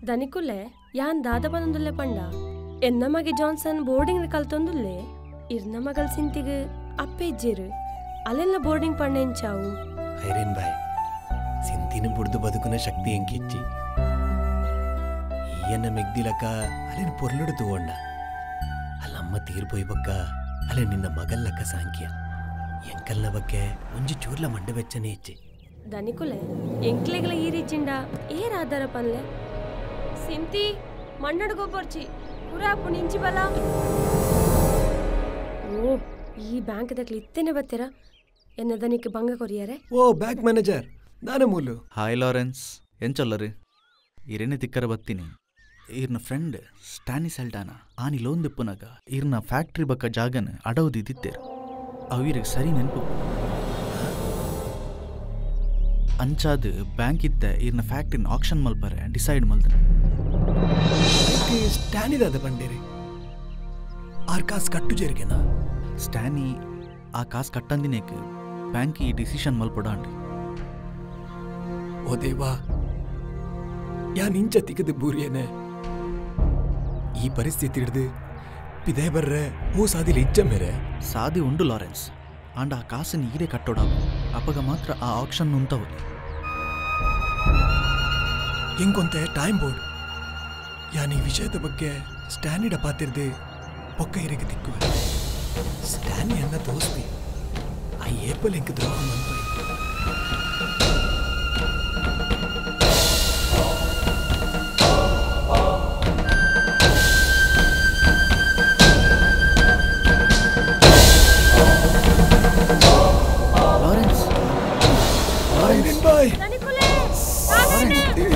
ದನಿಕುಲೆ ಯಾನ್ ದಾದ ಪನೊಂದುಲ್ಲೆ ಪಂಡ ಎನ್ನ ಮಗೆ ಜಾನ್ಸನ್ ಬೋರ್ಡಿಂಗ್ ಕಲ್ತೊಂದುಲ್ಲೆ ಇರ್ನ ಮಗಲ್ ಸಿಂತಿಗ್ ಅಪ್ಪೆ ಇಜ್ಜೇರು ಅಲ್ಲೆಲ್ಲ ಬೋರ್ಡಿಂಗ್ ಪಂಡ ಎಂಚಾವು ಐರಿನ್ ಬಾಯ್ ಸಿಂತಿನ ಬುಡ್ದು ಬದುಕುನ ಶಕ್ತಿ ಎಂಕಿಚ್ಚಿ ಈಯನ್ನ ಮೆಗ್ದಿಲಕ್ಕ ಅಲ್ಲೇನು ಪೊರ್ಲುಡು ತೂವಣ್ಣ ಅಲ್ಲಮ್ಮ ತೀರ್ಪೋಯ್ ಬಕ್ಕ ಅಲ್ಲೇ ನಿನ್ನ ಮಗಲ್ಲಕ್ಕ ಸಾಂಖ್ಯ ಎಂಕಲ್ನ ಬಗ್ಗೆ ಒಂಜಿ ಚೂರ್ಲ ಮಂಡೆ ಬೆಚ್ಚನೆ ಇಚ್ಚಿ ದನಿಕುಲೆ ಎಂಕ್ಲೆಗ್ಲ ಈ ರೀಚಿಂಡ ಏರ್ ಆಧಾರ ಪನ್ಲೆ ಸಿಂತಿ ಮಣ್ಣಡು ಗೊಬ್ಬರ್ಚಿ ಪುರಾಪು ನಿಂಚಿ ಬಲ ಓ ಈ ಬ್ಯಾಂಕ್ ದಕ್ಲಿ ಇತ್ತೇನೆ ಬತ್ತೀರಾ ಎನ್ನ ದನಿಕ್ ಭಂಗ ಕೊರಿಯಾರೆ ಓ ಬ್ಯಾಂಕ್ ಮ್ಯಾನೇಜರ್ ನಾನೇ ಮೂಲು ಹಾಯ್ ಲಾರೆನ್ಸ್ ಎಂಚೊಲ್ಲರಿ ಇರೇನೆ ತಿಕ್ಕರ ಬತ್ತೀನಿ ಈರ್ನ ಫ್ರೆಂಡ್ ಸ್ಟ್ಯಾನಿ ಸೆಲ್ಡಾನ ಆನಿ ಲೋನ್ ದಿಪ್ಪುನಗ ಈರ್ನ ಫ್ಯಾಕ್ಟ್ರಿ ಬಕ್ಕ ಜಾಗನ ಅಡವದಿದ್ದಿತ್ತೇರು ಅವಿರಿಗೆ ಸರಿ ನೆನಪು ಅಂಚಾದ ಬ್ಯಾಂಕ್ ಇತ್ತ ಈರ್ನ ಫ್ಯಾಕ್ಟ್ರಿನ ಆಕ್ಷನ್ ಮಲ್ಪರೆ ಡಿಸೈಡ್ ಮಲ್ದನ ಸ್ಟ್ಯಾನಿದಾದ ಬಂಡೇರಿ ಆರ್ ಕಾಸು ಕಟ್ಟು ಜೇರಿಗೆನಾ ಸ್ಟ್ಯಾನಿ ಆ ಕಾಸು ಕಟ್ಟಂದಿನೇಕ್ ಬ್ಯಾಂಕ್ ಈ ಡಿಸಿಷನ್ ಮಲ್ಪಡಾಂಡಿ ಓ ದೇವಾ ಯಾನ್ ಇಂಚ ತಿಕ್ಕದ ಬೂರಿಯೇನೆ ಈ ಪರಿಸ್ಥಿತಿ ಹಿಡ್ದು ಪಿದೆ ಬರ್ರೆ ಓ ಸಾದಿಲಿ ಇಜ್ಜ ಮೇರೆ ಸಾದಿ ಉಂಡು ಲಾರೆನ್ಸ್ ಆಂಡ ಆ ಕಾಸನ್ನು ಈರೇ ಕಟ್ಟೋಡಾವು ಅಪ್ಪಗ ಮಾತ್ರ ಆ ಆಕ್ಷನ್ ಉಂಟವಲ್ಲಿ ಎಂಕೊಂತೆ ಟೈಮ್ ಬೋರ್ಡ್ ಯಾನ್ ಈ ವಿಷಯದ ಬಗ್ಗೆ ಸ್ಟ್ಯಾನಿಡ ಪಾತಿರ್ದೆ ಪೊಕ್ಕ ಇರಿಗೆ ತಿಕ್ಕುವೆ ಸ್ಟ್ಯಾನಿ ಅನ್ನ ದೋಸ್ತಿ ಆ ಏಪಲ್ ಎಂಕ್ ದ್ರೋಹ ಮನ್ಪೈ Lawrence Lawrence boy Lawrence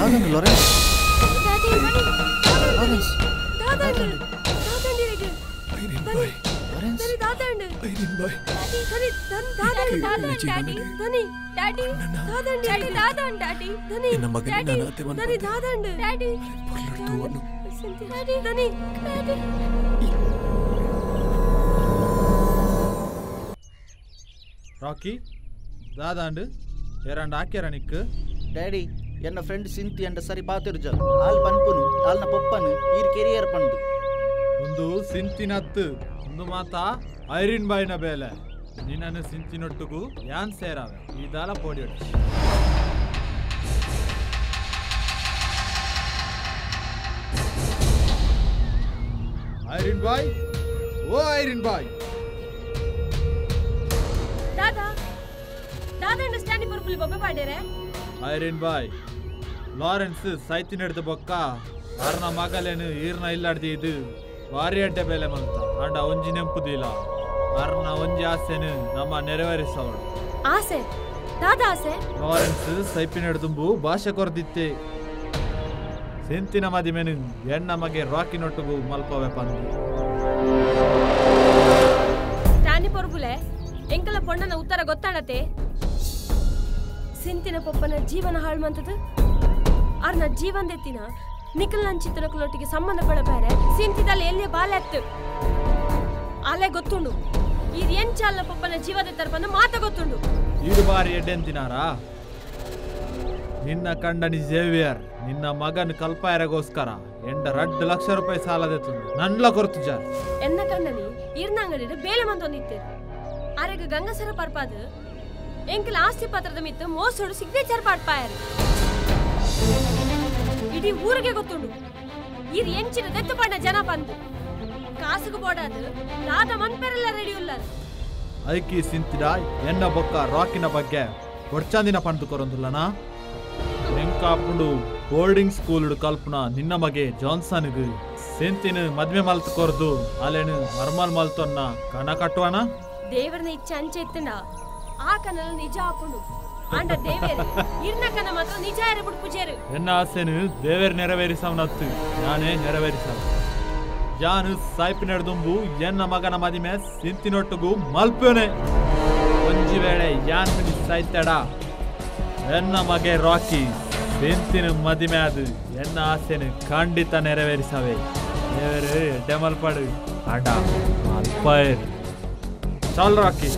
Lawrence Lawrence Rocky ದಾದಾಂಡು ಏರಾಂಡ್ ಹಾಕ್ಯಾರ ನಿಕ್ಕು ಡ್ಯಾಡಿ ಎನ್ನ ಫ್ರೆಂಡ್ ಸಿಂತಿ ಅಂಡ ಸರಿ ಪಾತಿರ್ಜಲ್ ಆಲ್ ಪನ್ಪುನು ಆಲ್ನ ಪೊಪ್ಪನು ಈರ್ ಕೆರಿಯರ್ ಪಂಡು ಒಂದು ಸಿಂತಿನತ್ತು ಒಂದು ಮಾತಾ ಐರಿನ್ ಬಾಯಿನ ಬೇಲೆ ನಿನ್ನನ್ನು ಸಿಂತಿನೊಟ್ಟುಗು ಯಾನ್ ಸೇರಾವೆ ಈ ದಾಲ ಪೋಡಿ ಐರಿನ್ ಬಾಯ್ ಓ ಐರಿನ್ ಬಾಯ್ ದಾದಾ ದಾದಾ ಸ್ಟ್ಯಾಂಡಿ ಪುರ್ಪುಲಿ ಬೊಬ್ಬೆ ಪಾಡೇರೆ ಐರಿನ್ ಬಾಯ್ ಲಾರೆನ್ಸ್ ಸೈತಿ ನಡೆದ ಬೊಕ್ಕ ಆರ್ನ ಮಗಲೇನು ಈರ್ನ ಇಲ್ಲಾಡ್ದಿ ಇದು ಭಾರಿ ಅಡ್ಡೆ ಬೇಲೆ ಮಲ್ತ ಆಂಡ ಒಂಜಿ ನೆಂಪುದಿಲ್ಲ ಆರ್ನ ಒಂಜಿ ಆಸೆನು ನಮ್ಮ ನೆರವೇರಿಸವಳು ಆಸೆ ದಾದಾ ಆಸೆ ಲಾರೆನ್ಸ್ ಸೈಪಿನ ತುಂಬು ಭಾಷೆ ಕೊರ್ದಿತ್ತೆ ಸೆಂತಿನ ಮದಿಮೆನು ಎಣ್ಣ ಮಗೆ ರಾಕಿನೊಟ್ಟುಗು ಮಲ್ಪವೆ ಪಂದು ಸ್ಟ್ಯಾನಿ ಪೊರ್ಬುಲೆ ಎಂಕಲ ಪೊಣ್ಣನ ಉತ್ತರ ಗೊತ್ತಾಡತೆ ಸಿಂತಿನ ಪೊಪ್ಪನ ಜೀವನ ಹಾಳು ಮಂತದ್ದು ಆರ್ನ ಜೀವನದೆತ್ತಿನ ನಿಖಲ್ ನಂಚಿತನಕಲೊಟ್ಟಿಗೆ ಸಂಬಂಧ ಪಡಬೇರೆ ಸಿಂತಿದಲ್ಲಿ ಎಲ್ಲಿ ಬಾಲೆ ಅಲೆ ಗೊತ್ತುಂಡು ಈ ಎಂಚಾಲ್ನ ಪೊಪ್ಪನ ಜೀವದ ತರಪನ ಮಾತ ಗೊತ್ತುಂಡು ಈರು ಬಾರಿ ಎಡ್ಡೆಂತಿನಾರಾ ನಿನ್ನ ಕಂಡನಿ ಜೇವಿಯರ್ ನಿನ್ನ ಮಗನ ಕಲ್ಪಾಯರಗೋಸ್ಕರ ಎಂಡ 2 ಲಕ್ಷ ರೂಪಾಯಿ ಸಾಲದೆತ್ತುಂಡು ನನ್ಲ ಕೊರ್ತು ಜಾರ್ ಎನ್ನ ಕಂಡನಿ ಈರ್ನ ಅಂಗಡಿ ಬೇಲೆ ಮಂತೊಂದಿತ್ತೇರು ಆರೆಗ ಗಂಗಸರ ಪರ್ಪಾದ ಎಂಕಲ ಆಸ್ತಿ ಪತ್ರದ ಮಿತ್ತು ಮೋಸೋಡು ಸಿಗ್ನೇಚರ್ ಪಾಡ್ಪಾಯರು ಇಡೀ ಊರಿಗೆ ಗೊತ್ತುಂಡು ಈರ್ ಎಂಚಿನ ದೆತ್ತು ಪಂಡ ಜನ ಬಂದು ಕಾಸುಗು ಬೋಡಾದು ದಾದ ಮನ್ಪೆರೆಲ್ಲ ರೆಡಿ ಉಲ್ಲಾರು ಐಕಿ ಸಿಂತಿಡ ಎನ್ನ ಬೊಕ್ಕ ರಾಕಿನ ಬಗ್ಗೆ ಒಡ್ಚಾಂದಿನ ಪಂಡು ಕೊರೊಂದುಲ್ಲನಾ ಎಂಕಾಪುಂಡು ಬೋರ್ಡಿಂಗ್ ಸ್ಕೂಲ್ ಕಲ್ಪನ ನಿನ್ನ ಮಗೆ ಜಾನ್ಸನ್ಗ್ ಸಿಂತಿನ ಮದ್ವೆ ಮಲ್ತು ಕೊರ್ದು ಅಲ್ಲೇನು ಮರ್ಮಲ್ ಮಲ್ತೊನ್ನ ಕಣ ಕಟ್ಟುವನ ದೇವರನ ಇಚ್ಛೆ ಅಂಚೆ ಇತ್ತಂಡ ಆ ಕನಲ ನಿಜ ಆಪುಂಡು ಆಂಡ ದೇವೇರು ಇರ್ನ ಕನ ಮಾತ್ರ ನಿಜ ಎರಬುಡ್ ಪೂಜೆರು ಎನ್ನ ಆಸೆನು ದೇವೇರು ನೆರವೇರಿಸವನತ್ತು ನಾನೇ ನೆರವೇರಿಸವ ಜಾನು ಸಾಯ್ಪಿ ನಡೆದುಂಬು ಎನ್ನ ಮಗನ ಮದಿಮೆ ಸಿಂತಿನೊಟ್ಟುಗು ಮಲ್ಪೇನೆ ಒಂಜಿ ವೇಳೆ ಯಾನ್ ಸಾಯ್ತಡ ಎನ್ನ ಮಗೆ ರಾಕಿ ಸಿಂತಿನ ಮದಿಮೆ ಅದು ಎನ್ನ ಆಸೆನು ಖಂಡಿತ ನೆರವೇರಿಸವೆ ದೇವೇರು ಎಡ್ಡೆ ಮಲ್ಪಾಡು ಆಂಡ ಮಲ್ಪಾಯರು ಚಾಲ್ ರಾಕಿ.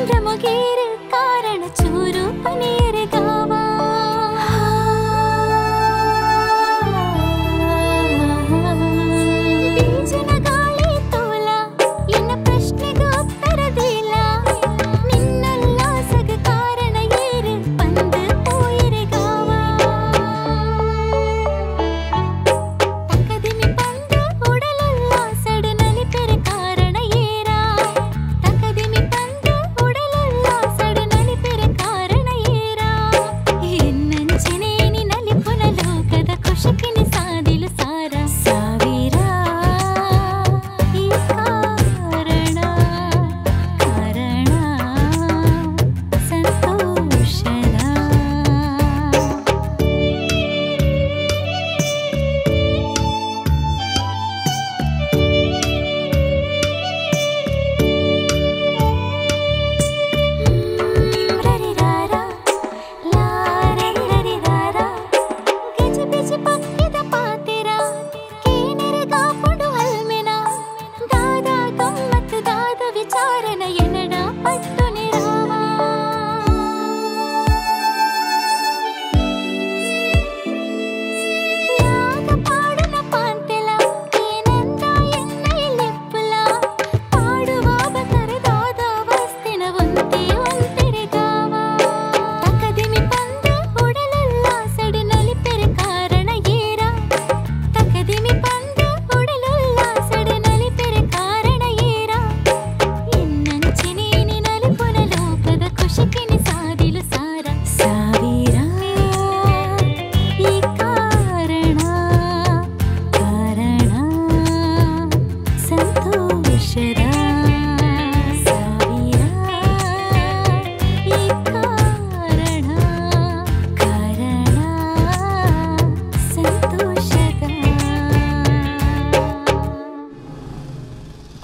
ಸಂಭ್ರಮಗೇರು ಕಾರಣ ಚೂರು ಪನಿಯರೆ ಗಾವಾ ಬೀಜನ ಗಾಳಿ ತೋಲ ಎನ್ನ ಪ್ರಶ್ನೆಗೆ ಉತ್ತರದಿಲ್ಲ ನಿನ್ನುಲ್ಲಾಸಗ ಕಾರಣ ಏರು ಪಂದು ಪೋಯಿರೆ ಗಾವಾ ತಕದಿಮಿ ಪಂದು ಉಡಲುಲ್ಲಾಸಡು ನಲಿಪೆರೆ ಕಾರಣ ಏರಾ ತಕದಿಮಿ ಪಂದು ಉಡಲುಲ್ಲಾಸಡು ನಲಿಪೆರೆ ಕಾರಣ ಏರಾ ಎನ್ನಂಚನೇನಿ ನಲಿಪುನ ಲೋಕದ ಕುಶಕಿನಿ ಸಾದಿಲು ಸಾರ ಸಾವಿರ ಈ ಕಾರಣ ಕಾರಣ ಸಂತೋಷದ. ರರಿರಾರ ಲಾರರಿರರಿರಾರ ಗಿಜಿ ಬಿಜಿ ಪಕ್ಕಿದ ಪಾತಿರ ಕೇನೆರೆ ಕಾಪುಡು ಅಲ್ಮೆನ ದಾದ ಗಮ್ಮತ್ ದಾದ ವಿಚಾರನ ಎನ್ನಡ ಪಟ್ಟು ನಿರಾವ ಯಾಗ ಪಾಡುನ ಪಾಂತೆಲ ಏನಂದ ಎನ್ನ ಲೆಪ್ಪುಲ ಪಾಡುವ ಬಕರದಾದ ವಸ್ತಿನ ಒಂತೆ ಒಂತೆರೆ ಗಾವ ತಕದಿಮಿ ಪಂದು ಉಡಲುಲ್ಲಾಸಡು ನಲಿಪೆರೆ ಕಾರಣ ಏರ ತಕದಿಮಿ ಪಂದು ಉಡಲುಲ್ಲಾಸಡು ನಲಿಪೆರೆ ಕಾರಣ ಏರ ಎನ್ನಂಚಿನೇನಿ ನಲಿಪುನ ಲೋಕದ ಕುಶಕಿನಿ ಸಾದಿಲು ಸಾರ ಸಾವಿರ ಈ ಕಾರಣ ಕಾರಣ ಸಂತೋಷದ ಸಾವಿರ ಈ ಕಾರಣ ಕಾರಣ ಸಂತೋಷದ.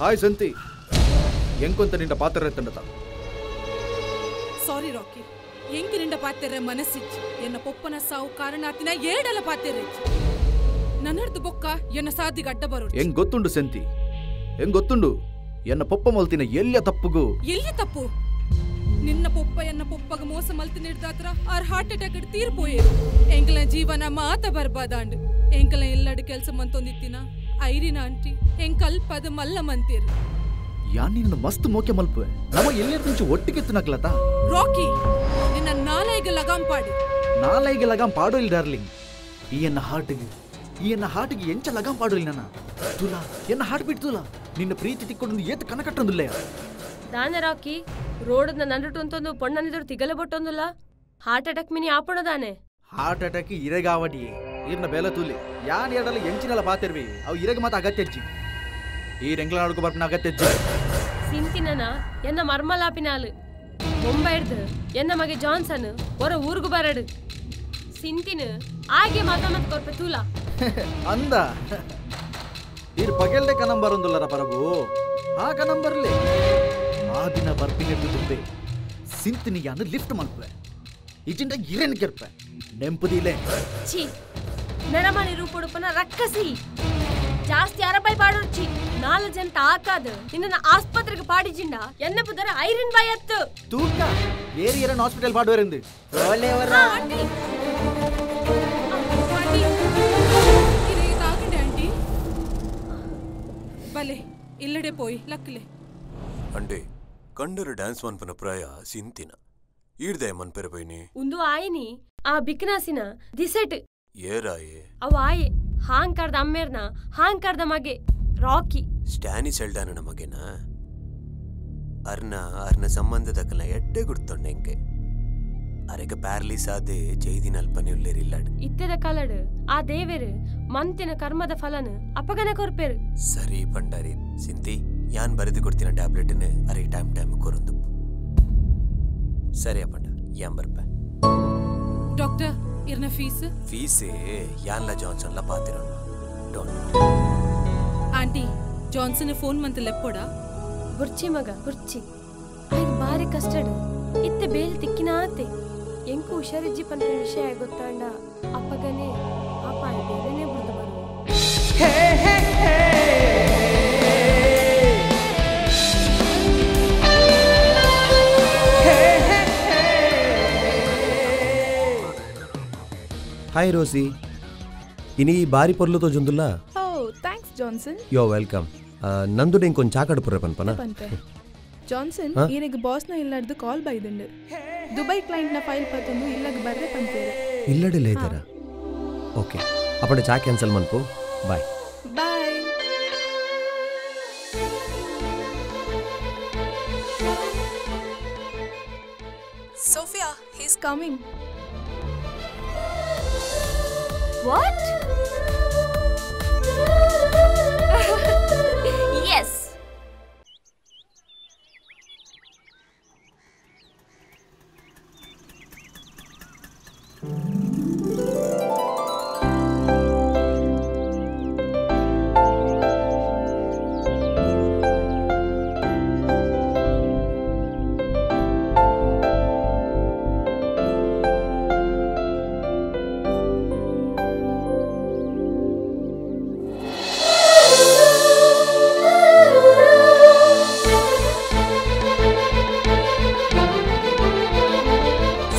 ಹಾಯ್ ಸಂತಿ, ಎಂಕೊಂತ ನಿಂಡ ಪಾತ್ರ ತಂಡತ. ಸಾರಿ ರಾಕಿ, ಎಂಕಿ ನಿಂಡ ಪಾತೆರೆ ಮನಸ್ಸಿಚ್ಚು ಎನ್ನ ಪೊಪ್ಪನ ಸಾವು ಕಾರಣಾತಿನ ಏಡಲ ಪಾತೆರೆ ನನ್ನರ್ದು ಬೊಕ್ಕ ಎನ್ನ ಸಾದಿಗೆ ಅಡ್ಡ ಬರೋ. ಹೆಂಗ್ ಗೊತ್ತುಂಡು ಸೆಂತಿ, ಹೆಂಗ್ ಗೊತ್ತುಂಡು ಎನ್ನ ಪೊಪ್ಪ ಮಲ್ತಿನ ಎಲ್ಲಿಯ ತಪ್ಪುಗು. ಎಲ್ಲಿ ತಪ್ಪು? ನಿನ್ನ ಪೊಪ್ಪ ಎನ್ನ ಪೊಪ್ಪಗ ಮೋಸ ಮಲ್ತಿ ನೀಡ್ದಾತ್ರ ಆರ್ ಹಾರ್ಟ್ ಅಟ್ಯಾಕ್ ತೀರ್ಪೋಯೇರು. ಎಂಕಲ ಜೀವನ ಮಾತ ಬರ್ಬಾದಾಂಡ್. ಎಂಕಲ ಎಲ್ಲಡು ಕೆಲಸ ಮಂತೊಂದಿತ್ತಿನ ಐರಿನ ಆಂಟಿ ಎಂಕಲ್ಪದ ಮಲ್ಲ ಮಂತೀರು. ಯಾನ್ ನಿನ್ನ ಮಸ್ತ್ ಮೋಕೆ ಮಲ್ಪುವೆ, ನಮ್ಮ ಎಲ್ಲರ ಮುಂಚೆ ಒಟ್ಟಿಗೆ ತಿನ್ನಕ್ಲತಾ. ರಾಕಿ, ನಿನ್ನ ನಾಲೈಗೆ ಲಗಾಂ ಪಾಡು. ನಾಲೈಗೆ ಲಗಾಂ ಪಾಡು ಇಲ್ಲ ಡಾರ್ಲಿಂಗ್. ಈ ಎನ್ನ ಹಾರ್ಟ್ಗೆ, ಈ ಎನ್ನ ಹಾರ್ಟ್ಗೆ ಎಂಚ ಲಗಾಂ ಪಾಡು ಇಲ್ಲ ನನ್ನ ತುಲಾ, ಎನ್ನ ಹಾರ್ಟ್ ಬಿಟ್ಟು ತುಲಾ. ನಿನ್ನ ಪ್ರೀತಿ ತಿಕ್ಕೊಂಡು ಏತ್ ಕನಕಟ್ಟೊಂದಿಲ್ಲ. ದಾನೆ ರಾಕಿ, ರೋಡದ ನಡುಟು ಅಂತೊಂದು ಪೊಣ್ಣನಿದ್ರು ತಿಗಲೆ ಬೊಟ್ಟೊಂದುಲ್ಲ, ಹಾರ್ಟ್ ಅಟ್ಯಾಕ್ ಮಿನಿ ಆಪಣದಾನೆ. ಹಾರ್ಟ್ ಅಟ್ಯಾಕ್ ಇರೆಗಾವಡಿ ಇರ್ನ ಬೇಲ ತೂಲಿ ಯಾನ್ ಎರಡಲ್ಲ ಎಂಚಿನಲ್ಲ ಪಾತಿರ್ವಿ ಅವು ಇರೆಗೆ ಮಾತ ಅಗತ್ಯಜ್ಜಿ. ಈ ರೆಂಗ್ಲ ನಡ್ಕೊ ಬರ್ಪಿನ ಅಗತ್ಯಜ್ಜಿ. ಸಿಂತಿನನ ಎನ್ನ ಮರ್ಮಲಾಪಿನಾಲು ಬೊಂಬೈಡ್ದು ಎನ್ನ ಮಗೆ ಜಾನ್ಸನ್ ಹೊರ ಊರ್ಗು ಬರಡು ಸಿಂತಿನ ಆಗೆ ಮಾತಾಮತ್ ಕೊರ್ಪೆ ತೂಲ. ಅಂದ ಈರ್ ಪಗೆಲ್ದೆ ಕನಂಬರೊಂದುಲ್ಲರ ಪರಬು ಆ ಕನಂಬರ್ಲಿ ಆ ದಿನ ಬರ್ಪಿನೆಟ್ಟು ತುಂಬೆ ಸಿಂತಿನಿ ಯಾನು ಲಿಫ್ಟ್ ಮಲ್ಪೆ ಇಜಿಂಡ ಇರೇನು ಕೆರ್ಪೆ ನೆಂಪುದಿಲೆ. ಛೀ, ನರಮಣಿ ರೂಪುಡುಪನ ರಕ್ಕಸಿ ಜಾಸ್ತಿ ಅರಬೈ ಪಾಡೋರ್ಚಿ ನಾಲ್ ಜನ ಆಕಾದ ನಿನ್ನ ಆಸ್ಪತ್ರೆಗೆ ಪಾಡಿಜಿಂಡ ಎನ್ನ ಪುದರ ಐರನ್ ಬಾಯ್ ಅತ್ತು ತೂಕ ಏರಿ ಏರನ್ ಹಾಸ್ಪಿಟಲ್ ಪಾಡುವರೆಂದು. ಆಂಟಿ ಆಂಟಿ ಬಲೆ ಇಲ್ಲಡೆ ಪೋಯಿ ಲಕ್ಲೆ. ಅಂಡೆ ಕಂಡರು ಡ್ಯಾನ್ಸ್ ಮನ್ಪನ ಪ್ರಾಯ ಸಿಂತಿನ ಈಡ್ದೆ ಮನ್ಪೆರ ಪೈನಿ ಉಂದು ಆಯಿನಿ ಆ ಬಿಕ್ನಾಸಿನ ದಿಸೆಟ್ ಏರಾಯೆ ಅವ ಆಯೆ ಹಾಂಕಾರ್ದ ಅಮ್ಮೇರ್ನ ಹಾಂಕಾರ್ದ ಮಗೆ ರಾಕಿ ಸ್ಟ್ಯಾನಿ ಸೆಲ್ಡಾನನ ಮಗೆನ ಅರ್ನ ಅರ್ನ ಸಂಬಂಧದಕಲ ಎಡ್ಡೆ ಗುರ್ತೊಂಡೆಂಕೆ ಅರೆಗ ಪ್ಯಾರ್ಲಿಸ್ ಆದೆ ಜೈದಿನ ಅಲ್ಪನೆ ಉಲ್ಲೇರಿಲ್ಲಾಡ್ ಇತ್ತೆದ ಕಾಲಡು ಆ ದೇವೆರು ಮಂತಿನ ಕರ್ಮದ ಫಲನ ಅಪಗನ ಕೊರ್ಪೆರು. ಸರಿ ಪಂಡಾರಿ ಸಿಂತಿ, ಯಾನ್ ಬರೆದು ಕೊಡ್ತೀನ ಟ್ಯಾಬ್ಲೆಟ್ನ ಅರೆಗೆ ಟೈಮ್ ಟೈಮ್ ಕೊರೊಂದು. ಸರಿ ಪಂಡ, ಯಾನ್ ಬರ್ಪೆ. ಡಾಕ್ಟರ್ ಇರ್ನ ಫೀಸ್ ಫೀಸೇ ಯಾನ್ಲ ಜಾನ್ಸನ್ಲ ಪಾತಿರೋಣ. Don't aunty, Johnson phone ಮಂತ ಲೆಪ್ಪೋಡ. ಬುರ್ಚಿ ಮಗ ಬುರ್ಚಿ, ಆಯ್ತು ಬಾರಿ ಕಸ್ಟರ್ಡ್ ಇತ್ತೆ ಬೇಲ್ ತಿಕ್ಕಿನಾತೆ ಎಂಕು ಹುಷಾರಿಜ್ಜಿ ಪನ್ಪಿನ ವಿಷಯ ಗೊತ್ತಾಂಡ ಅಪ್ಪಗನೇ ಅಪ್ಪ ಬೇರೆನೇ ಬುರ್ದು ಬರು. Hi Rosie. ಇನಿ ಬಾರಿ ಪೊರ್ಲು ತೋಜುಂದುಲ್ಲ. Oh, thanks Johnson. You are welcome. ನಂದುಡೆ ಇಂಕೊಂಚ ಚಾಕಡ್ ಪುರ್ರೆ ಪನ್ಪನ. ಪನ್ಪೆ. ಜಾನ್ಸನ್, ಈರೆಗ್ ಬಾಸ್ ನ ಇಲ್ಲಡ್ದು ಕಾಲ್ ಬೈದುಂಡು. ದುಬೈ ಕ್ಲೈಂಟ್ ನ ಫೈಲ್ ಪತ್ತೊಂದು ಇಲ್ಲಗ್ ಬರ್ರೆ ಪನ್ಪೇರೆ. ಇಲ್ಲಡಿಲ್ಲ ಇದ್ದಾರ? ಓಕೆ. ಅಪ್ಪಂಡ ಚಾ ಕ್ಯಾನ್ಸಲ್ ಮನ್ಪು. Bye. Bye. Sophia, he's coming. What? Yes.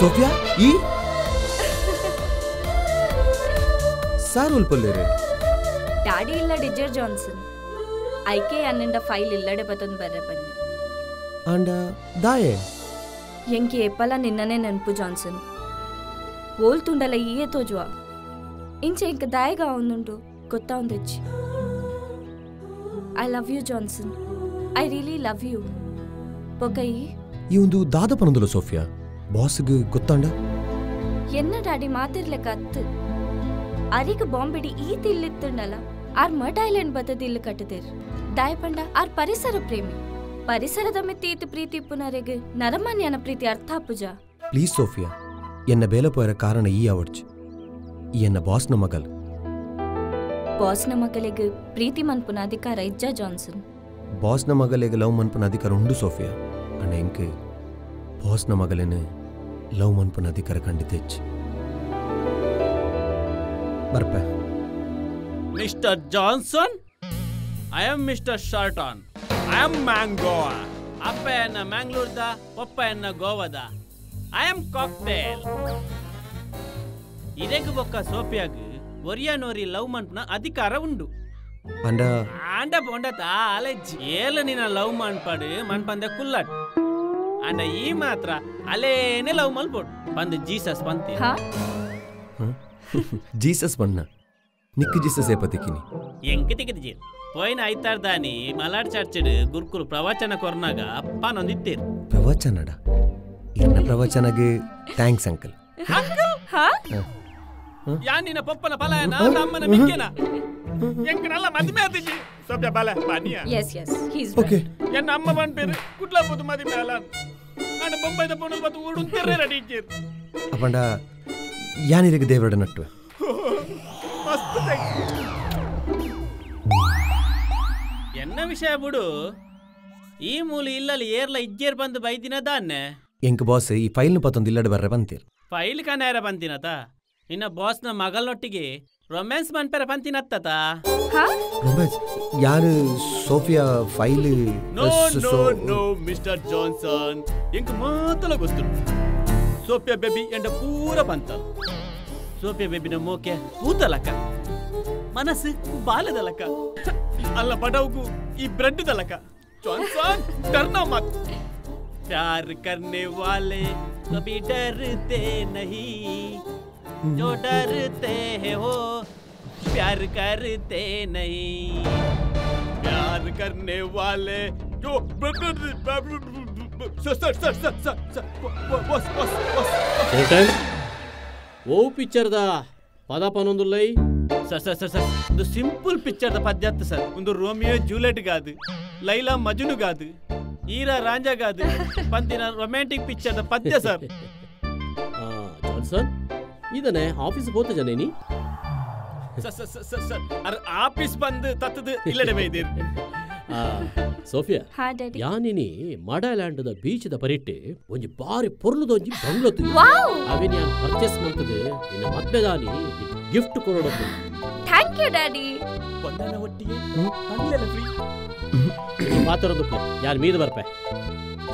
Sophia, ಈ ಸಾರ್ ಉಲ್ಪಲ್ಲೇರೆ. ಡ್ಯಾಡಿ ಇಲ್ಲ ಡಿಜರ್ ಜಾನ್ಸನ್. ಐಕೆ ಅನ್ನಂಡ ಫೈಲ್ ಇಲ್ಲಡೆ ಬತ್ತೊಂದು ಬರ್ರೆ ಬನ್ನಿ. ಅಂಡ ದಾಯೆ ಎಂಕಿ ಏಪಲ ನಿನ್ನನೆ ನೆನಪು ಜಾನ್ಸನ್. ಓಲ್ ತುಂಡಲ ಈಯೇ ತೋಜುವ ಇಂಚೆ ಇಂಕ ದಾಯಗ ಒಂದುಂಡು ಗೊತ್ತಾ ಒಂದೆಚ್ಚಿ. I love you Johnson, I really love you. ಬೊಕೈ ಈ ಒಂದು ದಾದ ಪನಂದುಲ ಸೋಫಿಯಾ, ಬಾಸ್ಗೆ ಗೊತ್ತಾಂಡ? ಎನ್ನ ಡ್ಯಾಡಿ ಮಾತಿರ್ಲೆಕ್ಕ ಅತ್ತು. ಅರಿಗ ಬಾಂಬೆಡಿ ಈತ ಇಲ್ಲಿತ್ತುಂಡಲ ಆರ್ ಮಡ್ ಐಲ್ಯಾಂಡ್ ಬತ್ತದ ಇಲ್ಲು ಕಟ್ಟದಿರ್. ದಾಯಪಂಡ ಆರ್ ಪರಿಸರ ಪ್ರೇಮಿ. ಪರಿಸರದ ಮಿತ್ತಿ ಈತ ಪ್ರೀತಿ ಪುನರೆಗ್ ನರಮಾನ್ಯನ ಪ್ರೀತಿ ಅರ್ಥ ಪೂಜಾ. ಪ್ಲೀಸ್ ಸೋಫಿಯಾ, ಎನ್ನ ಬೇಲೆ ಪೋಯರ ಕಾರಣ ಈ ಅವಡ್ಚ್. ಈ ಎನ್ನ ಬಾಸ್ನ ಮಗಲ್. ಬಾಸ್ನ ಮಗಲಿಗೆ ಪ್ರೀತಿ ಮನ್ಪುನ ಅಧಿಕಾರ ಇಜ್ಜಾ ಜಾನ್ಸನ್? ಬಾಸ್ನ ಮಗಲಿಗೆ ಲವ್ ಮನ್ಪುನ ಅಧಿಕಾರ ಉಂಡು ಸೋಫಿಯಾ. ಅಣ್ಣ ಎಂಕ್ ಬಾಸ್ನ ಮಗಲೇನೆ ಲವ್ ಮನ್ಪುನ ಅಧಿಕಾರ ಖಂಡಿತ ಹೆಚ್ಚು. ಬರ್ಪೆ. Mister Johnson, I am mister Sharton, I am Mangoa. ಅಪ್ಪಯ್ಯನ ಮ್ಯಾಂಗ್ಳೂರ್ದ, ಪಪ್ಪಯ್ಯನ ಗೋವಾದ. I am cocktail. ಇರೆಗ್ ಬೊಕ್ಕ ಸೋಫಿಯಾಗ್ ಒರಿಯಾನೋರಿ ಲವ್ ಮನ್ಪುನ ಅಧಿಕಾರ ಉಂಡು. ಅಂಡ ಆಂಡ ಪೊಂಡತ ಅಲೆಜ್ ಏಲ ನಿನ್ನ ಲವ್ ಮನ್ಪಡು ಮನ್ಪಂದೆ ಕುಲ್ಲಟ್. ಅಂಡ ಈ ಮಾತ್ರ ಅಲೇನೆ ಲವ್ ಮಲ್ಪೊಡು ಬಂದು ಜೀಸಸ್ ಪಂತಿ. ಜೀಸಸ್ ಬಣ್ಣ ನಿಕ್ಕು ಜೀಸಸ್ ಏಪತಿಕಿನಿ ಎಂಕ್ ತಿಕ್ಕಿದ ಪೋಯಿನ ಐತಾರ್ದಾನಿ ಮಲಾಡ್ ಚರ್ಚಡ್ ಗುರುಕುಲು ಪ್ರವಚನ ಕೊರ್ನಾಗ ಅಪ್ಪನೊಂದಿತ್ತೇರು. ಪ್ರವಚನಡ? ಇನ್ನ ಪ್ರವಚನಗೆ thanks uncle. ಯಾ ನಿನ್ನ ಪಪ್ಪನ ಫಲಯನ ಅಮ್ಮನ ಮಿಕ್ಕೆನ ಎಂಕನಲ್ಲ ಮದುವೆ ಆತಿಜಿ ಸೋಫಿಯಾ ಬಾಲ ಬಾನಿಯಾ. Yes yes, he is okay. ಎನ್ನ ಅಮ್ಮ ಬಂಪೇರು ಕುಡ್ಲ ಪೋದು ಮದುವೆ ಅಲ್ಲ. ನಾನು ಬೊಂಬೈದ ಪೋನು ಬತ್ತು ಊಡುನ್ ತೆರ್ರೆ ರೆಡಿ ಇಜ್ಜೇರು. ಅಪ್ಪಂಡ ಯಾನಿರಿಗೆ ದೇವರಡ ನಟ್ಟು ಮಸ್ತ್ thanks. ಎನ್ನ ವಿಷಯ ಬಿಡು, ಈ ಮೂಲ ಇಲ್ಲಲ್ಲಿ ಏರ್ಲ ಇಜ್ಜೇರ್ ಬಂದು ಬೈದಿನ ದಾನ್ನೆ. ಎಂಕ್ ಬಾಸ್ ಈ ಫೈಲ್ನ ಪತ್ತೊಂದು ಇಲ್ಲಡೆ ಬರ್ರೆ ಬಂತೀರ್. ಫೈಲ್ ಕನಾರ ಬಂತಿನತ? ನಿನ್ನ ಬಾಸ್ನ ಮಗಲ್ನೊಟ್ಟಿಗೆ ರೊಮ್ಯಾನ್ಸ್ ಮನ್ಪೆರ ಪಂತಿನತ್ತ? ರೊಮ್ಯಾನ್ಸ್ ಯಾರು Sophia file? No no no mister Johnson, ಎಂಕ್ ಮಾತಲ ಗೊತ್ತು. ಸೋಫಿಯಾ ಬೇಬಿ ಎಂಡ ಪೂರ ಬಂತ. ಸೋಫಿಯಾ ಬೇಬಿನ ಮೋಕೆ ಪೂತಲಕ, ಮನಸ್ಸು ಬಾಲದಲಕ, ಅಲ್ಲ ಬಡವಗು ಈ ಬ್ರೆಡ್ ದಲಕ. ಜಾನ್ಸನ್ ಡರ್ನಾ ಮತ್. प्यार करने वाले कभी डरते नहीं, जो डरते हैं वो प्यार करते नहीं. प्यार करने वाले जो sir sir sir sir sir sir boss boss boss. ಓ ಪಿಕ್ಚರ್ದ ಪದ ಪನೊಂದುಲ್ಲೈ. ಸರ್ ಸರ್ ಸರ್ ಸರ್, ಒಂದು ಸಿಂಪಲ್ ಪಿಕ್ಚರ್ದ ಪದ್ಯ ಅತ್ತ ಸರ್. ಒಂದು ರೋಮಿಯೋ ಜೂಲಿಯಟ್ ಗಾದು, ಲೈಲಾ ಮಜುನು ಗಾದು, ಈರಾ ರಾಂಜಾ ಗಾದು ಪಂತಿನ ರೊಮ್ಯಾಂಟಿಕ್ ಪಿಕ್ಚರ್ದ ಪದ್ಯ ಸರ್. ಜಾನ್ಸನ್, ಇದನ್ನೇ ಆಫೀಸ್ ಹೋತ ಜನೇನಿ? ಸರ್ ಸರ್ ಸರ್ ಸರ್, ಅರ್ ಆಫೀಸ್ ಬಂದು ತತ್ತದು ಇಲ್ಲಡೆ ಬೈದಿರ್. ಸೋಫಿಯಾ, ಹಾ ಡ್ಯಾಡಿ. ಯಾನಿನಿ ಮಡಲ್ಯಾಂಡದ ಬೀಚದ ಪರಿಟ್ಟೆ ಒಂಜಿ ಬಾರಿ ಪೊರ್ಲುದ ಒಂಜಿ ಬಂಗ್ಲೋತು. ಅವೆ ನಾನು ಪರ್ಚೇಸ್ ಮಾಡ್ತದೆ ನಿನ್ನ ಮದ್ವೆದಾನಿ ಗಿಫ್ಟ್ ಕೊಡೋದು. Thank you daddy. ಬಂದನ ಒಟ್ಟಿಗೆ ಬಂಗ್ಲೆಲ್ಲ ಫ್ರೀ. ಮಾತಾಡೋದು ಯಾರು ಮೀದ ಬರ್ಪೆ.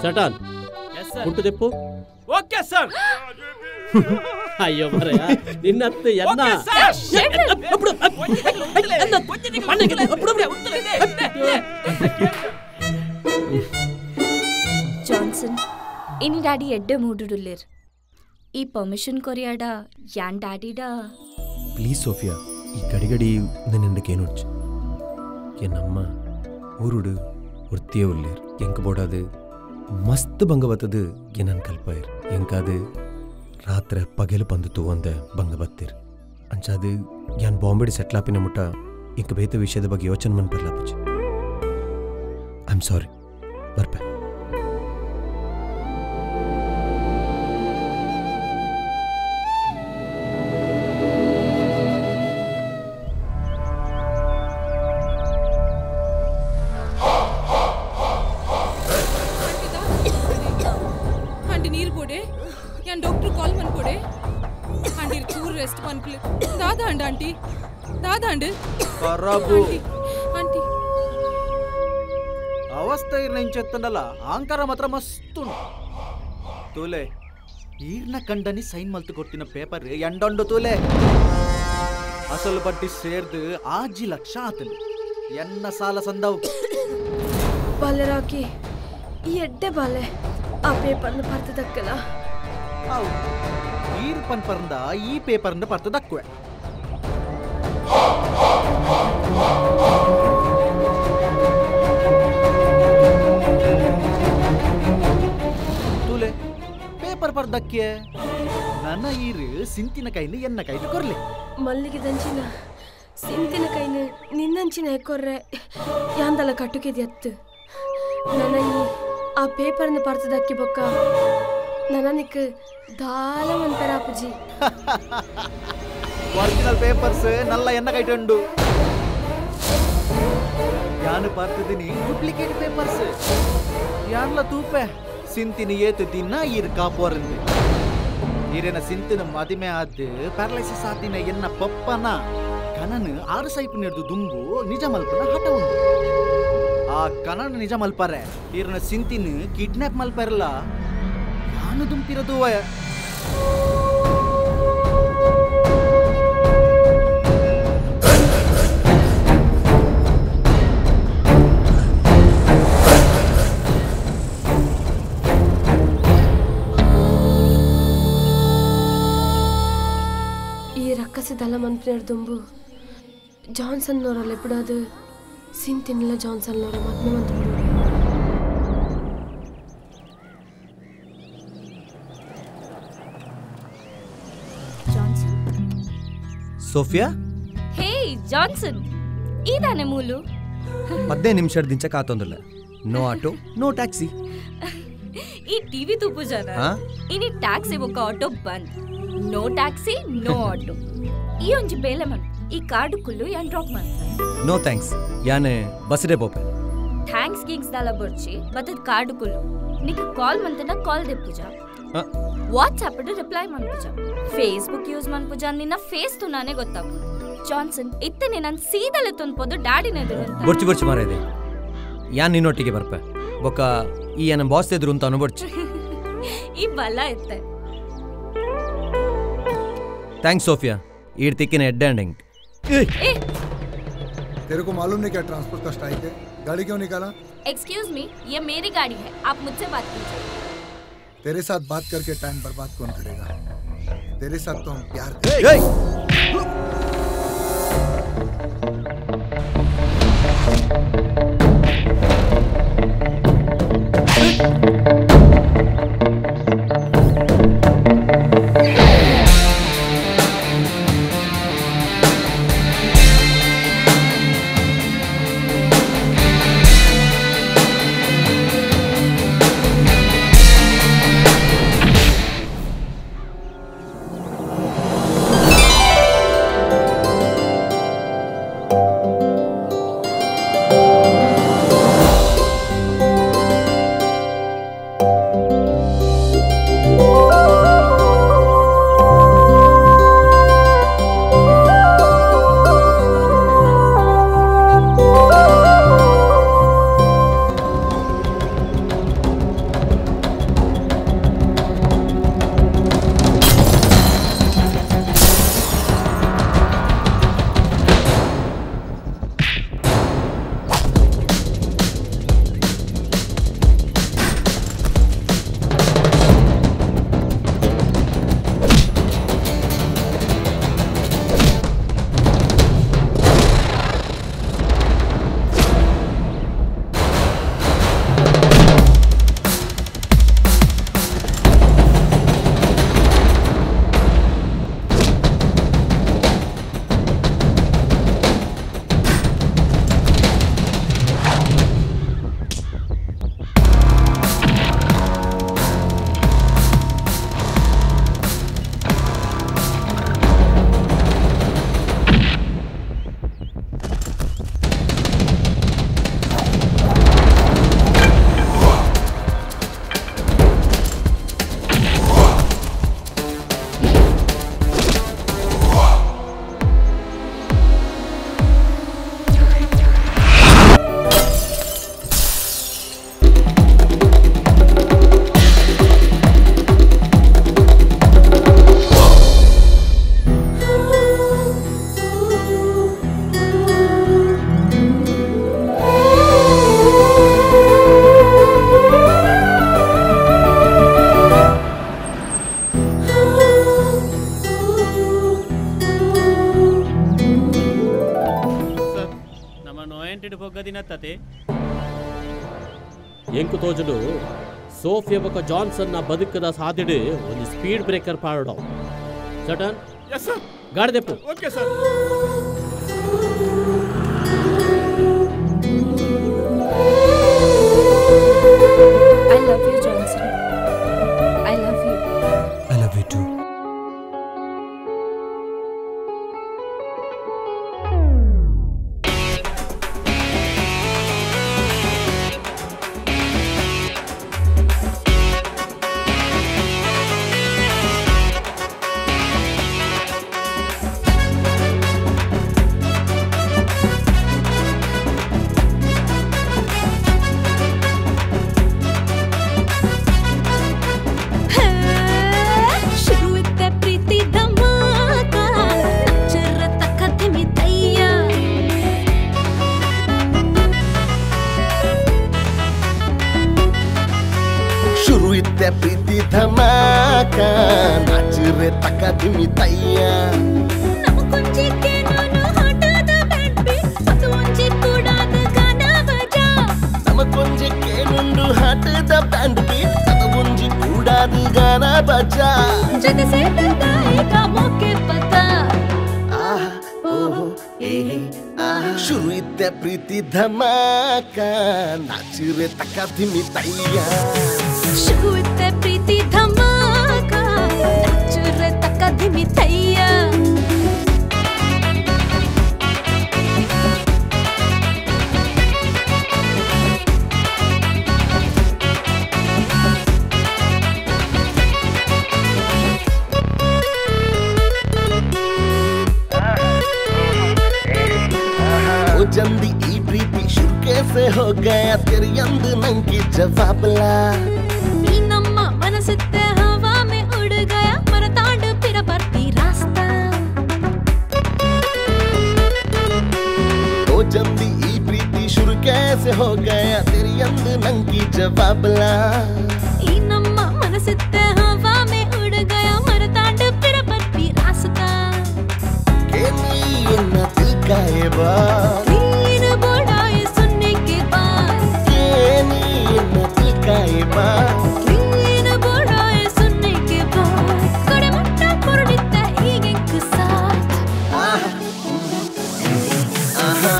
ಸಟಾನ್ ಎಸ್ ಸರ್. ಕುಂಟು ದೆಪ್ಪು. Okay sir. ಅಯ್ಯೋ ಮರೆಯ ನಿನ್ನತ್ತು ಎನ್ನ ಜಾನ್ಸನ್ ಇನಿ ಡ್ಯಾಡಿ ಎಡ್ಡೆ ಮೂಡುಡುಲ್ಲೇರ್ ಈ ಪರ್ಮಿಷನ್ ಕೊರಿಯಾಡ ಯಾನ್ ಡ್ಯಾಡಿಡ ಪ್ಲೀಸ್ ಸೋಫಿಯಾ ಈ ಗಡಿಗಡಿ ನಿನ್ನಕ್ಕೆ ಏನೊಡ್ಚು ಎನ್ನಮ್ಮ ಊರುಡು ಒರ್ತಿಯೇ ಉಲ್ಲೇರ್ ಎಂಕ್ ಬೋಡಾದು ಮಸ್ತ್ ಭಂಗ ಬತ್ತದು ಏನನ್ ಕಲ್ಪಾಯಿರ್ ಎಂಕಾದು ರಾತ್ರೆ ಪಗೆಲು ಬಂದು ತೂವಂದ ಭಂಗ ಬತ್ತೀರ್ ಅಂಚಾದು ಯಾನ್ ಬಾಂಬೆಡ್ ಸೆಟ್ಲ್ ಆಪಿನ ಮುಟ್ಟ ಇಂಕ ಬೇತ ವಿಷಯದ ಬಗ್ಗೆ ಯೋಚನೆ ಮನ್ ಬರ್ಲಾಪುಜಿ. I am sorry ಬರ್ಪೆ. Aunty ನೀರು ಕೊಡೆ ಯಾನ್ ಡಾಕ್ಟರ್ ಕಾಲ್ ಮನ್ಕೊಡೆ ಆಂಟಿ ಚೂರು ರೆಸ್ಟ್ ಮನ್ಪುಲೆ ದಾದಾ ಅಂಡ ಆಂಟಿ ದಾದಾ ಅಂಡ್ ಕರಬು ಆಂಟಿ ಅವಸ್ಥೆ ಇರ್ನ ಇಂಚೆತ್ತಂಡಲ್ಲ ಆಂಕಾರ ಮಾತ್ರ ಮಸ್ತು ತೂಲೆ ಈರ್ನ ಕಂಡನಿ ಸೈನ್ ಮಲ್ತು ಕೊಡ್ತಿನ ಪೇಪರ್ ಎಂಡೊಂಡು ತೂಲೆ ಅಸಲು ಬಡ್ಡಿ ಸೇರ್ದು 5 ಲಕ್ಷ ಆತನು ಎನ್ನ ಸಾಲ ಸಂದವು. ಬಾಲೆ ರಾಕಿ ಈ ಎಡ್ಡೆ ಬಾಲೆ ಆ ಪೇಪರ್ನ ಪರ್ತದಕ್ಕಲ. ಅವು ಈರ್ ಪನ್ ಪರಂದ ಈ ಪೇಪರ್ನ ಪರ್ತದಕ್ಕುವೆ. ತೂಲೆ ಪೇಪರ್ ಪರ್ದಕ್ಕೆ ನನ್ನ ಈರು ಸಿಂತಿನ ಕೈನ ಎನ್ನ ಕೈನ ಕೊರ್ಲಿ. ಮಲ್ಲಿಗೆ ದಂಚಿನ ಸಿಂತಿನ ಕೈನ ನಿನ್ನಂಚಿನ ಕೊರ್ರೆ ಯಾಂದಲ ಕಟ್ಟುಕೆದಿ ಅತ್ತು ನನ್ನ ಈ ಆ ಪೇಪರ್ನ ಪರ್ತದಕ್ಕಿ ಬೊಕ್ಕ ನನನಿಕ್ ದಾಲ ಮಂತರ ಅಪ್ಪುಜಿ. ಒರಿಜಿನಲ್ ಪೇಪರ್ಸ್ ನಲ್ಲ ಎನ್ನ ಕೈಟುಂಡು ಯಾನು ಪಾರ್ತಿದ್ದೀನಿ ಡೂಪ್ಲಿಕೇಟ್ ಪೇಪರ್ಸ್ ಯಾನ್ಲ ತೂಪೆ ಸಿಂತಿನ ಏತು ದಿನ ಈರ್ ಕಾಪೋರಂದು ಈರೇನ ಸಿಂತಿನ ಮದಿಮೆ ಆದ್ ಪ್ಯಾರಲೈಸಿಸ್ ಆತಿನ ಎನ್ನ ಪಪ್ಪನ ಕನನು ಆರು ಸೈಪ್ ನೀಡ್ದು ದುಂಬು ನಿಜ ಮಲ್ಪನ ಹಠ ಉಂಡು. ಆ ಕನನ ನಿಜ ಮಲ್ಪಾರೆ ಈರನ ಸಿಂತಿನ ಕಿಡ್ನಾಪ್ ಮಲ್ಪಾರಲ್ಲ ಯಾನು ದುಂಪಿರೋದು. ಈ ರಕ್ಕಸದಲ್ಲ ಮನ್ಪಿನರ್ ದುಂಬು ಜಾನ್ಸನ್ ನೋರಲ್ಲ ಬಿಡೋದು ಸಿಂತಿನಿಲ್ಲ ಜಾನ್ಸನ್ ನೋರ ಮದ್ಮೆ ಮಂತ ಬಿಡೋದು. ಜಾನ್ಸನ್ ಸೋಫಿಯಾ ಹೇ ಜಾನ್ಸನ್ ಈದಾನೆ ಮೂಲು 15 ನಿಮಿಷದ ದಿಂಚ ಕಾತೊಂದಿಲ್ಲ. No auto no taxi. ಈ ಟಿವಿ ತೂಪು ಜನ ಇನಿ ಟ್ಯಾಕ್ಸಿ ಬೊಕ್ಕ ಆಟೋ ಬಂದ್. No taxi no auto. ಈ ಒಂಜಿ ಬೇಲೆ ಮನ್ ಈ ಕಾರ್ಡ್ ಕುಲ್ಲು ಯಾನ್ ಡ್ರಾಪ್ ಮಾಡ್ತಾರೆ. ನೋ thanks ಯಾನೆ ಬಸ್ಡೆ ಪೋಪೆ. Thanks ಗಿಂಗ್ಸ್ ದಾಲ ಬೊರ್ಚಿ ಬತ್ತದ ಕಾರ್ಡ್ ಕುಲ್ಲು ನಿಕ್ ಕಾಲ್ ಮಂತನ ಕಾಲ್ ದೆ ಪೂಜಾ ವಾಟ್ಸ್ಆಪ್ ರಿಪ್ಲೈ ಮನ್ಪುಜ ಫೇಸ್ಬುಕ್ ಯೂಸ್ ಮನ್ಪುಜ ನಿನ್ನ ಫೇಸ್ ತುನಾನೆ ಗೊತ್ತಾಪು. ಜಾನ್ಸನ್ ಇತ್ತನೆ ನಾನು ಸೀದಲೆ ತೊಂದ್ಪೋದು ಡ್ಯಾಡಿನ ಎದುರು ಅಂತ. ಬೊರ್ಚಿ ಬೊರ್ಚಿ ಮಾರಾಯಿದೆ ಯಾನ್ ನಿನ್ನೊಟ್ಟಿಗೆ ಬರ್ಪೆ ಬೊಕ್ಕ ಈ ನನ್ನ ಬಾಸ್ ಎದುರು ಅಂತ ಅನುಬೊರ್ಚಿ. ಈ ಬಲ ಇತ್ತೆ. Thanks Sophia ಈಡ್ ತಿಕ್ಕಿನ ಎಡ್ಡೆ ಅಂಡ್ तेरे को मालूम नहीं क्या ट्रांसपोर्ट का स्ट्राइक है? गाड़ी क्यों निकाला? एक्सक्यूज मी ये मेरी गाड़ी है आप मुझसे बात कीजिए. तेरे साथ बात करके टाइम बर्बाद कौन करेगा? तेरे साथ तो हम प्यार करेंगे। ದಿನತ್ತದೆ ಎಂಕು ತೋಜುಡು ಸೋಫಿಯಾ ಬೊಕ ಜಾನ್ಸನ್ ನ ಬದುಕದ ಸಾದಿಡು ಒಂದು ಸ್ಪೀಡ್ ಬ್ರೇಕರ್ ಪಾಡೋ ಸಟನ್. Yes sir. ಗಾಡಿ ದೆಪ್ಪು. Okay sir. I love you, Johnson. I love you. I love you too. प्रीति धमाका नाच रे तका धिमी तैया नमकुंजी केनुंडु हाटद बैंड बीट अदुंजी कूडाद गाना बजा जग से गाएगा मौके पता आहा ओहो ए आहा शुरू इत्ते प्रीति धमाका नाच रे तका धिमी तैया शुरू इत्ते प्रीति धमाका नाच रे तका धिमी तैया जल्दी ई प्रीति शुरू कैसे हो गया तेरी अंद नंगी जवाबला ई नम्मा मनसित्ते हवा में उड़ गया मरतांड फिर बढ़ती रास्ता ओ जल्दी ई प्रीति शुरू कैसे हो गया तेरी अंद नंगी जवाबला ई नम्मा मनसित्ते हवा में उड़ गया मरतांड फिर बढ़ती रास्ता के नी ना दिल का ये बात सुनने के बाद कड़े मुट्टा कुरडित्ता ಈಗೆಂಕು ಸಾಥ್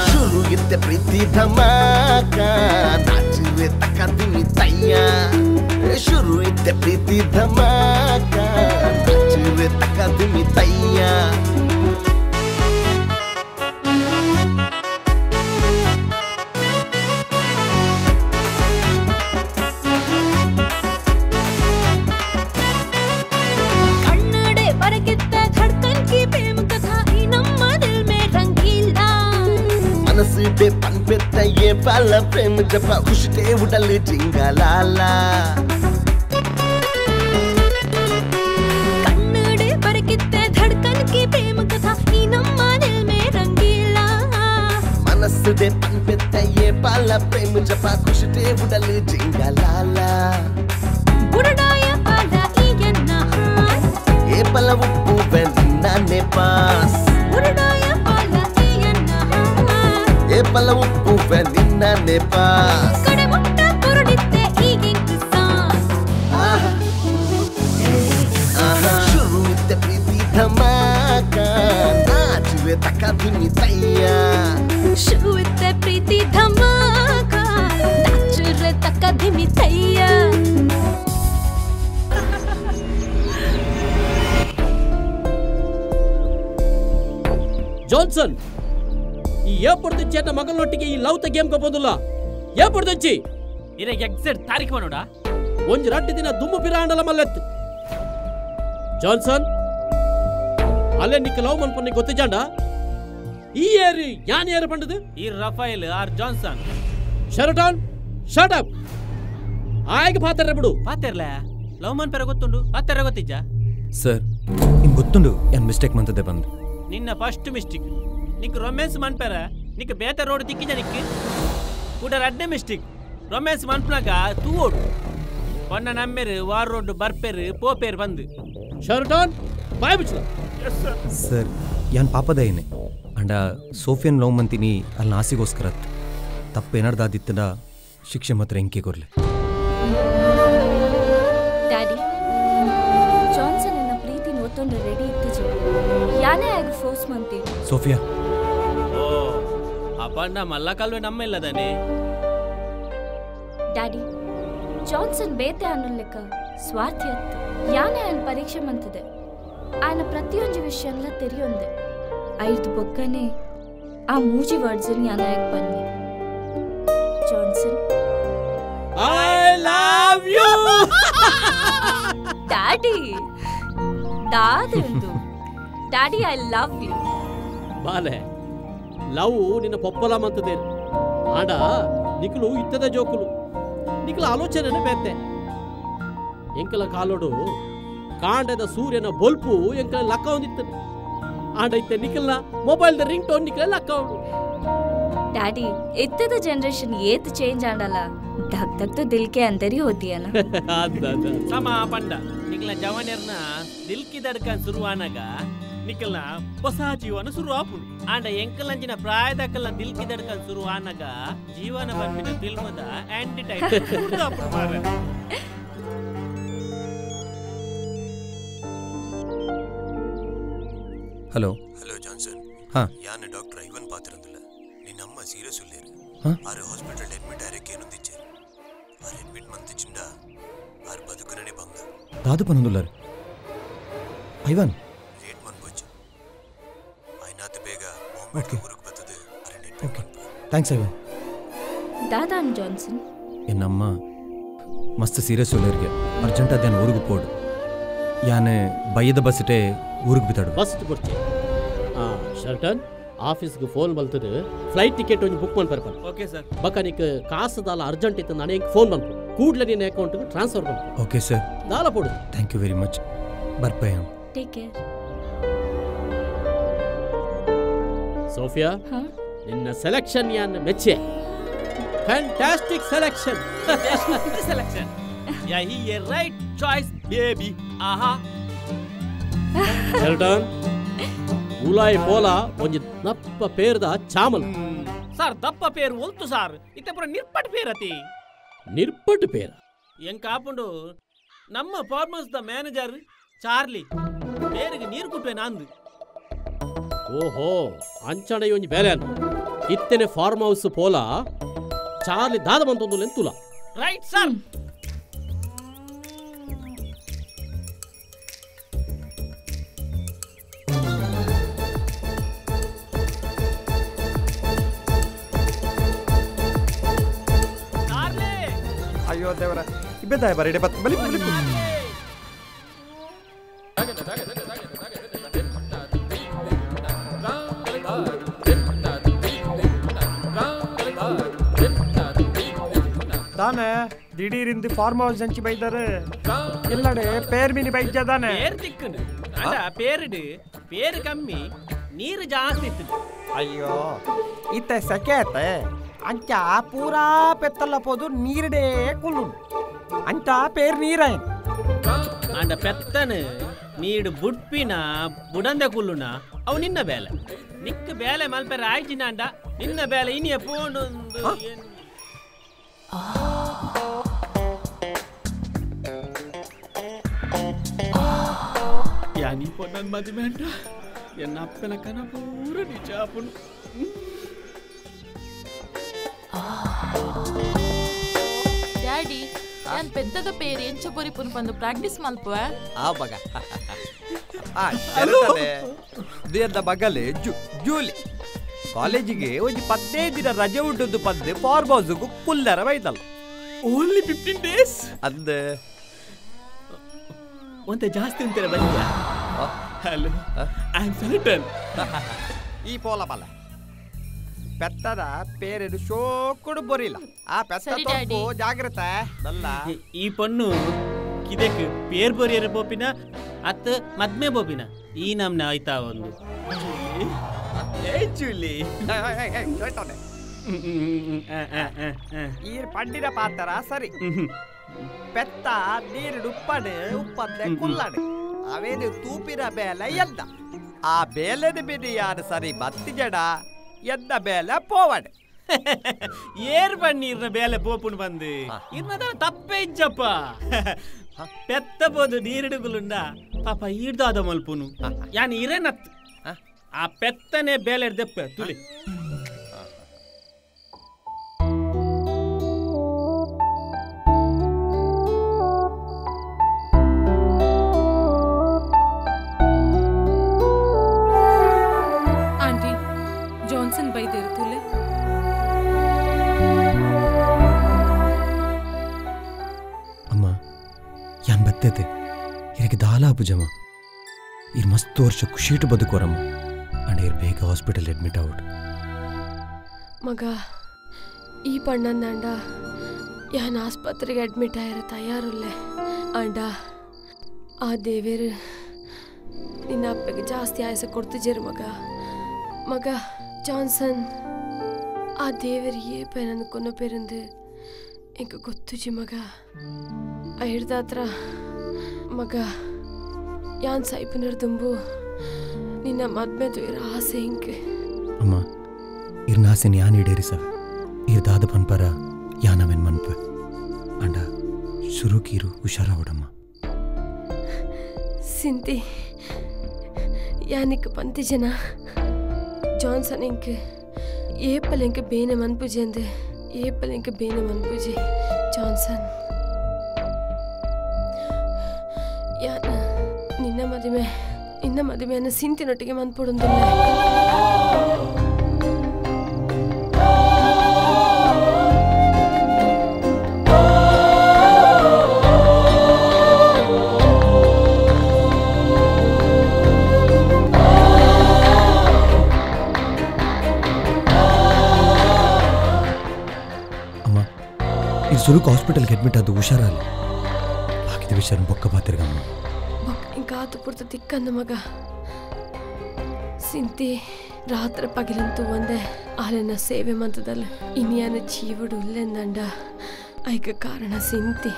शुरू इत्ते प्रीति धमाका नाच रे तका धिमी तैया शुरू इत्ते प्रीति धमाका नाच रे तका धिमी तैया ये पाला प्रेम जपा खुश ते उडल जिंगालाला कन्नड़े पर कितने धड़कन की प्रेम कथा ई नम्मा दिल में रंगीला मनस दे पन पे ये पाला प्रेम जपा खुश ते उडल जिंगालाला बुरडाय पाला ई एन्ना हास ये पला उप्पु वेन्नाने पास बुरडाय पाला ई एन्ना हास ये पला उप्पु निन्ने पास कड़े मुट्टा कुरडित्ते ಈಗೆಂಕು ಸಾಸ್ आहा आहा शुरू इत्ते प्रीति धमाका नाच रे तका धिमी तैया शुरू इत्ते प्रीति धमाका नाच रे तका धिमी तैया ಜಾನ್ಸನ್ ಈ ಏಪುಡ್ದು ಚೇತ ಮಗನೊಟ್ಟಿಗೆ ಈ ಲವ್ ತ ಗೇಮ್ ಕಪ್ಪೊಂದುಲ್ಲ ಏಪುಡ್ದೊಂಚಿ ಇರೆಗ್ ಎಕ್ಸಾಕ್ಟ್ ತಾರೀಖು ಮಾಡೋಡ ಒಂಜಿ ರಡ್ಡು ದಿನ ದುಮ್ಮು ಪಿರಾಂಡಲ ಮಲ್ಲೆತ್ತು ಜಾನ್ಸನ್ ಅಲ್ಲೇ ನಿಕ್ಕ ಲವ್ ಮನ್ಪನ್ನಿ ಗೊತ್ತಿಜಾಂಡ ಈ ಏರು ಯಾನ್ ಏರು ಪಂಡದು ಈ ರಫೇಲ್ ಆರ್ ಜಾನ್ಸನ್ ಶರಟಾನ್ ಶಟ್ ಅಪ್ ಆಯ್ಗೆ ಪಾತೆರ್ರೆ ಬಿಡು ಪಾತೆರ್ಲ ಲವ್ ಮನ್ಪೆರ ಗೊತ್ತುಂಡು ಪಾತೆರ್ರೆ ಗೊತ್ತಿಜ್ಜಾ ಸರ್ ನಿಮ್ಗೆ ಗೊತ್ತುಂಡು ಏನು ಮಿಸ್ಟೇಕ್ ಮಂತದೆ ಬಂದು ನಿನ್ನ ಫಸ್ಟ್ ಮಿಸ್ಟೇಕ್ ನಿಕ್ ರೊಮ್ಯಾನ್ಸ್ ಮನ್ಪೆರ ನಿಕ್ ಬೇತ ರೋಡ್ ತಿಕ್ಕಿಜ ನಿಕ್ ಕೂಡ ರಡ್ಡೆ ಮಿಸ್ಟೇಕ್ ರೊಮ್ಯಾನ್ಸ್ ಮನ್ಪನಾಗ ತೂವೋಡು ಪೊನ್ನ ನಮ್ಮೆರು ವಾರ್ ರೋಡ್ ಬರ್ಪೇರು ಪೋಪೇರು ಬಂದು ಶರಟಾನ್ ಬಾಯ್ ಬಿಚ್ಚಲ ಸರ್ ಯಾನ್ ಪಾಪದ ಏನೆ ಅಂಡ ಸೋಫಿಯನ್ ಲವ್ ಮಂತೀನಿ ಅಲ್ಲಿ ಆಸೆಗೋಸ್ಕರ ತಪ್ಪು ಏನಾರ್ದಾದಿತ್ತಂಡ ಶಿಕ್ಷೆ ಮಾತ್ರ ಎಂಕೆ ಕೊರ್ಲೆ. ಡ್ಯಾಡಿ, ಜಾನ್ಸನ್ ನನ್ನ ಪ್ರೀತಿ ಒತ್ತೊಂಡು ರೆಡಿ ಇತ್ತಿಜೆ. ಯಾನೇ ಆಗ ಫೋರ್ಸ್ ಮಂತಿ. ಸೋಫಿಯಾ. ಓ ಅಪ್ಪಣ್ಣ ಮಲ್ಲ ಕಲ್ವೆ ನಮ್ಮ ಇಲ್ಲದಾನೆ. ಡ್ಯಾಡಿ, ಜಾನ್ಸನ್ ಬೇತೆ ಅನ್ನೋ ಲೆಕ್ಕ ಸ್ವಾರ್ಥಿ ಅತ್ತು. ಯಾನೇ ఆయన ಪರೀಕ್ಷೆ ಮಂತದೆ. ఆయన ಪ್ರತಿಯೊಂದು ವಿಷಯನ್ಲ ತೆರಿಯೊಂದೆ. ಐದು ಬೊಕ್ಕನೆ ಆ ಮೂಜಿ ವರ್ಡ್ಸ್ ಯಾನಾಯಕ್ ಬನ್ನಿ. Johnson, I love you. Daddy, ದಾದಂದು daddy, I love you. ಬಾಲೆ ಲವ್ ನಿನ್ನ ಪೊಪ್ಪಲ ಮಂತದೆ. ಆಡ ನಿಖಲು ಇತ್ತದ ಜೋಕುಲು ನಿಖಲ ಆಲೋಚನೆ ಬೇತೆ. ಎಂಕಲ ಕಾಲೋಡು ಕಾಂಡದ ಸೂರ್ಯನ ಬೊಲ್ಪು ಎಂಕಲ ಲಕ್ಕ ಹೊಂದಿತ್ತನೆ. ಆಂಡ ಇತ್ತೆ ನಿಖಲ್ನ ಮೊಬೈಲ್ದ ರಿಂಗ್ ಟೋನ್ ನಿಖಲ ಲಕ್ಕ ಉಂಡು. ಡ್ಯಾಡಿ, ಇತ್ತದ ಜನರೇಷನ್ ಏತ್ ಚೇಂಜ್ ಆಂಡಲ್ಲ. ಧಕ್ ಧಕ್ ತೋ ದಿಲ್ ಕೆ ಅಂದರ್ ಹಿ ಹೋತಿ ಹೈ ನಾ. ಸಮ ಪಂಡ ನಿಖಲ ಜವಾನಿಯರ್ನ ದಿಲ್ ಕಿ ಧಡ್ಕನ್ ಶುರುವಾನಾಗ ನಿಖಲ್ನ ಹೊಸ ಜೀವನ ಶುರು ಆಪುಂಡು. ಆಂಡ ಎಂಕಲಂಜಿನ ಪ್ರಾಯದಕಲ್ನ ದಿಲ್ ಕಿ ಧಡ್ಕನ್ ಶುರು ಆನಾಗ ಜೀವನ ಬರ್ಪಿನ ಫಿಲ್ಮದ ಆಂಟಿ ಟೈಟಲ್ ಶುರು ಆಪುಂಡು ಮಾರ್ರೆ. Hello hello Johnson. ಹಾಂ. ಯಾನ್ ಡಾಕ್ಟರ್ ಐವನ್ ಪಾತಿರಂದಿಲ್ಲ. ನಿನ್ನ ಅಮ್ಮ ಸೀರಿಯಸ್ ಉಲ್ಲೇರು. ಆರು ಹಾಸ್ಪಿಟಲ್ ಅಡ್ಮಿಟ್ ಆರಕ್ಕೆ ಏನೊಂದಿಚ್ಚೇರು. ಆರು ಅಡ್ಮಿಟ್ ಮಂತಿಚ್ಚಿಂಡ ಆರು ಬದುಕುನನೆ ಭಂಗ. ದಾದು ಪನೊಂದುಲ್ಲಾರು ಐವನ್. ಲೇಟ್ ಮನ್ಪೊಚ್ಚು. ಆಯ್ನಾತ್ ಬೇಗ ಬಾಂಬೆ ಊರಿಗೆ ಬರ್ತದೆ. Okay, thanks Ivan. ದಾದಾನ್ ಜಾನ್ಸನ್. ಎನ್ನಮ್ಮ ಮಸ್ತ್ ಸೀರಿಯಸ್ ಉಲ್ಲೇರಿಗೆ. ಅರ್ಜೆಂಟ್ ಅದೇನು ಊರಿಗೆ ಪೋಡು. ಯಾನೆ ಬಯ್ಯದ ಬಸ್ಟೇ ಊರಿಗೆ ಬಿತ್ತಾಡು. ಬಸ್ ಕೊಡ್ಚೆ. ಹಾಂ ಶರ್ಟನ್, ಆಫೀಸ್ಗೆ ಫೋನ್ ಬಲ್ತದೆ. ಫ್ಲೈಟ್ ಟಿಕೆಟ್ ಒಂದು ಬುಕ್ ಮಾಡ್ಬಾರ. Okay sir. ಬಕನಿಕ್ ಕಾಸುದಾಲ ಅರ್ಜೆಂಟ್ ಇತ್ತು, ನಾನು ಹೆಂಗೆ ಫೋನ್ ಬಂತು ಕೂಡಲೇ ನಿನ್ನ ಅಕೌಂಟ್ಗೆ ಟ್ರಾನ್ಸ್ಫರ್ ಬಂತು. Okay sir. ದಾಲ ಪೋಡು. Thank you very much. ಬರ್ಪಯ್ಯ. Take care. Sophia, ನಿನ್ನ ಸೆಲೆಕ್ಷನ್ ಯಾನ್ ಮೆಚ್ಚೆ. Fantastic selection. Selection. Yeah he a right choice baby. ಆಹಾ ಶರ್ಟನ್, ಉಲಾಯ್ ಪೋಲ ಒಂಜಿ ದಪ್ಪ ಪೇರ್ದ ಚಾಮಲ್. ಸರ್ ದಪ್ಪ ಪೇರು ಒಲ್ತು ಸರ್, ಇತ್ತೆ ಪೂರ ನಿರ್ಪಟ್ ಪೇರತಿ. ನಿರ್ಪಟ್ ಪೇರ ಎಂಕಾಪುಂಡು ನಮ್ಮ ಫಾರ್ಮರ್ಸ್ the manager Charlie ಪೇರಿಗೆ ನೀರು ಕುಟ್ಟುವೆ ನಾಂದು. ಓಹೋ, ಅಂಚಣ ಒಂಜಿ ಬೇಲೆ ಇತ್ತನೆ ಫಾರ್ಮ್ ಹೌಸ್ ಪೋಲ ಚಾರ್ಲಿ ದಾದ ಬಂತೊಂದು ತುಲ. Right sir. ಅಯ್ಯೋ ದೇವರ, ಇಬ್ಬೆದಾಯ ಬರೀ ಬತ್ ಬಲಿ ಬಲಿ. ತಾನೆ ದಿಢೀರಿಂದ ಫಾರ್ಮ್ ಹೌಸ್ ಹಂಚಿ ಬೈದಾರೆ. ಎಲ್ಲಡೆ ಪೇರ್ ಮೀನಿ ಬೈಜದಾನೆ. ಪೇರ್ ತಿಕ್ಕನು ಅಡ ಪೇರಿಡು ಪೇರು ಕಮ್ಮಿ ನೀರು ಜಾಸ್ತಿ ಇತ್ತು. ಅಯ್ಯೋ ಇತ್ತೆ ಸೆಕೆ ಆಯ್ತೆ ಅಂಚ ಪೂರಾ ಪೆತ್ತಲ್ಲ ಪೋದು ನೀರಿಡೇ ಕುಲ್ಲು ಅಂಚ ಪೇರ್ ನೀರಾಯ್ತು. ಅಂಡ ಪೆತ್ತನು ನೀಡು ಬುಡ್ಪಿನ ಬುಡಂದೆ ಕುಲ್ಲುನ ಅವು ನಿನ್ನ ಬೇಲೆ. ನಿಕ್ಕ ಬೇಲೆ ಮಲ್ಪೆರ ಆಯ್ಚಿನ ಅಂಡ ನಿನ್ನ ಬೇಲೆ ಇನಿಯ ಪೋಣೊಂದು. ಯಾನಿ ಪೊನ್ನನ್ ಮದುವೆ ಅಂಡ ಎನ್ನ ಅಪ್ಪನ ಕನ ಪೂರ ನಿಜ ಆಪುಂಡು. ಡ್ಯಾಡಿ, ನಾನು ಪೆದ್ದದ ಪೇರು ಎಂಚ ಪೊರಿಪುನ್ ಬಂದು ಪ್ರಾಕ್ಟೀಸ್ ಮಲ್ಪುವೆ. ಆ ಬಗ ದೇರ್ದ ಬಗಲೆ ಜೂಲಿ ಕಾಲೇಜಿಗೆ ಒಂಜಿ 15 ದಿನ ರಜೆ ಉಂಟದ್ದು ಪಂದೆ ಫಾರ್ಮ್ ಹೌಸ್ಗೂ ಕುಲ್ಲರ ಬೈದಲ್ಲ. ಓನ್ಲಿ 15 ಡೇಸ್ ಅಂದ ಒಂತೆ ಜಾಸ್ತಿ ಅಂತಾರೆ ಬಲ್ಲಿಯ. Hello, I am certain. ಈ ಪೋಲ ಬಲ್ಲ ಪೆತ್ತದ ಪೇರೆಡು ಶೋಕುಡು ಬೊರಿಲ್ಲ. ಆ ಪೆತ್ತ ತಪ್ಪು ಜಾಗ್ರತೆ ಬಲ್ಲ. ಈ ಪಣ್ಣು ಕಿದೆಕ್ ಪೇರ್ ಬೊರಿಯರ ಬೋಪಿನ ಅತ್ತ ಮದ್ಮೆ ಬೋಪಿನ ಈ ನಮ್ನ ಆಯ್ತಾ ಒಂದು. ಏ ಜೂಲಿ, ಈ ಪಂಡಿನ ಪಾತ್ರ ಸರಿ. ಪೆತ್ತ ನೀರು ಉಪ್ಪಡು ಉಪ್ಪಂದೆ ಕುಲ್ಲಡು ಅವೇನು ತೂಪಿನ ಬೇಲೆ ಎದ್ದ ಆ ಬೇಲೆದ ಬಿಡಿ ಯಾರು ಸರಿ ಬತ್ತಿ ಜಡ ಎದ್ದ ಬೇಲೆ ಪೋವಡು. ಏರ್ ಬಣ್ಣಿ ಇರ್ನ ಬೇಲೆ ಪೋಪುಂಡು ಬಂದು ಇರ್ನ ತಪ್ಪೆ ಇಜ್ಜಪ್ಪ ಪೆತ್ತ ಬೋದು ನೀರಿಡುಗುಲುಂಡ ಪಾಪ ಈಡ್ದಾದ ಮಲ್ಪುನು ಯಾನ್ ಇರೇನತ್ ಆ ಪೆತ್ತನೆ ಬೇಲೆ ದೆಪ್ಪೆ ತುಳಿ ಆಂಟಿ ಜಾನ್ಸನ್ ಬೈದೇರು ತುಲೆ ಅಮ್ಮ ಯಾನ್ ಬತ್ತತೆ ಇರಕ್ಕೆ ದಾಲ ಅಪುಜಮ್ಮ ಇರ್ ಮಸ್ತ್ ವರ್ಷ ಖುಷಿಟು ಬದುಕೋರಮ್ಮ ಅಂಡ್ ಇರ್ ಬೇಗ ಹಾಸ್ಪಿಟಲ್ ಅಡ್ಮಿಟ್ ಔಟ್ ಮಗ ಈ ಪಣ್ಣಂದಂಡ ಯಾನ್ ಆಸ್ಪತ್ರೆಗೆ ಅಡ್ಮಿಟ್ ಆಯಿರ ತಯಾರುಲ್ಲೆ ಅಂಡ ಆ ದೇವೇರು ನಿನ್ನ ಅಪ್ಪಗೆ ಜಾಸ್ತಿ ಆಯಸ ಕೊಡ್ತಿಜೇರು ಮಗ ಮಗ ಜಾನ್ಸನ್ ಆ ದೇವರು ಏಪ ನನ್ನ ಕೊನ್ನ ಪೇರಂದು ಎಂಕ ಗೊತ್ತುಜಿ ಮಗ ಹಿಡ್ದಾತ್ರ ಮಗ ಯಾನ್ ಸೈಪನರ್ ದುಂಬು ನಿನ್ನ ಮದ್ಮೆದು ಇರ ಆಸೆ ಇಂಕ್ ಅಮ್ಮ ಇರ್ನ ಆಸೆನ ಯಾನ್ ಈಡೇರಿಸವೆ ಇರ್ದಾದ ಪನ್ಪರ ಯಾನವೆನ್ ಮನ್ಪ ಅಂಡ ಶುರುಕೀರು ಹುಷಾರಾವಡಮ್ಮ ಸಿಂತಿ ಯಾನಿಕ್ ಪಂತಿ ಜನ ಜಾನ್ಸನ್ ಇಂಕ್ ಏಪಲ್ ಇಂಕ್ ಬೇನೆ ಮನ್ಪುಜೆಂದು ಏಪಲ್ ಇಂಕ್ ಬೇನೆ ಮನ್ಪುಜೆ ಜಾನ್ಸನ್ ಯಾನ ನಿನ್ನ ಮದುವೆಯನ್ನು ಸಿಂತಿನೊಟ್ಟಿಗೆ ಮನ್ಪುಡುಂದಿಲ್ಲ ಅಮ್ಮ ಇದು ಸುರುಕು ಹಾಸ್ಪಿಟಲ್ಗೆ ಅಡ್ಮಿಟ್ ಆದ ಹುಷಾರಲ್ಲ ಬಾಕಿದ ವಿಷಯ ಬೊಕ್ಕ ಬಾತಿರ್ಗಮ್ಮ ಇಂಕಾತು ಪುರ್ತ ತಿಕ್ಕಂದ ಮಗ ಸಿಂತಿ ರಾತ್ರಿ ಪಗಿಲಂತೂ ಒಂದೇ ಆಲೆನ ಸೇವೆ ಮಂತದಲ್ಲ ಇನ್ಯಾನ ಜೀವಡು ಉಲ್ಲೆಂದಂಡ ಐಕ ಕಾರಣ ಸಿಂತಿ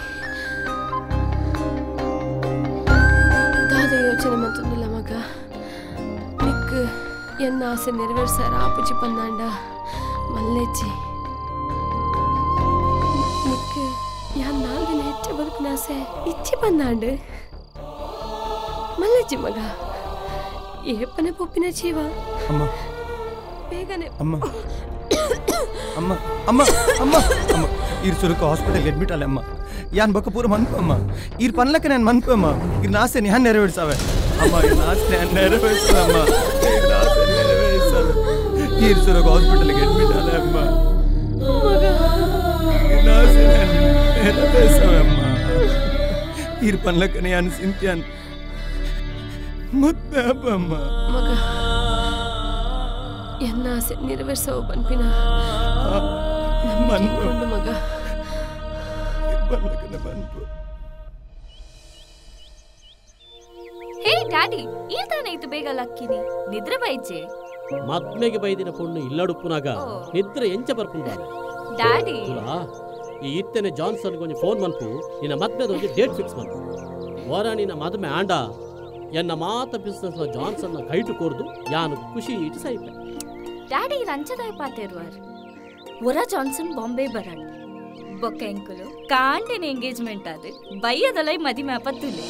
ದಾದ ಯೋಚನೆ ಮಂತಂದಿಲ್ಲ ಮಗ ನಿಕ್ ಎನ್ನ ಆಸೆ ನೆರವೇರ್ಸಾರ ಆಪುಜಿ ಪಂದಾಂಡ ಮಲ್ಲೆಜ್ಜಿ ನಿಕ್ ಯಾನ್ 4 ದಿನ ಹೆಚ್ಚ ಬದುಕಿನ ಆಸೆ ಇಚ್ಚಿ ಬಂದಾಂಡು ಮಲ್ಲಜ್ಜಿ ಮಗ ಏಪನೆ ಪೊಪ್ಪಿನ ಜೀವ ಅಮ್ಮ ಬೇಗನೆ ಅಮ್ಮ ಅಮ್ಮ ಅಮ್ಮ ಅಮ್ಮ ಅಮ್ಮ ಇರ್ ಸುರುಕ ಹಾಸ್ಪಿಟಲ್ ಅಡ್ಮಿಟ್ ಅಲ್ಲ ಅಮ್ಮ ಯಾನ್ ಬೊಕ್ಕ ಪೂರ ಮನ್ಪು ಅಮ್ಮ ಇರ್ ಪನ್ಲಕ್ಕೆ ನಾನು ಮನ್ಪು ಅಮ್ಮ ಇರ್ನ ಆಸೆ ಯಾನ್ ನೆರವೇರ್ಸಾವೆ ಅಮ್ಮ ಇರ್ನ ಆಸೆ ಯಾನ್ ನೆರವೇರ್ಸಾವೆ ಅಮ್ಮ ಇರ್ನ ಆಸೆ ನೆರವೇರ್ಸಾವೆ ಇರ್ ಸುರುಕ ಹಾಸ್ಪಿಟಲ್ಗೆ ಅಡ್ಮಿಟ್ ಅಲ್ಲ ಅಮ್ಮ ಇರ್ನ ಆಸೆ ನೆರವೇರ್ಸಾವೆ ಅಮ್ಮ ಇರ್ ಪನ್ಲಕ್ಕೆ ಯಾನ್ ಸಿಂತ್ಯಾನ್ ಮತ್ತೆ ಅಮ್ಮ ಮಗ ಎನ್ನ ಆಸೆ ನೆರವೇರ್ಸವ ಪನ್ಪಿನ ಮನ್ಪು ಮಗ ಹೇ ಡ್ಯಾಡಿ ಈತಾನೆ ಇತ್ತು ಬೇಗ ಲಕ್ಕಿನಿ ನಿದ್ರೆ ಬೈಜೆ ಮದ್ಮೆಗೆ ಬೈದಿನ ಪೊಣ್ಣು ಇಲ್ಲಡುಪ್ಪುನಾಗ ನಿದ್ರೆ ಎಂಚ ಬರ್ಪುಂಡ ಡ್ಯಾಡಿ ಈ ಇತ್ತನೆ ಜಾನ್ಸನ್ ಗೊಂಜಿ ಫೋನ್ ಮನ್ಪು ನಿನ್ನ ಮದ್ಮೆದ ಒಂಜಿ ಡೇಟ್ ಫಿಕ್ಸ್ ಮನ್ಪು ವರ ನಿನ್ನ ಮದ್ಮೆ ಆಂಡ ಎನ್ನ ಮಾತ ಬಿಸ್ನೆಸ್ ಜಾನ್ಸನ್ನ ಕೈಟು ಕೋರ್ದು ಯಾನು ಖುಷಿ ಇಟ್ಟು ಸೈಪೆ ಡ್ಯಾಡಿ ರಂಚದಾಯ ಪಾತೆರುವಾರ್ ಒರ ಜಾನ್ಸನ್ ಬಾಂಬೆ ಬರಾಡ್ ಬೊಕ್ಕ ಎಂಕುಲು ಕಾಂಡಿನ ಎಂಗೇಜ್ಮೆಂಟ್ ಅದು ಬಯ್ಯದಲೈ ಮದಿಮೆ ಅಪತ್ತುಲೆ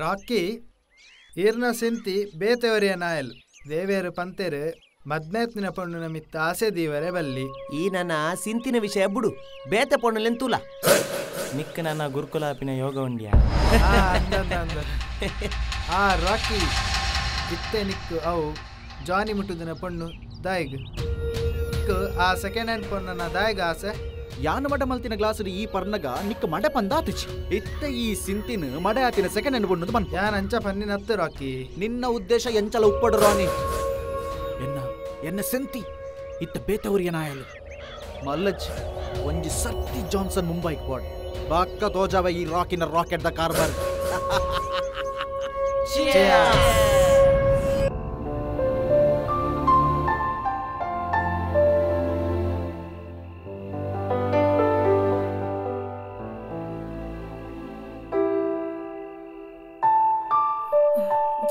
ರಾಕಿ ಈರ್ನ ಸಿಂತಿ ಬೇತೆವರಿಯ ನಾಯಲ್ ದೇವೇರು ಪಂತೇರು ಮದ್ಮೇತ್ನಿನ ಪಣ್ಣುನ ಮಿತ್ತ ಆಸೆ ದೀವರೆ ಬಲ್ಲಿ ಈ ನನ್ನ ಸಿಂತಿನ ವಿಷಯ ಬುಡು ಬೇತೆ ಪಣ್ಣುಲೆನ್ ತೂಲ ನಿಕ್ಕ ನನ್ನ ಗುರುಕುಲಾಪಿನ ಯೋಗ ಉಂಡ್ಯಾ ಆ ರಾಕಿ ಇತ್ತೆ ನಿಕ್ಕು ಅವು ಜಾನಿ ಮುಟ್ಟುದಿನ ಪಣ್ಣು ದಾಯಿಗ್ ಆ ಸೆಕೆಂಡ್ ಹ್ಯಾಂಡ್ ಪಣ್ಣನ ದಾಯಿಗ ಆಸೆ ಯಾನ ಮಡ ಮಲ್ತಿನ ಗ್ಲಾಸ್ ಈ ಪರ್ನಗ ನಿಕ್ಕ ಮಡ ಪಂದಾತಿಚಿ ಇತ್ತ ಈ ಸಿಂತಿನ ಮಡ ಆತಿನ ಸೆಕೆಂಡ್ ಹ್ಯಾಂಡ್ ಪಣ್ಣು ಬನ್ ಯಾನ್ ಅಂಚ ಪನ್ನಿನ ಹತ್ತು ರಾಕಿ ನಿನ್ನ ಉದ್ದೇಶ ಎಂಚಲ ಉಪ್ಪಡು ರಾನಿ ಎನ್ನ ಎನ್ನ ಸಿಂತಿ ಇತ್ತ ಬೇತವರಿಯ ನಾಯಲು ಮಲ್ಲಜ್ ಒಂಜಿ ಸರ್ತಿ ಜಾನ್ಸನ್ ಮುಂಬೈಗೆ ಬೋರ್ಡ್ ಬಕ್ಕ ತೋಜಾವ ಈ ರಾಕಿನ ರಾಕೆಟ್ the ಕಾರ್ಬರ್.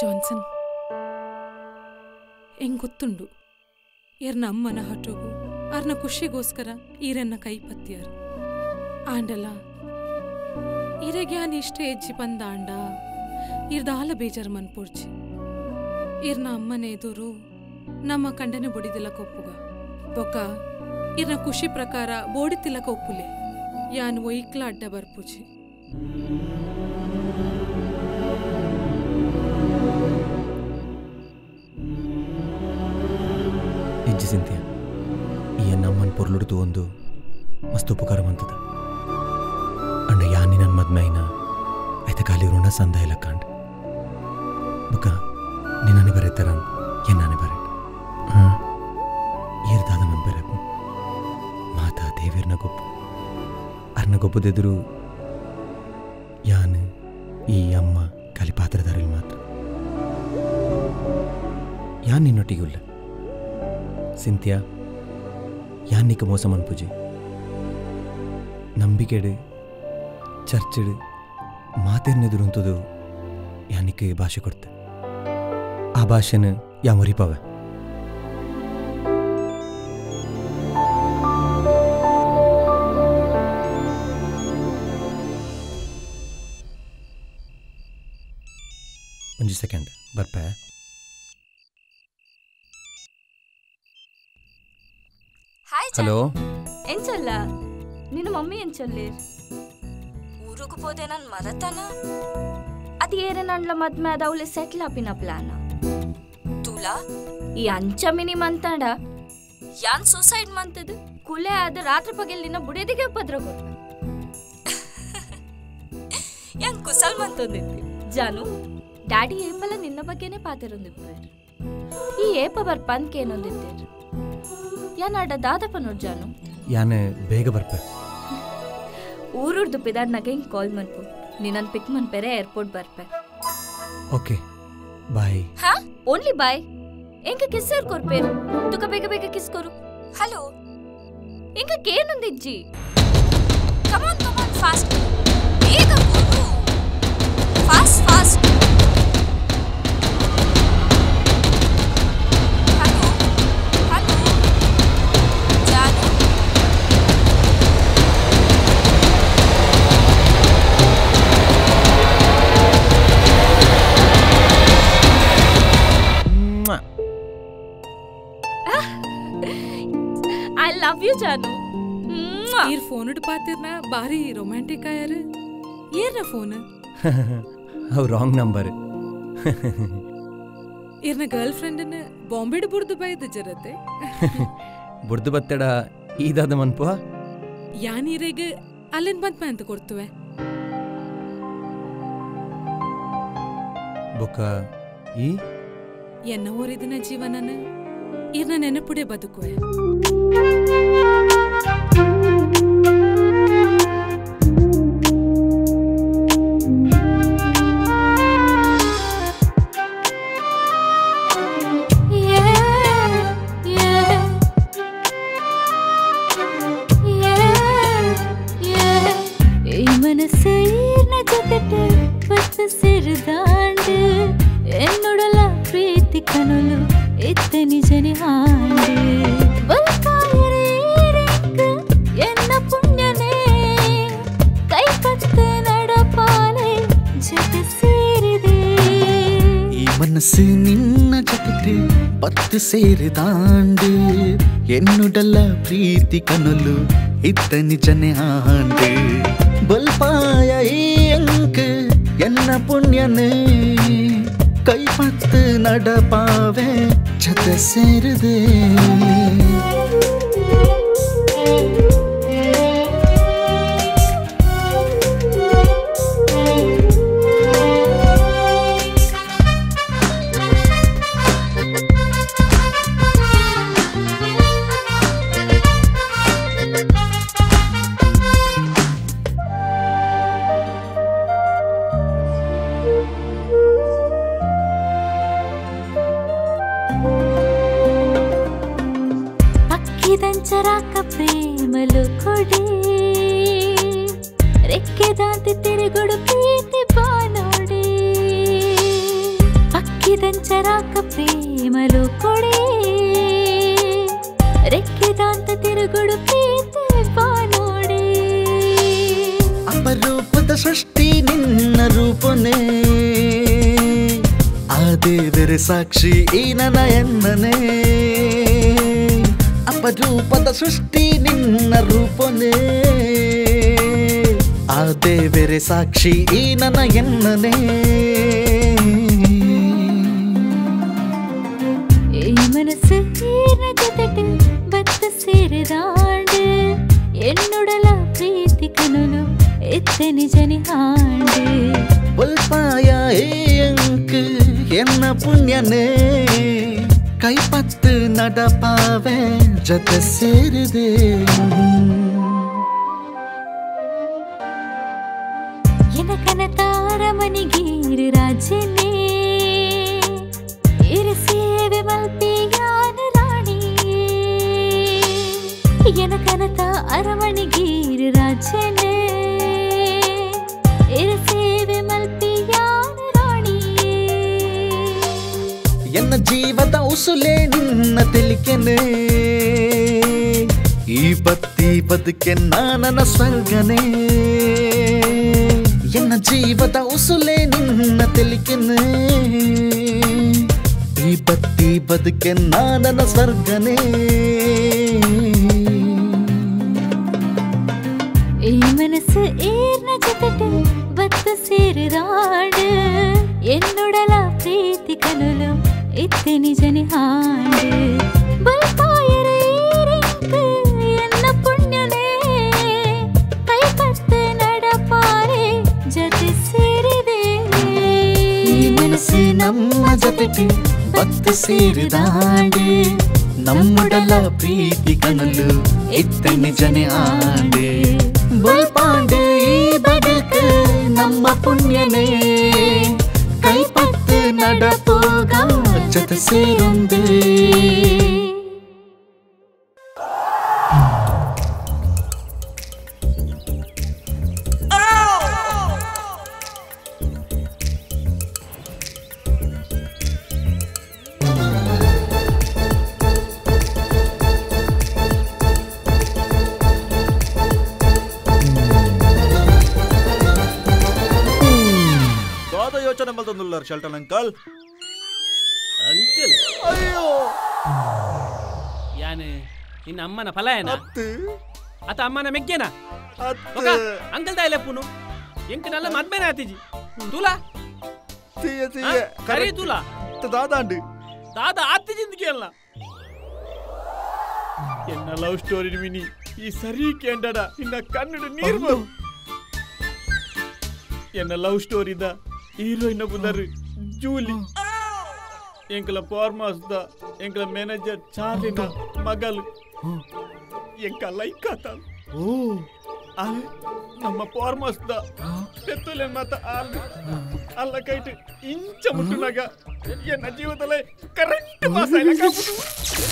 ಜಾನ್ಸನ್ ಹೆಂಗ್ ಗೊತ್ತುಂಡು ಎರ್ನ ಅಮ್ಮನ ಹಟೋಗು ಅರ್ನ ಖುಷಿಗೋಸ್ಕರ ಈರನ್ನ ಕೈ ಪತ್ತಿಯಾರು ಆಂಡಲ ಇರೆಗೆ ಆನ್ ಇಷ್ಟ ಹೆಜ್ಜಿ ಬಂದ ಆಂಡ ಇರ್ದಾಲ ಬೇಜಾರು ಮನ್ಪೋರ್ಚಿ ಇರ್ನ ಅಮ್ಮನ ಎದುರು ನಮ್ಮ ಕಂಡನೆ ಬೊಡಿದಿಲ್ಲ ಕೊಪ್ಪುಗ ಬೊಕ್ಕ ಇರ್ನ ಖುಷಿ ಪ್ರಕಾರ ಬೋಡಿತಿಲ್ಲ ಕೊಪ್ಪುಲೆ ಯಾನ್ ಒಯ್ಕ್ಲ ಅಡ್ಡ ಬರ್ಪುಜಿ. ಇಜ್ಜಿ ಸಿಂತಿಯ ಈ ನಮ್ಮನ್ ಪೊರ್ಲುಡ್ದು ಒಂದು ಮಸ್ತ್ ಉಪಕಾರ ಮಂತದ ಅಂಡ ಯಾನಿ ನನ್ನ ಮದ್ಮೆ ಐನ ಐತ ಖಾಲಿ ಋಣ ಸಂದ ಇಲ್ಲ ಕಾಂಡ್ ಬುಕ್ಕ ನಿನ್ನನೆ ಬರೆತಾರ ಎನ್ನಾನೆ ಬರೆ ಹಾಂ ಏರ್ದಾದ ಮನ್ ಬರಕು ಮಾತಾ ದೇವಿರ್ನ ಗೊಪ್ಪು ಅರ್ನ ಗೊಪ್ಪದೆದುರು ಯಾನು ಈ ಅಮ್ಮ ಖಾಲಿ ಪಾತ್ರಧಾರಲ್ಲಿ ಮಾತ್ರ ಯಾನ್ ನಿನ್ನೊಟ್ಟಿಗೆ ಸಿಂತಿಯಾ ಯಾನ್ನಿಕ ಮೋಸ ಮನ್ಪುಜಿ ನಂಬಿಕೆಡು ಚರ್ಚಿಡು ಮಾತೆರ್ನೆದುರುಂತದು ಯಾನಿಕ್ಕೆ ಭಾಷೆ ಕೊಡ್ತೆ ಆ ಭಾಷೆನ ಯಾ ಮುರಿಪವೆ. ಒಂಜಿ ಸೆಕೆಂಡ್ ಬರ್ಪೆ. ಹಲೋ ಎಂಚಲ್ಲ ನಿನ್ನ ಮಮ್ಮಿ ಎಂಚಲ್ಲಿ ಊರಿಗೆ ಹೋದೆ ನಾನು ಮರತನ ಅದು ಏರೆ ನನ್ಲ ಮದ್ಮೆ ಅದ ಅವಳೆ ಸೆಟ್ಲ್ ಆಪಿನ ಪ್ಲಾನ ತುಲಾ ಈ ಅಂಚ ಮಿನಿ ಮಂತಾಡ ಯಾನ್ ಸೂಸೈಡ್ ಮಂತದು ಕುಲೆ ಆದ ರಾತ್ರಿ ಪಗೆಲ್ ನಿನ್ನ ಬುಡಿದಿಗೆ ಉಪದ್ರ ಕೊಟ್ಟ ಯಾನ್ ಕುಸಲ್ ಮಂತೊಂದಿತ್ತಿ ಜಾನು ಡ್ಯಾಡಿ ಏಪಲ ನಿನ್ನ ಬಗ್ಗೆನೇ ಪಾತಿರೊಂದಿಪ್ಪೇರು ಈ ಏಪ ಬರ್ಪಂದ್ಕೇನೊಂದಿತ್ತೇರು ಯಾನ್ ಅಡ ದಾದಪ್ಪ ನೋಡ್ ಜಾನು ಯಾನೆ ಬೇಗ ಬರ್ಪೆ ಊರುರ್ದು ಪಿದಾಡ್ನಾಗ ಹಿಂಗೆ ಕಾಲ್ ಮನ್ಪು ನಿನ್ನನ್ ಪಿಕ್ ಮನ್ಪೆರೆ ಏರ್ಪೋರ್ಟ್ ಬರ್ಪೆ. Okay bye. ಹಾ ಓನ್ಲಿ ಬಾಯ್ ಎಂಕ ಕಿಸ್ಸರ್ ಕೊರ್ಪೇರು ತುಕ ಬೇಗ ಬೇಗ ಕಿಸ್ ಕೊರು. ಹಲೋ ಎಂಕ ಕೇನೊಂದಿಜ್ಜಿ ಕಮಾನ್ ಕಮಾನ್ ಫಾಸ್ಟ್ ಬೇಗ ಕೊರು fast fast. Hello hello Janu I love you Janu. ಈರ್ ಫೋನ್ ಪಾತಿರ್ನ ಬಾರಿ ರೊಮ್ಯಾಂಟಿಕ್ ಆಯಾರು ಏರ್ನ ಫೋನ್ ಅವ್ ರಾಂಗ್ ನಂಬರ್. ಇರ್ನ ಗರ್ಲ್ ಫ್ರೆಂಡ್ ಬಾಂಬೆಡ್ ಬುರ್ದು ಬೈದ ಜರತೆ ಬುರ್ದು ಬತ್ತಡ ಈದಾದ ಮನ್ಪುವ ಯಾನೀರೆಗ್ ಅಲ್ಲಿನ್ ಬಂತ ಅಂತ ಕೊಡ್ತುವೆ ಬೊಕ್ಕ ಈ ಎನ್ನ ಓರಿದಿನ ಜೀವನನ ಇರ್ನ ನೆನಪುಡೆ ಬದುಕುವೆ. ಸೇರಿದಾಂಡು ಎನ್ನುಡಲ್ಲ ಪ್ರೀತಿ ಕನಲು ಇತ್ತ ನಿಜನೆ ಆಂಡು ಬಲ್ಪಾಯ ಅಂಕ ಎನ್ನ ಪುಣ್ಯನೇ ಕೈಪತ್ತು நடப்பாவே ಜೊತೆ ಸೇರಿದೆ. ಪಕ್ಕಿದಂಚರಾಕ ಪ್ರೇಮಲು ಕೊಡಿ ರೆಕ್ಕೆದಾಂತಿ ತಿರುಗುಡು ಪ್ರೀತಿ ಬಾನೋಡಿ ಪಕ್ಕಿದಂಚರಾಕ ಪ್ರೇಮಲು ಕೊಡಿ ರೆಕ್ಕೆದಾಂತ ತಿರುಗುಡು ಪ್ರೀತಿ ಬಾನೋಡಿ ಅಪರೂಪದ ಸೃಷ್ಟಿ ನಿನ್ನ ರೂಪನೇ ಆ ದೇವರ ಸಾಕ್ಷಿ ಈ ನನ್ನ ಎನ್ನನೇ ಅಪರೂಪದ ಸೃಷ್ಟಿ ನಿನ್ನ ರೂಪನೇ ಆ ದೇವರ ಸಾಕ್ಷಿ ಈ ನನ್ನ ಎನ್ನನೇ ಈ ಮನಸ್ಸು ಜೊತೆಟು ಬತ್ತ ಸೇರಿದಾಂಡು ಎನ್ನುಡಲ ಪ್ರೀತಿ ಕನುಲು ಎತ್ತ ನಿಜನಿ ಆಂಡು ಉಲ್ಪಾಯ ಏಂಕ್ ಎನ್ನ ಪುಣ್ಯನೇ ಕೈಪತ್ತು நடப்பாவே ಜೊತೆ ಸೇರಿದೆ ಎನ ಕನತಾರ ಮನಿಗೀರು ರಾಜನೇ ಇರು ಸೇವೆ ಮಲ್ಪಿಯಾನ ರಾಣಿ ಎನ ಕನತ ಅರಮಣಿಗೀರು ರಾಜನೇ ಇರು ಸೇವೆ ಮಲ್ಪಿಯಾನ ರಾಣಿ ಎನ್ನ ಜೀವದ ಉಸುಲೆ ನಿನ್ನ ತೆಲಿಕೆನೆ ಈ ಬತ್ತಿ ಬದುಕೆ ನನ್ನ ಸ್ವರ್ಗನೇ ಎನ್ನ ಜೀವದ ಉಸುಲೆ ನಿನ್ನ ತೆಲಿಕೆನೆ ಈ ಬತ್ತಿ ಬದುಕೆ ನನ್ನ ಸ್ವರ್ಗನೇ ಈ ಮನಸ್ಸು ಏರ್ನ ಜೊತೆಟು ಬತ್ತ ಸೇರಿದಾಡು ಎನ್ನುಡಲ ಪ್ರೀತಿ ಕನುಲು ಇತ್ತೆ ನಿಜನಿ ಹಾಡು ಬಲ್ಪಾಯರೆ ಎನ್ನ ಪುಣ್ಯನೇ ಕೈಪತ್ತು ನಡಪಾರೆ ಜೊತೆ ಸೇರಿದೆ ಈ ಮನಸ್ಸು ನಮ್ಮ ಜೊತೆಗೆ ಬತ್ತು ಸೇರಿದಾಡೆ ನಮ್ಮುಡಲ ಪ್ರೀತಿ ಕನಲು ಇತ್ತ ನಿಜನೆ ಆಡೆ ಬಲ್ಪಾಂಡೆ ಈ ಬದುಕು ನಮ್ಮ ಪುಣ್ಯನೇ ಕೈಪತ್ತು நடப்போக ಜೊತೆ ಸೇರೊಂದೇ ಯೋಚನೆ ಮಲ್ತೊಂದುಲ್ಲಾರ್ ಶೆಲ್ಟನ್ ಅಂಕಲ್ ಅಂಕಲ್ ಅಯ್ಯೋ ಯಾನು ನಿನ್ನ ಅಮ್ಮನ ಫಲಯನ ಅತ ಅಮ್ಮನ ಮೆಗ್ಗೆನ ಅಂಕಲ್ ದಾಯಲೆಪ್ಪುನು ಎಂಕ ನಲ್ಲ ಮದ್ಮೇನೆ ಆತಿಜಿ ತೂಲಾ ತೀಯ ತೀಯ ಕರಿ ತೂಲಾ ದಾದಾಂಡು ದಾದಾ ಆತಿಜಿಂದ ಕೇಳಲ್ಲ ಎನ್ನ ಲವ್ ಸ್ಟೋರಿ ಮಿನಿ ಈ ಸರಿ ಕೇಂಡಡ ನಿನ್ನ ಕನ್ನಡ ನೀರು ಬರು ಎನ್ನ ಲವ್ ಸ್ಟೋರಿದ ಹೀರೋಯಿನ್ ಬುದರು ಜೂಲಿ ಎಂಕಲ ಫಾರ್ಮಸ್ದ ಎಂಕಲ ಮ್ಯಾನೇಜರ್ ಚಾರ್ಲಿನ ಮಗಲು ಎಂಕ ಲೈಕ್ ಆತ ನಮ್ಮ ಫಾರ್ಮಸ್ದ ಪೆತ್ತುಲೆ ಮಾತ ಆಲ್ ಅಲ್ಲ ಕೈಟ್ ಇಂಚ ಮುಟ್ಟುನಾಗ ಎನ್ನ ಜೀವದಲ್ಲೇ ಕರೆಂಟ್ ಪಾಸ್ ಆಯ್ಲ ಕಾಪುಡು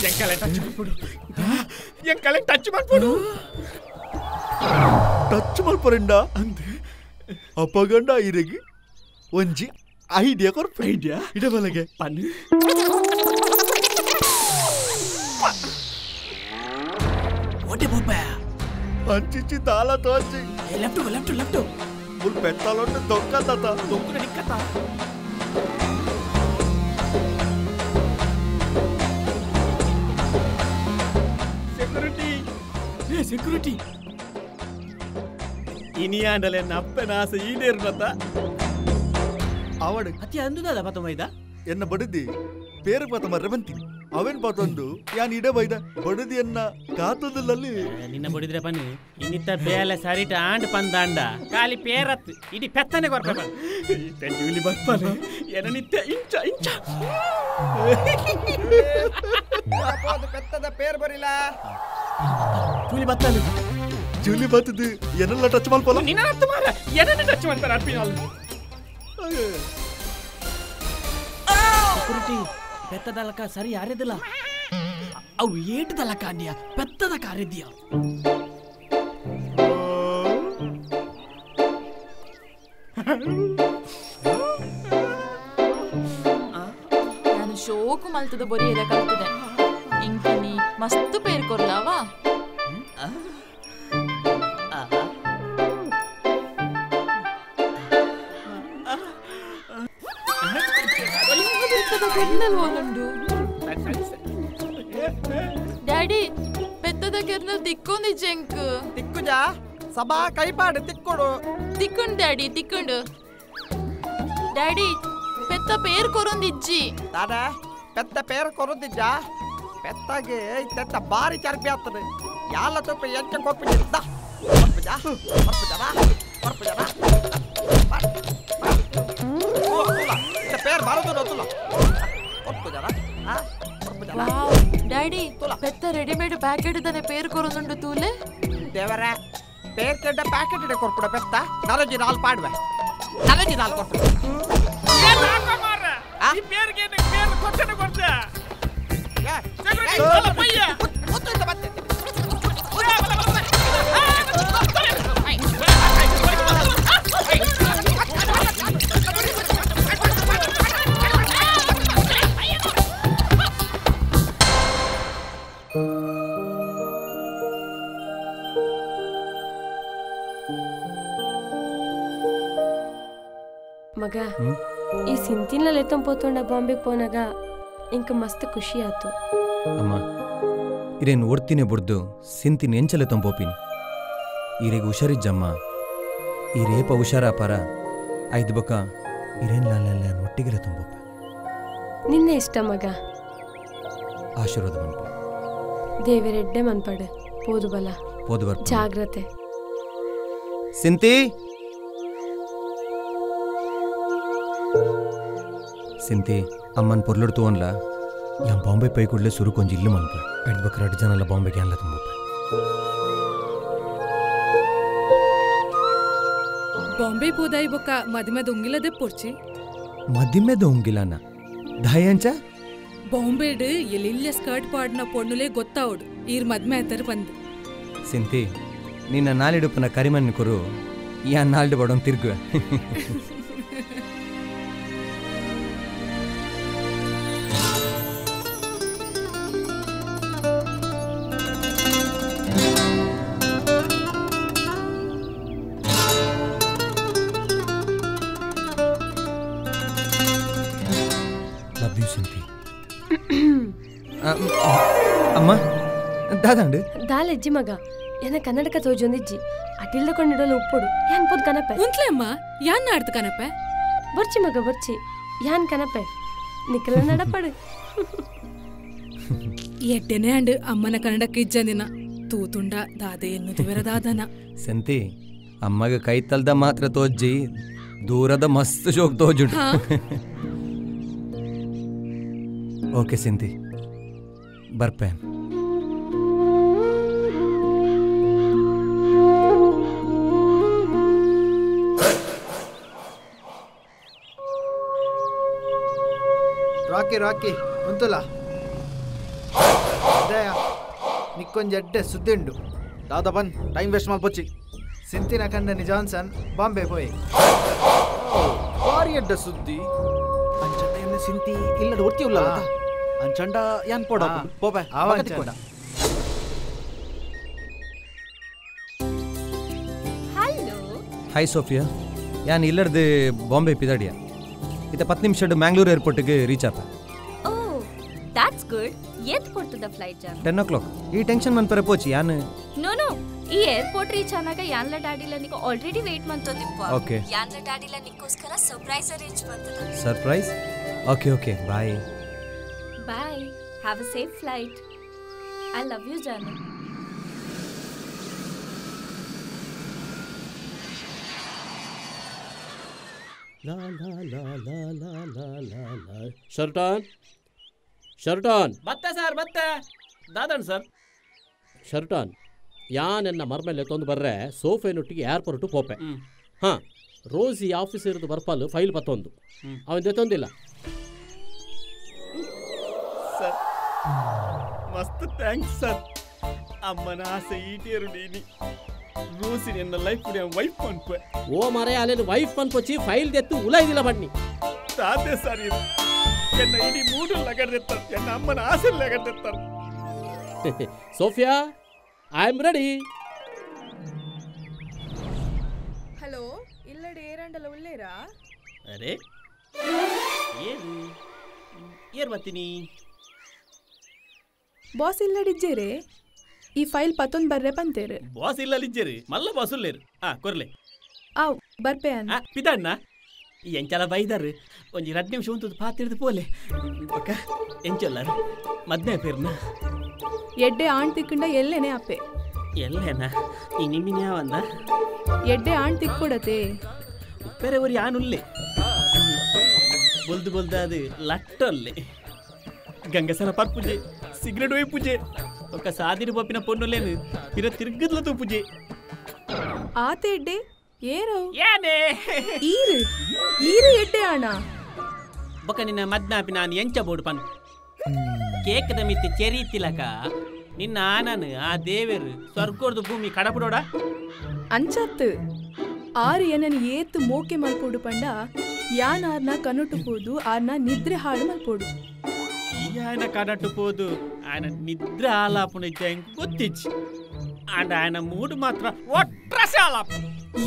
ಎಂಕಲೆ ಟಚ್ ಮಾಡ್ಬಿಡು ಎಂಕಲೆ ಟಚ್ ಮಾಡ್ಬಿಡು ಟಚ್ ಮಲ್ಪರಂಡ ಅಂದೆ ಅಪಗಂಡ ಇರೆಗ್ ಒಂಜಿ ಐಡಿಯಾ ಕೊರ್ಪ ಐಡಿಯಾ ಇಡಬಲಗೆ ಪನ್ನಿ ಓಟೆ ಬೋಪ ಅಂಚಿಚ್ಚಿ ದಾಲ ತೋಚಿ ಲೆಫ್ಟ್ ಲೆಫ್ಟ್ ಲೆಫ್ಟ್ ಮುಲ್ ಪೆತ್ತಾಲೊಂಡು ದೊಕ್ಕ ತಾತ ದೊಕ್ಕನ ನಿಕ್ಕತ ಸೆಕ್ಯೂರಿಟಿ ಏ ಸೆಕ್ಯೂರಿಟಿ ಇನಿಯಾಂಡಲೆ ನಪ್ಪನ ಆಸೆ ಈಡೇರುನತ ಅವಡು ಅತಿ ಅಂದುದಾದ ಪತ ಮೈದ ಎನ್ನ ಬಡದಿ പേര് ಪಾತ ಮರ್ರೆ ಬಂತಿ ಅವೇನ್ ಪಾತೊಂದು ಯಾನ್ ಇಡ ಬೈದ ಬಡದಿಯನ್ನ ಕಾತೊಂದುಲ್ಲಲ್ಲಿ ನಿನ್ನ ಬಡಿದ್ರೆ ಪನ್ನಿ ಇನ್ನಿತ್ತ ಬೇಲೆ ಸರಿಟ ಆಂಡ್ ಪಂದಾಂಡ ಖಾಲಿ ಪೇರತ್ ಇಡೀ ಪೆತ್ತನೆ ಕೊರ್ಪ ಜೂಲಿ ಬರ್ಪಾನೆ ಎನ ನಿತ್ಯ ಇಂಚ ಇಂಚ ಪೆತ್ತದ ಪೇರ್ ಬರಿಲ್ಲ ಜೂಲಿ ಬತ್ತಾನೆ ಜೂಲಿ ಬತ್ತದು ಎನ್ನೆಲ್ಲ ಟಚ್ ಮಾಡ್ಪಲ್ಲ ನಿನ್ನ ಅರ್ಥ ಮಾರ ಎನ್ನ ಟಚ್ ಮಾಡ್ತಾರೆ ಅರ್ಪಿನಾಲ್ ಸೆಕ್ಯೂರಿಟಿ ಪೆತ್ತದಲಕ ಸರಿ ಯಾರಿದಿಲ್ಲ ಅವು ಏಟದಲ್ಲ ಕಾಂಡಿಯ ಪೆತ್ತದ ಕಾರಿದ್ಯ ನಾನು ಶೋಕು ಮಲ್ತದ ಬೊರಿಯದ ಕಲ್ತದೆ ಇಂಕಿನಿ ಮಸ್ತ್ ಪೇರ್ ಕೊರ್ಲಾವಾ ಡ್ಯಾಡಿ ಪೆತ್ತದ ಕೆರ್ನಲ್ ತಿಕ್ಕೊಂದಿ ಜಂಕ್ ತಿಕ್ಕುಜಾ ಸಬಾ ಕೈಪಾಡು ತಿಕ್ಕೊಡು ತಿಕ್ಕೊಂಡು ಡ್ಯಾಡಿ ತಿಕ್ಕೊಂಡು ಡ್ಯಾಡಿ ಪೆತ್ತ ಪೇರ್ ಕೊರೊಂದಿಜ್ಜಿ ದಾದಾ ಪೆತ್ತ ಪೇರ್ ಕೊರೊಂದಿಜ್ಜ ಪೆತ್ತಾಗೆ ಇತ್ತೆತ್ತ ಬಾರಿ ಚರ್ಪಿ ಆಗ್ತದೆ ಯಾಲ ತಪ್ಪ ಎಂಚ ಕೊಪ್ಪಿದ್ದ ಬರ್ಪುಜಾ ಬರ್ಪುಜಾ ಬರ್ಪುಜಾ ಪೇರ್ ಬಾರದು ಗೊತ್ತಲ್ಲ ಡ್ಯಾಡಿ ಪೆತ್ತ ರೆಡಿಮೇಡ್ ಪ್ಯಾಕೆಟ್ ದನೆ ಪೇರ್ ಕೊರೊಂದುಂಡು ತೂಲೆ ದೇವರ ಪೇರ್ ಕೆಡ್ಡ ಪ್ಯಾಕೆಟ್ ಇಡೆ ಕೊರ್ಪುಡ ಪೆತ್ತ ನರಜಿ ನಾಲ್ ಪಾಡ್ವೆ ನರಜಿ ನಾಲ್ ಕೊರ್ಪುಡ ಈ ಪೇರ್ಗೆ ಪೇರ್ ಕೊಟ್ಟನೆ ಕೊಡ್ತ ಮಗ ಈ ಸಿಂತಿನ ಲೆತ್ತೊಂಪೋತೊಂಡ ಬಾಂಬೆಗೆ ಪೋನಾಗ ಇಂಕ ಮಸ್ತ್ ಖುಷಿ ಆತು. ಅಮ್ಮ ಇರೇನು ಒಡ್ತಿನೇ ಬುಡ್ದು ಸಿಂತಿನ ಎಂಚಲೆ ತೊಂಪೋಪಿನಿ ಈರೆಗೆ ಹುಷಾರಿಜ್ಜಮ್ಮ ಈ ರೇಪ ಹುಷಾರಾಪಾರ ಐದು ಬೊಕ್ಕ ಇರೇನ್ ಲಾಲ ಒಟ್ಟಿಗೆಲೆ ತುಂಬೋಪ. ನಿನ್ನೆ ಇಷ್ಟ ಮಗ ಆಶೀರ್ವಾದ ಮನ್ಪ ದೇವರೆಡ್ಡೆ ಮನ್ಪಡೆ ಪೋದು ಬಲ ಪೋದು ಬರ್ ಜಾಗ್ರತೆ ಸಿಂತಿ ಸಿಂತಿ ಅಮ್ಮನ ಪೊರ್ಲುಡ್ ತೋನ್ಲ ಯಾನ್ ಬಾಂಬೆ ಪೈ ಕೂಡಲೇ ಸುರು ಕೊಂಚ ಇಲ್ಲು ಮನ್ಪ ಐದು ಬಕ್ಕ ಎರಡು ಜನ ಎಲ್ಲ ಬಾಂಬೆಗೆ ಅಲ್ಲ ತುಂಬೋಪ. ಬಾಂಬೆ ಪೋದಾಯಿ ಬೊಕ್ಕ ಮದಿಮೆ ದೊಂಗಿಲದೆ ಪೊರ್ಚಿ ಮದಿಮೆ ದೊಂಗಿಲನ ದಾಯಂಚ ಬಾಂಬೆಡ್ ಎಲ್ಲಿಲ್ಲ ಸ್ಕರ್ಟ್ ಪಾಡ್ನ ಪೊಣ್ಣುಲೇ ಗೊತ್ತಾವಡು ಈರ್ ಮದ್ಮೆ ಆತರ್ ಬಂದು. ಸಿಂತಿ ನಿನ್ನ ನಾಲಿಡುಪ್ಪನ ಕರಿಮನ್ ಕೊರು ಯಾ ನಾಲ್ಡು ಬಡೋನ್ ತಿರ್ಗುವೆ. ಅಮ್ಮ ದಾದಾಂಡು ದಾಲೆಜ್ಜಿ ಮಗ ಎನ್ನ ಕನ್ನಡಕ ತೋಜೊಂದಿಜ್ಜಿ ಅಟಿಲ್ದ ಕೊಂಡಿಡಲು ಉಪ್ಪುಡು ಯಾನ್ ಪೋದ್ ಕನಪೆ ಉಂತ್ಲೆ ಅಮ್ಮ ಯಾನ್ ನಾಡ್ದು ಕನಪೆ ಬರ್ಚಿ ಮಗ ಬರ್ಚಿ ಯಾನ್ ಕನಪೆ ನಿಕ್ಕಲ ನಡಪಡು ಎಡ್ಡೆನೆ ಅಂಡ್ ಅಮ್ಮನ ಕನ್ನಡಕ್ಕೆ ಇಜ್ಜಂದಿನ ತೂತುಂಡ ದಾದೆ ಎನ್ನುದು ಬೇರೆ ದಾದನ. ಸಂತಿ ಅಮ್ಮಗ ಕೈ ತಲ್ದ ಮಾತ್ರ ತೋಜ್ಜಿ ದೂರದ ಮಸ್ತ್ ಶೋಕ್ ತೋಜುಂಡು. ಓಕೆ ಸಿಂತಿ ಬರ್ಪೆ. ರಾಕಿ ರಾಕಿ ಉಂತುಲ ದಯ ನಿಕ್ಕೊಂಜ ಎಡ್ಡೆ ಸುದ್ದಿ ಉಂಡು. ದಾದಾ ಬನ್ ಟೈಮ್ ವೇಸ್ಟ್ ಮಲ್ಪೊಚ್ಚಿ. ಸಿಂತಿನ ಕಂಡನಿ ಜಾನ್ಸನ್ ಬಾಂಬೆ ಪೋಯ್. ಭಾರಿ ಎಡ್ಡೆ ಸುದ್ದಿ ಅಂಚಂಡ ಎನ್ನ ಸಿಂತಿ ಇಲ್ಲಡ ಒರ್ತಿ ಉಲ್ಲ ಅಂಚಂಡ ಯಾನ್ ಪೋಡ ಪೋಪೆ ಆವಂಚಂಡ. ಹಲೋ ಹಾಯ್ ಸೋಫಿಯಾ ಯಾನ್ ಇಲ್ಲಡ್ದು ಬಾಂಬೆ ಪಿದಾಡಿಯಾ ಇತ್ತ 10 ನಿಮಿಷಡ್ ಮ್ಯಾಂಗ್ಳೂರ್ ಏರ್ಪೋರ್ಟ್ಗೆ ರೀಚ್ ಆಪ. ಓ that's good. ಏತ್ ಕೊಡ್ತದ ಫ್ಲೈಟ್ ಜಾನ್? 10 o'clock. ಈ ಟೆನ್ಷನ್ ಮನ್ಪರೆ ಪೋಚಿ ಯಾನ್ ನೋ ನೋ ಈ ಏರ್ಪೋರ್ಟ್ ರೀಚ್ ಆನಾಗ ಯಾನ್ಲ ಡ್ಯಾಡಿಲ ನಿಕ ಆಲ್ರೆಡಿ ವೇಟ್ ಮಂತೊಂದಿಪ್ಪ. ಓಕೆ ಯಾನ್ಲ ಡ್ಯಾಡಿಲ ನಿಕ್ಕೋಸ್ಕರ ಸರ್ಪ್ರೈಸ್ ಅರೇಂಜ್ ಮಂತದ. Surprise? Okay okay bye bye. Have a safe flight. I love you Janu. ಲಾ ಲಾ ಲಾ ಲಾ ಲಾ ಲಾ ಲಾ ಲಾ. ಶರ್ಟಾನ್ ಶರ್ಟಾನ್ ಬತ್ತ ಸರ್ ಬತ್ತ ದಾದಣ್ಣ ಸರ್. ಶರ್ಟಾನ್ ಯಾನೆನ್ನ ಮರ್ಮೇಲೆ ತೊಂದು ಬರ್ರೆ ಸೋಫೆನೊಟ್ಟಿಗೆ ಏರ್ಪೋರ್ಟು ಪೋಪೆ. ಹಾಂ ರೋಸಿ ಆಫೀಸ್ ಇರೋದು ಬರ್ಪಾಲು ಫೈಲ್ ಪತ್ತೊಂದು ಅವನ ತೊಂದಿಲ್ಲ ಸರ್. ಮಸ್ತ್ thanks sir. ಅಮ್ಮನ ಆಸೆ ಈಟೇರು ನೀನಿ ರೋಸಿ ನನ್ನ ಲೈಫ್ ವೈಫ್ ಅನ್ಪೆ. ಓ ಮಾರೇ ಅಲ್ಲೇನು ವೈಫ್ ಅನ್ಪೊಚ್ಚಿ ಫೈಲ್ ದೆತ್ತು ಉಲೈದಿಲ್ಲ ಬನ್ನಿ. ತಾತೆ ಸರ್ ಇದು ಎನ್ನ ಇಡೀ ಮೂಡು ಲಗಡ್ದೆತ್ತಾರೆ, ಎನ್ನ ಅಮ್ಮನ ಆಸೆ ಲಗಡ್ದೆತ್ತಾರೆ. Sophia, I am ready. Hello, ಇಲ್ಲಡೆ ಏರಂಡಲ ಉಳ್ಳೇರಾ? ಅರೆ ಏನು ಏರ್ ಬರ್ತೀನಿ ಬಾಸ್ ಇಲ್ಲಡಿಜ್ಜೇರೆ ಈ ಫೈಲ್ ಪತ್ತೊಂದು ಬರ್ರೆ ಪಂತೇರು. ಬಾಸ್ ಇಲ್ಲಲಿಜ್ಜೇರಿ ಮಲ್ಲ ಬಾಸ್ ಉಲ್ಲೇರು. ಆ ಕೊರ್ಲೆ ಆವ್ ಬರ್ಪೆ ಅನ್ನ ಪಿದಣ್ಣ ಎಂಚಲ ಬೈದಾರು ಒಂಜಿ 2 ನಿಮಿಷ ಉಂಟು ಪಾತಿರ್ದು ಪೋಲೆ ಅಕ್ಕ ಎಂಚೊಲ್ಲಾರು ಮದ್ನೆ ಪೇರ್ನ ಎಡ್ಡೆ ಆಣ್ ತಿಕ್ಕಂಡ ಎಲ್ಲೇನೆ ಅಪ್ಪೆ ಎಲ್ಲೇನಾ ಈ ನಿಮ್ಮಿನ ಯಾವಂದ ಎಡ್ಡೆ ಆಣ್ ತಿಕ್ಕೊಡತೆ ಉಪ್ಪೆರೆ ಒರಿ ಆನುಲ್ಲೆ ಬೊಲ್ದು ಬೊಲ್ದು ಅದು ಲಟ್ಟೊಲ್ಲೆ ಗಂಗಸರ ಪರ್ಪುಜೆ ಸಿಗರೇಟ್ ಒಯ್ ಪೂಜೆ ಒಕ್ಕ ಸಾದಿರು ಬಪ್ಪಿನ ಪೊನ್ನುಲೇನು ತಿರ ತಿರ್ಗದ್ಲ ತೂಪುಜೆ ಆತೆ ಎಡ್ಡೆ ಏರೋ ಯಾನೇ ಈರು ಈರು ಎಡ್ಡೆ ಆಣ ಬೊಕ್ಕ ನಿನ್ನ ಮದ್ನಾಪಿ ನಾನು ಎಂಚ ಬೋಡು ಪನ್ ಕೇಕದ ಮಿತ್ತಿ ಚೆರಿ ತಿಲಕ ನಿನ್ನ ಆನನು ಆ ದೇವೇರು ಸ್ವರ್ಗೋರ್ದು ಭೂಮಿ ಕಡಪಡೋಡ ಅಂಚತ್ತು ಆರು ಏನನ್ ಏತ್ ಮೋಕೆ ಮಲ್ಪೋಡು ಪಂಡ ಯಾನ್ ಆರ್ನ ಕನುಟು ಪೋದು ಆರ್ನ ನಿದ್ರೆ ಹಾಡು ಮಲ್ಪೋಡು. ಈ ఆయన ಕನಟು ಪೋದು ఆయన ನಿದ್ರೆ ಆಲಾಪುನ ಗೊತ್ತಿಚ್ಚಿ ಅಂಡ್ ఆయన ಮೂಡು ಮಾತ್ರ ಒಟ್ರಸೆ ಆಲಾಪ.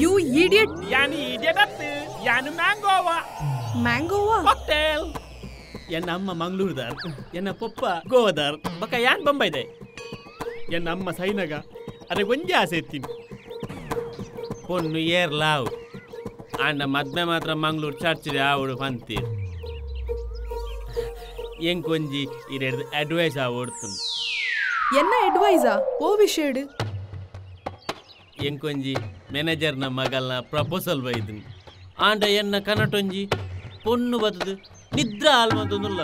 You idiot. ಯಾನು ಇಡಿಯಟ್ ಅತ್ತು ಯಾನು ಮ್ಯಾಂಗೋವಾ ಮ್ಯಾಂಗೋವಾ ಕಾಕ್ಟೇಲ್. ಎನ್ನ ಅಮ್ಮ ಮಂಗಳೂರುದಾರ್, ಎನ್ನ ಪೊಪ್ಪ ಗೋವಾದಾರ್, ಬಕ್ಕ ಯಾನ್ ಬೊಂಬೈದೆ. ಎನ್ನ ಅಮ್ಮ ಸೈನಗ ಅರೆ ಒಂಜೆ ಆಸೆ ಎತ್ತೀನಿ ಪೊನ್ನು ಏರ್ಲಾವು ಅಂಡ ಮದ್ಮೆ ಮಾತ್ರ ಮಂಗಳೂರು ಚರ್ಚ್ ಆವಡು ಪಂತೀರ್ ಎಂಕೊಂಜಿ ಇರೆಡ್ದು ಅಡ್ವೈಸ್ ಆವಡ್ತು. ಎನ್ನ ಅಡ್ವೈಸಾ ಓ ವಿಷಯಡು? ಎಂಕೊಂಜಿ ಮ್ಯಾನೇಜರ್ನ ಮಗಲ್ನ ಪ್ರಪೋಸಲ್ ಬೈದನು ಆಂಡ ಎನ್ನ ಕನಟೊಂಜಿ ಪೊನ್ನು ಬತ್ತದು ನಿದ್ರ ಆಲ್ಮಂತೊಂದುಲ್ಲ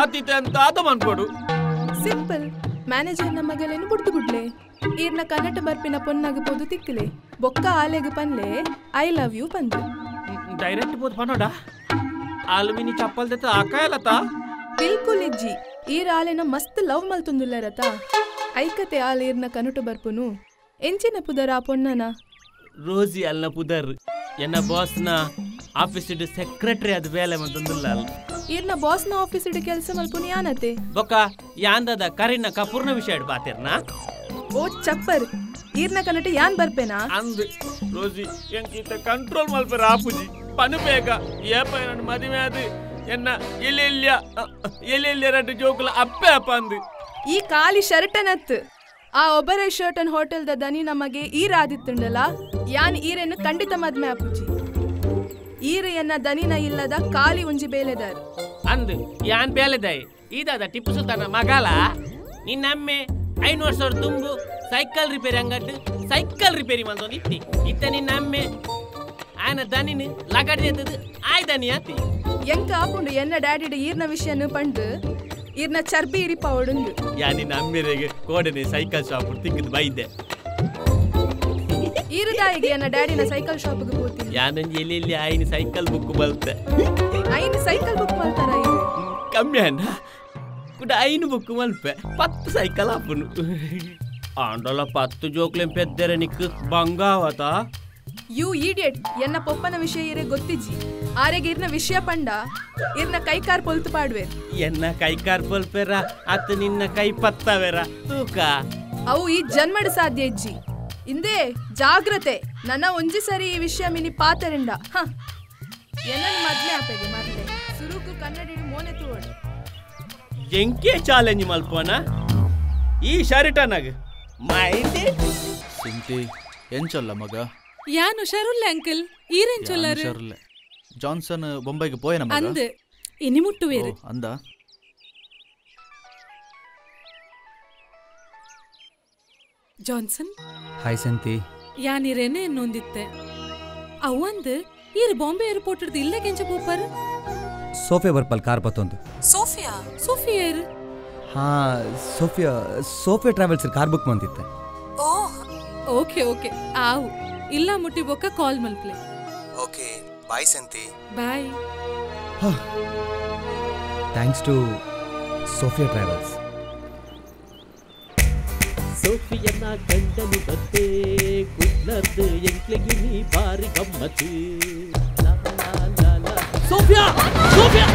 ಅತಿಥಿ ಅಂತ ಆತ ಮನ್ಪೋಡು. ಸಿಂಪಲ್, ಮ್ಯಾನೇಜರ್ನ ಮಗಲೇನು ಬುಡ್ದು ಗುಡ್ಲೆ ಈರ್ನ ಕನ್ನಟ ಬರ್ಪಿನ ಪೊನ್ನಾಗ ಪೋದು ತಿಕ್ಕಲೆ ಬೊಕ್ಕ ಆಲೆಗ್ ಪನ್ಲೆ I love you ಪಂದು. ಡೈರೆಕ್ಟ್ ಪೋದು ಪನ್ನೋಡ ಆಲ್ಮಿನಿ ಚಪ್ಪಲ್ ದೆತ್ತ ಆಕಾಯಲತ ಬಿಲ್ಕುಲ್ ಇಜ್ಜಿ. ಈರ್ ಆಲೆನ ಮಸ್ತ್ ಲವ್ ಮಲ್ತೊಂದುಲ್ಲರತ ಐಕತೆ ಆಲ್ ಈರ್ನ ಕನುಟು ಬರ್ಪುನು ಎಂಚಿನ ಪುದರ್ ಆ ಪೊನ್ನನ? ರೋಜಿ ಅಲ್ಲ ಪುದರ್. ಎನ್ನ ಬಾಸ್ನ ಆಫೀಸ್ ಸೆಕ್ರೆಟರಿ ಅದು ಬೇಲೆ ಮಂತೊಂದುಲ್ಲ. ಈರ್ನ ಬಾಸ್ನ ಆಫೀಸ್ ಕೆಲಸ ಮಲ್ಪುನು ಯಾನತೆ? ಬೊಕ್ಕ ಯಾಂದದ ಕರಿನ ಕಪೂರ್ನ ವಿಷಯ ಬಾತಿರ್ನ? ಓ ಚಪ್ಪರ್, ಈರ್ನ ಕನಟೆ ಯಾನ್ ಬರ್ಪೇನಾ? ಅಂದ್ ರೋಜಿ ಎಂಕೀತ ಕಂಟ್ರೋಲ್ ಮಲ್ಪರ ಆಪುಜಿ ಪನು ಬೇಗ ಏಪ ನನ್ನ ಮದುವೆ ಅದು ಎನ್ನ ಎಲೆಲ್ಯ ಎಲೆಲ್ಯ ರಡ್ಡು ಜೋಕುಲ ಅಪ್ಪೆ ಅಪ್ಪ ಅಂದು. ಈ ಖಾಲಿ ಶರ್ಟನತ್ ಆ ಒಬ್ಬರೇ ಶರ್ಟನ್ ಹೋಟೆಲ್ದ ದನಿ ನಮಗೆ ಈರಾದಿತ್ತುಂಡಲ ಯಾನ್ ಈರೇನು ಖಂಡಿತ ಮದ್ಮೆ ಆಪುಜಿ. ಈರೆಯನ್ನ ದನಿನ ಇಲ್ಲದ ಖಾಲಿ ಒಂಜಿ ಬೇಲೆದಾರ್ ಅಂದು ಯಾನ್ ಬೇಲೆದಾಯಿ ಈದಾದ ಟಿಪ್ಪು ಸುಲ್ತಾನ ಮಗಾಲ ನಿನ್ನಮ್ಮೆ 5 ವರ್ಷ ತುಂಬು ಸೈಕಲ್ ರಿಪೇರಿ ಅಂಗಡ್ಡು ಸೈಕಲ್ ರಿಪೇರಿ ಮಂದೊಂದು ಇತ್ತಿ ಇತ್ತ ನಿನ್ನಮ್ಮೆ ಆನ ದನಿನ ಲಗಡಿ ಎತ್ತದು ಆಯ್ ದನಿ ಆತಿ ಎಂಕ ಆಪುಂಡು ಎನ್ನ ಡ್ಯಾಡಿಡ ಈರ್ನ ವಿಷಯನು ಪಂಡು ಈರ್ನ ಚರ್ಬಿ ಇರಿಪ ಒಡುಂದು. ಯಾ ನಿನ್ನ ಅಮ್ಮೆರೆಗೆ ಕೋಡನೆ ಸೈಕಲ್ ಶಾಪ್ ತಿಕ್ಕಿದ್ ಬೈದೆ ಈರುದಾಯಿಗೆ ಎನ್ನ ಡ್ಯಾಡಿನ ಸೈಕಲ್ ಶಾಪ್ಗೆ ಹೋಗ್ತೀನಿ. ಯಾನಂಜಿ ಎಲ್ಲಿ ಎಲ್ಲಿ ಆಯ್ನ ಸೈಕಲ್ ಬುಕ್ ಬಲ್ತೆ ಐನು ಸೈಕಲ್ ಬುಕ್ ಮಲ್ತಾರ ಕಮ್ಮಿ ಅಣ್ಣ ಕುಡ ಐನು ಬುಕ್ ಮಲ್ಪೆ 10 ಸೈಕಲ್ ಆಪುನು ಆಂಡಲ 10 ಜೋಕ್ಲೆಂ ಪೆದ್ದೆರೆ ನಿಕ್ ಬಂಗಾವತ. You idiot, ಎನ್ನ ಪೊಪ್ಪನ ವಿಷಯ ಇರೆ ಗೊತ್ತಿಜ್ಜಿ ಆರೆಗೆ ಇರ್ನ ವಿಷಯ ಪಂಡ ಇರ್ನ ಕೈಕಾರ್ ಪೊಲ್ತು ಪಾಡ್ವೆ. ಎನ್ನ ಕೈಕಾರ್ ಪೊಲ್ಪೆರ ಅತ್ತ ನಿನ್ನ ಕೈ ಪತ್ತವೆರ ತೂಕ ಅವು ಈ ಜನ್ಮಡ್ ಸಾಧ್ಯ ಇಜ್ಜಿ. ಇಂದೇ ಜಾಗ್ರತೆ ನನ್ನ ಒಂಜಿ ಸರಿ ಈ ವಿಷಯ ಮಿನಿ ಪಾತರಿಂಡ ಹ ಎನ್ನ ಮದ್ಮೆ ಆಪೆಗೆ ಮರ್ಲೆ ಸುರುಕು ಕನ್ನಡಿಡು ಮೋನೆ ತೂವಡು. ಎಂಕೆ ಚಾಲೆಂಜ್ ಮಲ್ಪೋನ ಈ ಶರ್ಟನಾಗ ಮೈಂಡ್ ಸಿಂತಿ ಎಂಚಲ್ಲ ಮಗ ಯಾನ್ ಹುಷಾರುಲ್ಲ ಅಂಕಲ್ ಈರೆಂಚೊಲ್ಲಾರು? ಹುಷಾರುಲ್ಲ. ಜಾನ್ಸನ್ ಬೊಂಬೈಗೆ ಪೋಯನ ಮಗ ಅಂದ್ ಇನಿ ಮುಟ್ಟುವೇರು ಅಂದ. ಜಾನ್ಸನ್ ಹಾಯ್ ಸಂತಿ. ಯಾನ್ ಇರೇನೆ ಎನ್ನೊಂದಿತ್ತೆ ಅವಂದ್ ಈರ್ ಬಾಂಬೆ ಏರ್ಪೋರ್ಟ್ ಡ್ದು ಇಲ್ಲ ಕೆಂಚ ಪೋಪರ್? ಸೋಫಿಯಾ ಬರ್ಪಲ್ ಕಾರ್ ಪತ್ತೊಂದು. ಸೋಫಿಯಾ ಸೋಫಿಯಾ ಹಾ Sophia Sophia travels car book ಮಂತಿತ್ತೆ. ಓ ಓಕೆ ಓಕೆ ಆವು ಇಲ್ಲ ಮುಟ್ಟಿ ಬೊಕ್ಕ ಕಾಲ್ ಮಲ್ಪ್ಲೆ. ಓಕೆ ಬಾಯ್ ಸಂತಿ. Bye. Thanks to Sophia travels. ಸೋಫಿಯನ್ನ ಗಂಡನು ಬತ್ತೆ ಕುಡ್ಲದ್ದು ಎಂಕ್ಲೆಗಿ ನೀ ಬಾರಿ ಗಮ್ಮತ್ತು. ಲಾ ಲಾ ಲಾ. Sophia, Sophia.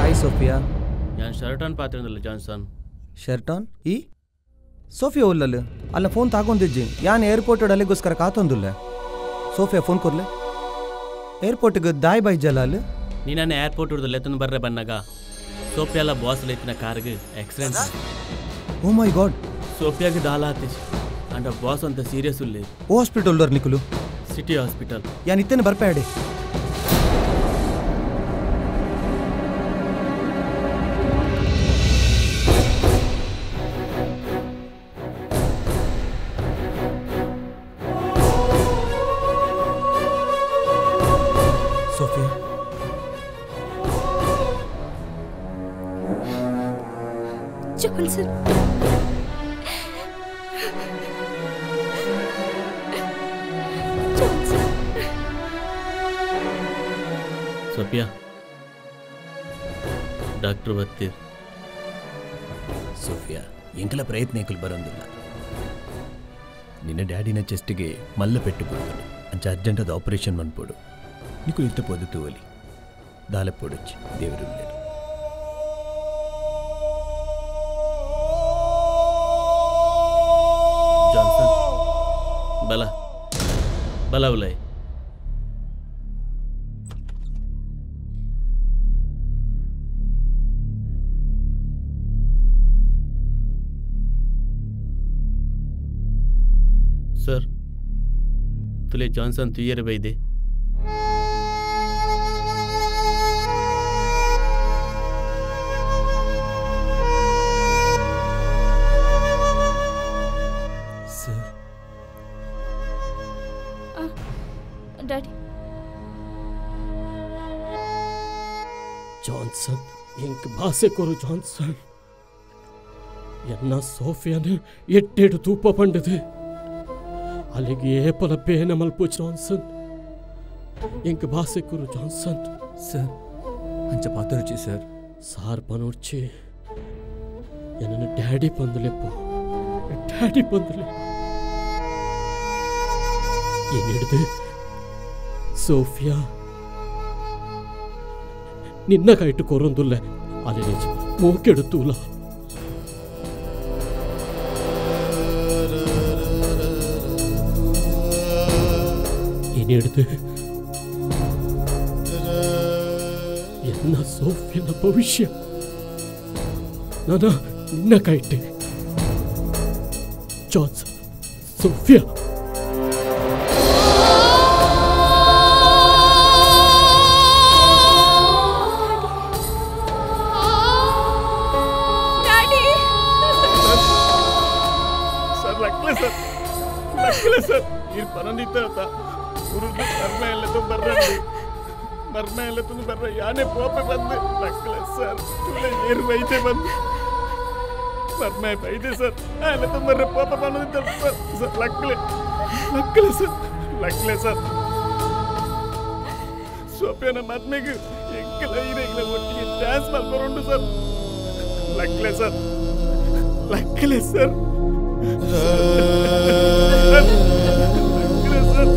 Hi Sophia. ഞാൻ ಶರ್ಟನ್ ಪಾತ್ರಂದಲ್ಲ ಜಾನ್ಸನ್. ಶರ್ಟನ್ ಈ ಸೋಫಿಯಾ ಉಲ್ಲಲ್ಲ ಅಲ್ಲ ಫೋನ್ ತಾಗೊಂದಿಜ್ಜಿ ಯಾನ್ ಏರ್ಪೋರ್ಟ್ ಅಲ್ಲಿಗೋಸ್ಕರ ಕಾತೊಂದುಲ್ಲ. ಸೋಫಿಯಾ ಫೋನ್ ಕೊರ್ಲೆ ಏರ್ಪೋರ್ಟ್ಗೆ ದಾಯ್ ಬೈಜಲ್ಲ ಅಲ್ಲಿ. ನೀನು ಏರ್ಪೋರ್ಟ್ ಹಿಡಿದು ಲೆತ್ತೊಂದು ಬರ್ರೆ ಬನ್ನಾಗ ಸೋಫಿಯಾಲ boss ಲೆತ್ತಿನ ಕಾರ್ಗೆ accident. Oh my god. ಸೋಫಿಯಾಗೆ ದಾಲ ಆತಿಜ್ ಅಂಡ ಬಾಸ್ ಅಂತ ಸೀರಿಯಸ್ ಉಲ್ಲೆ. ಓ ಹಾಸ್ಪಿಟಲ್ ಉಲ್ಲರ್ ನಿಕುಲು? City hospital. ಯಾನ್ ಇತ್ತೇನೆ ಬರ್ಪೇಡೆ. Sophia. Johnson, Johnson. Sophia, doctor ಬತ್ತೀರ್. ಸೋಫಿಯಾ, ಎಂಕಲ ಪ್ರಯತ್ನ ಬರೋದಿಲ್ಲ. ನಿನ್ನ ಡ್ಯಾಡಿನ ಚೆಸ್ಟಿಗೆ ಮಲ್ಲ ಪೆಟ್ಟು ಬೀಳ್ತಾನೆ. ಅಂಚ ಅರ್ಜೆಂಟ್ ಅದು ಆಪರೇಷನ್ ಮನ್ಪೋಡು. ನಿಕು ಇತ್ತ ಪೋದು ತೂವಲಿ ದಾಲ ಪೋಡೊಚ್ಚಿ ದೇವರು. ಜಾನ್ಸನ್ ಬಲ ಬಲ ಉಲೈ. ಸರ್, ತುಲೆ ಜಾನ್ಸನ್ ತುಯ್ಯರ ಬೈದೆ. ಸರ್. ಡ್ಯಾಡಿ. ಜಾನ್ಸನ್, ಎಂಕ್ ಭಾಷೆ ಕೊರು ಜಾನ್ಸನ್. ಎನ್ನ ಸೋಫಿಯಾನ ಎಟ್ಟೆಡು ತೂಪ ಪಂಡದು ಅಲ್ಲಿಗೆ ಏಪಲ ಬೇನ ಮಲ್ಪು ಜಾನ್ಸನ್. ಎಂಕ್ ಭಾಷೆ ಕೊರು ಜಾನ್ಸನ್. ಸರ್, ಅಂಚ ಪಾತರುಚಿ ಸರ್. ಸಾರ್ ಪನೋರ್ಚಿ ಎನ್ನ ಡ್ಯಾಡಿ ಪಂದುಲೆಪ್ಪು, ಡ್ಯಾಡಿ ಪಂದುಲೆ. ಏನಿಡ್ದು ಸೋಫಿಯಾ ನಿನ್ನ ಕೈಟು ಕೊರೊಂದುಲ್ಲೆ ಅಲ್ಲಿ ಮೋಕೆಡುತ್ತೂಲ. ಏನಿಡ್ದು ಎನ್ನ ಸೋಫಿಯನ ಭವಿಷ್ಯ ನಾನು ನಿನ್ನ ಕೈಟೆ ಜಾನ್ಸನ್. ಸೋಫಿಯಾ. ಸರ್ ಲಕ್ಲೆ ಸರ್, ಲಕ್ಲೆ ಸರ್. ಈ ಪನಂದಿತ್ತ ಉರುದು ಮರ್ಮ ಎಲ್ಲ ಬರ್ರ, ಮರ್ಮ ಎಲ್ಲ ತುಂಬ ಬರ್ರ. ಯಾನೇ ಪೋಪೆ ಬಂದು ಲಕ್ಲೆ ಸರ್. ತುಲೆ ಏರು ಬೈತೆ ಬಂದು ಮರ್ಮ ಬೈದೆ ಸರ್. ಎಲ್ಲ ತುಂಬ ಪೋಪೆ ಬಂದಿದ್ದ ಸರ್. ಸರ್ ಲಕ್ಲೆ, ಲಕ್ಲೆ ಸರ್, ಲಕ್ಲೆ ಸರ್. ಸೋಫಿಯಾನ ಮದ್ಮೆಗೆ ಎಂಕಲ ಐರೆಗ್ಲ ಒಟ್ಟಿಗೆ ಡ್ಯಾನ್ಸ್ ಮಾಡ್ಕೊಂಡು ಸರ್. ಲಕ್ಲೆ ಸರ್, ಲಕ್ಲೆ ಸರ್, ಲಕ್ಲೆ ಸರ್.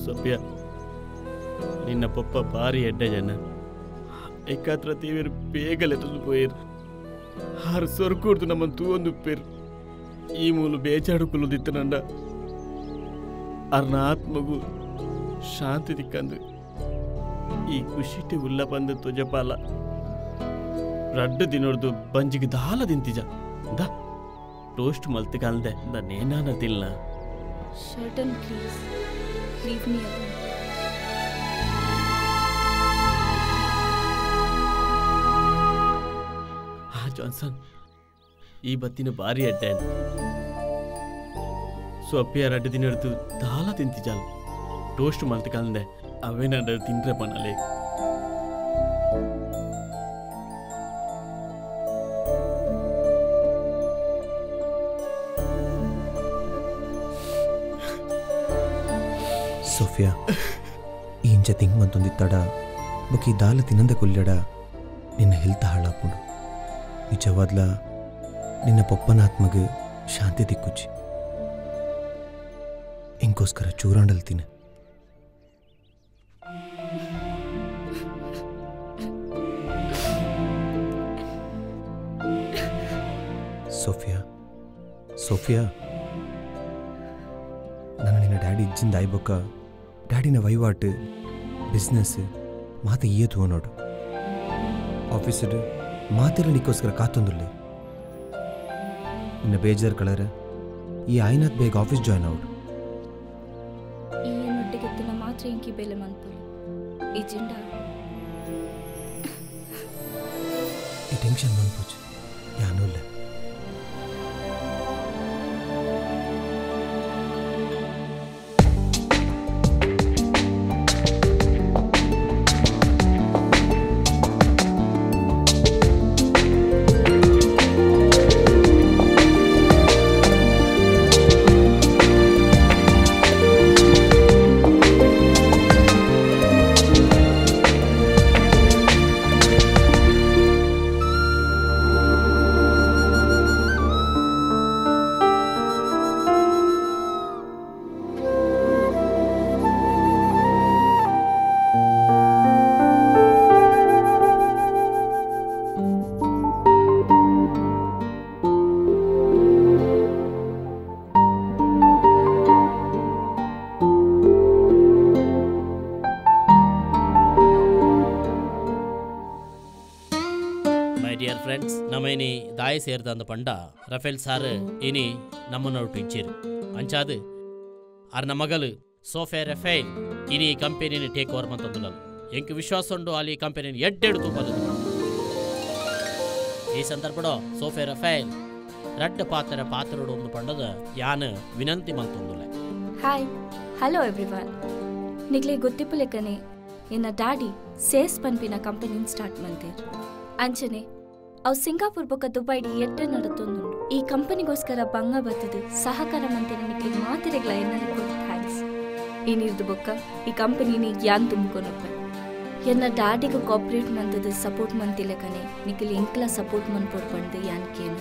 ಸೋಫಿಯಾ, ನಿನ್ನ ಪಪ್ಪ ಭಾರಿ ಎಡ್ಡೆ ಜನ. ಏಕಾತ್ರ ದೇವರು ಬೇಗಲೆ ತಂದು ಪೋಯೇರು. ಆರು ಸೊರ್ಕೂರ್ದು ನಮ್ಮನ್ನು ತೂವೊಂದು ಪೇರು. ಈ ಮೂಲು ಬೇಜಾಡುಕೊಳ್ಳುದಿತ್ತನಂಡ ಅರ್ನ ಆತ್ಮಗು ಶಾಂತಿ ತಿಕ್ಕಂದು ಈ ಖುಷಿಟೆ ಉಲ್ಲ ಬಂದು ತೊಜಪಾಲ ರಡ್ಡು ದಿನೋರ್ದು ಬಂಜಿಗೆ ದಾಲ ತಿಂತಿಜ the toast Malti ಕಾಲ್ದೆ ನೇನಾನ ತಿಲ್ಲ. Sherton, please leave me alone. ಆ ಜಾನ್ಸನ್, ಈ ಬತ್ತಿನ ಭಾರಿ ಅಡ್ಡೆ. ಸೊಪ್ಪಿಯ ರಡ್ಡು ದಿನರ್ದು ದಾಲ ತಿಂತಿಜಾಲ್ ಟೋಸ್ಟ್ ಮಲ್ತಿ ಕಾಲ್ದೆ ಅವೇನಾಡ ತಿಂದ್ರೆ ಪನ್ನಲೆ. ಸೋಫಿಯಾ, ಈ ಇಂಚ ತಿಂಗ್ ಮಂತೊಂದಿತ್ತಡ ಬೊಕ್ಕ ಈ ದಾಲ ತಿನ್ನಂದ ಕೊಲ್ಯಡ ನಿನ್ನ ಹೆಲ್ತ್ ಹಾಳಾಪುಂಡು. ನಿಜವಾದ್ಲ ನಿನ್ನ ಪೊಪ್ಪನಾತ್ಮಗ ಶಾಂತಿ ದಿಕ್ಕುಜ್ಜಿ. ಎಂಕೋಸ್ಕರ ಚೂರಾಂಡಲ್ ತಿನ್ನ. ಸೋಫಿಯಾ, ಸೋಫಿಯಾ, ನಾನು ನಿನ್ನ ಡ್ಯಾಡಿ ಇಜ್ಜಿಂದ ಆಯ್ಬೊಕ್ಕ ಡ್ಯಾಡಿನ ವಹಿವಾಟು ಬಿಸ್ನೆಸ್ ಮಾತ ಏತು ನೋಡು. ಆಫೀಸರು ಮಾತೆಲ್ಲ ನಿಕ್ಕೋಸ್ಕರ ಕಾತೊಂದುಲ್ಲೆ. ನಿನ್ನ ಬೇಜಾರು ಕಳರ ಈ ಆಯ್ನಾಥ್ ಬೇಗ ಆಫೀಸ್ ಜಾಯ್ನ್ ಔಟ್. ಈ ಎನ್ನೊಟ್ಟಿಗೆತ್ತಿನ ಮಾತ್ರ ಇಂಕಿ ಬೇಲೆ ಮನ್ಪುಲು ಇಜಿಂಡ ಈ ಟೆನ್ಷನ್ ಮನ್ಪುಚ್ ಯಾನೂಲ್ಲ. ದಾಯ ಸೇರಿದಂದ ಪಂಡ ರಫೇಲ್ ಸಾರ್ ಇನಿ ನಮ್ಮನ್ನೊಟ್ಟು ಇಚ್ಚಿರು ಅಂಚಾದು ಅರ್ನ ಮಗಲು ಸೋಫೆ ರಫೇಲ್ ಇನಿ ಕಂಪೆನಿನ ಟೇಕ್ ಓವರ್ ಮಂತಂದುಲಲು. ಎಂಕ್ ವಿಶ್ವಾಸ ಉಂಡು ಅಲ್ಲಿ ಕಂಪೆನಿನ ಎಡ್ಡೆಡು ತೂಪಲು. ಈ ಸಂದರ್ಭಡ ಸೋಫೆ ರಫೇಲ್ ರಡ್ಡ ಪಾತ್ರ ಪಾತ್ರಡು ಒಂದು ಪಂಡದ ಯಾನ್ ವಿನಂತಿ ಮಂತಂದುಲೆ. Hi, hello everyone. ನಿಕ್ಲೆ ಗೊತ್ತಿಪ್ಪುಲೆಕ್ಕನೆ ಎನ್ನ ಡ್ಯಾಡಿ ಸೇಸ್ ಪನ್ಪಿನ ಕಂಪನಿನ ಸ್ಟಾರ್ಟ್ ಮಂತೇರು. ಅಂಚನೆ ಅವು ಸಿಂಗಾಪುರ್ ಬೊಕ್ಕ ದುಬೈಡಿ ಎಡ್ಡೆ ನಡತೊಂದುಂಡು. ಈ ಕಂಪನಿಗೋಸ್ಕರ ಬಂಗ ಬತ್ತದು ಸಹಕಾರ ಮಂತಿನ ನಿಕ್ಲಿಗೆ ಮಾತೆರೆಗ್ಲ ಎನ್ನಲಿಕ್ಕೂ thanks. ಈ ನೀರ್ದು ಬೊಕ್ಕ ಈ ಕಂಪನಿನಿ ಯಾನ್ ತುಂಬಿಕೊನೊಪ್ಪೆ. ಎನ್ನ ಡ್ಯಾಡಿಗೆ ಕೋಆಪರೇಟ್ ಮಂತದ ಸಪೋರ್ಟ್ ಮಂತಿಲೆಕನೆ ನಿಕ್ಲಿ ಎಂಕ್ಲ ಸಪೋರ್ಟ್ ಮನ್ಪೋಡ್ ಪಂಡ್ದು ಯಾನ್ ಕೇನು.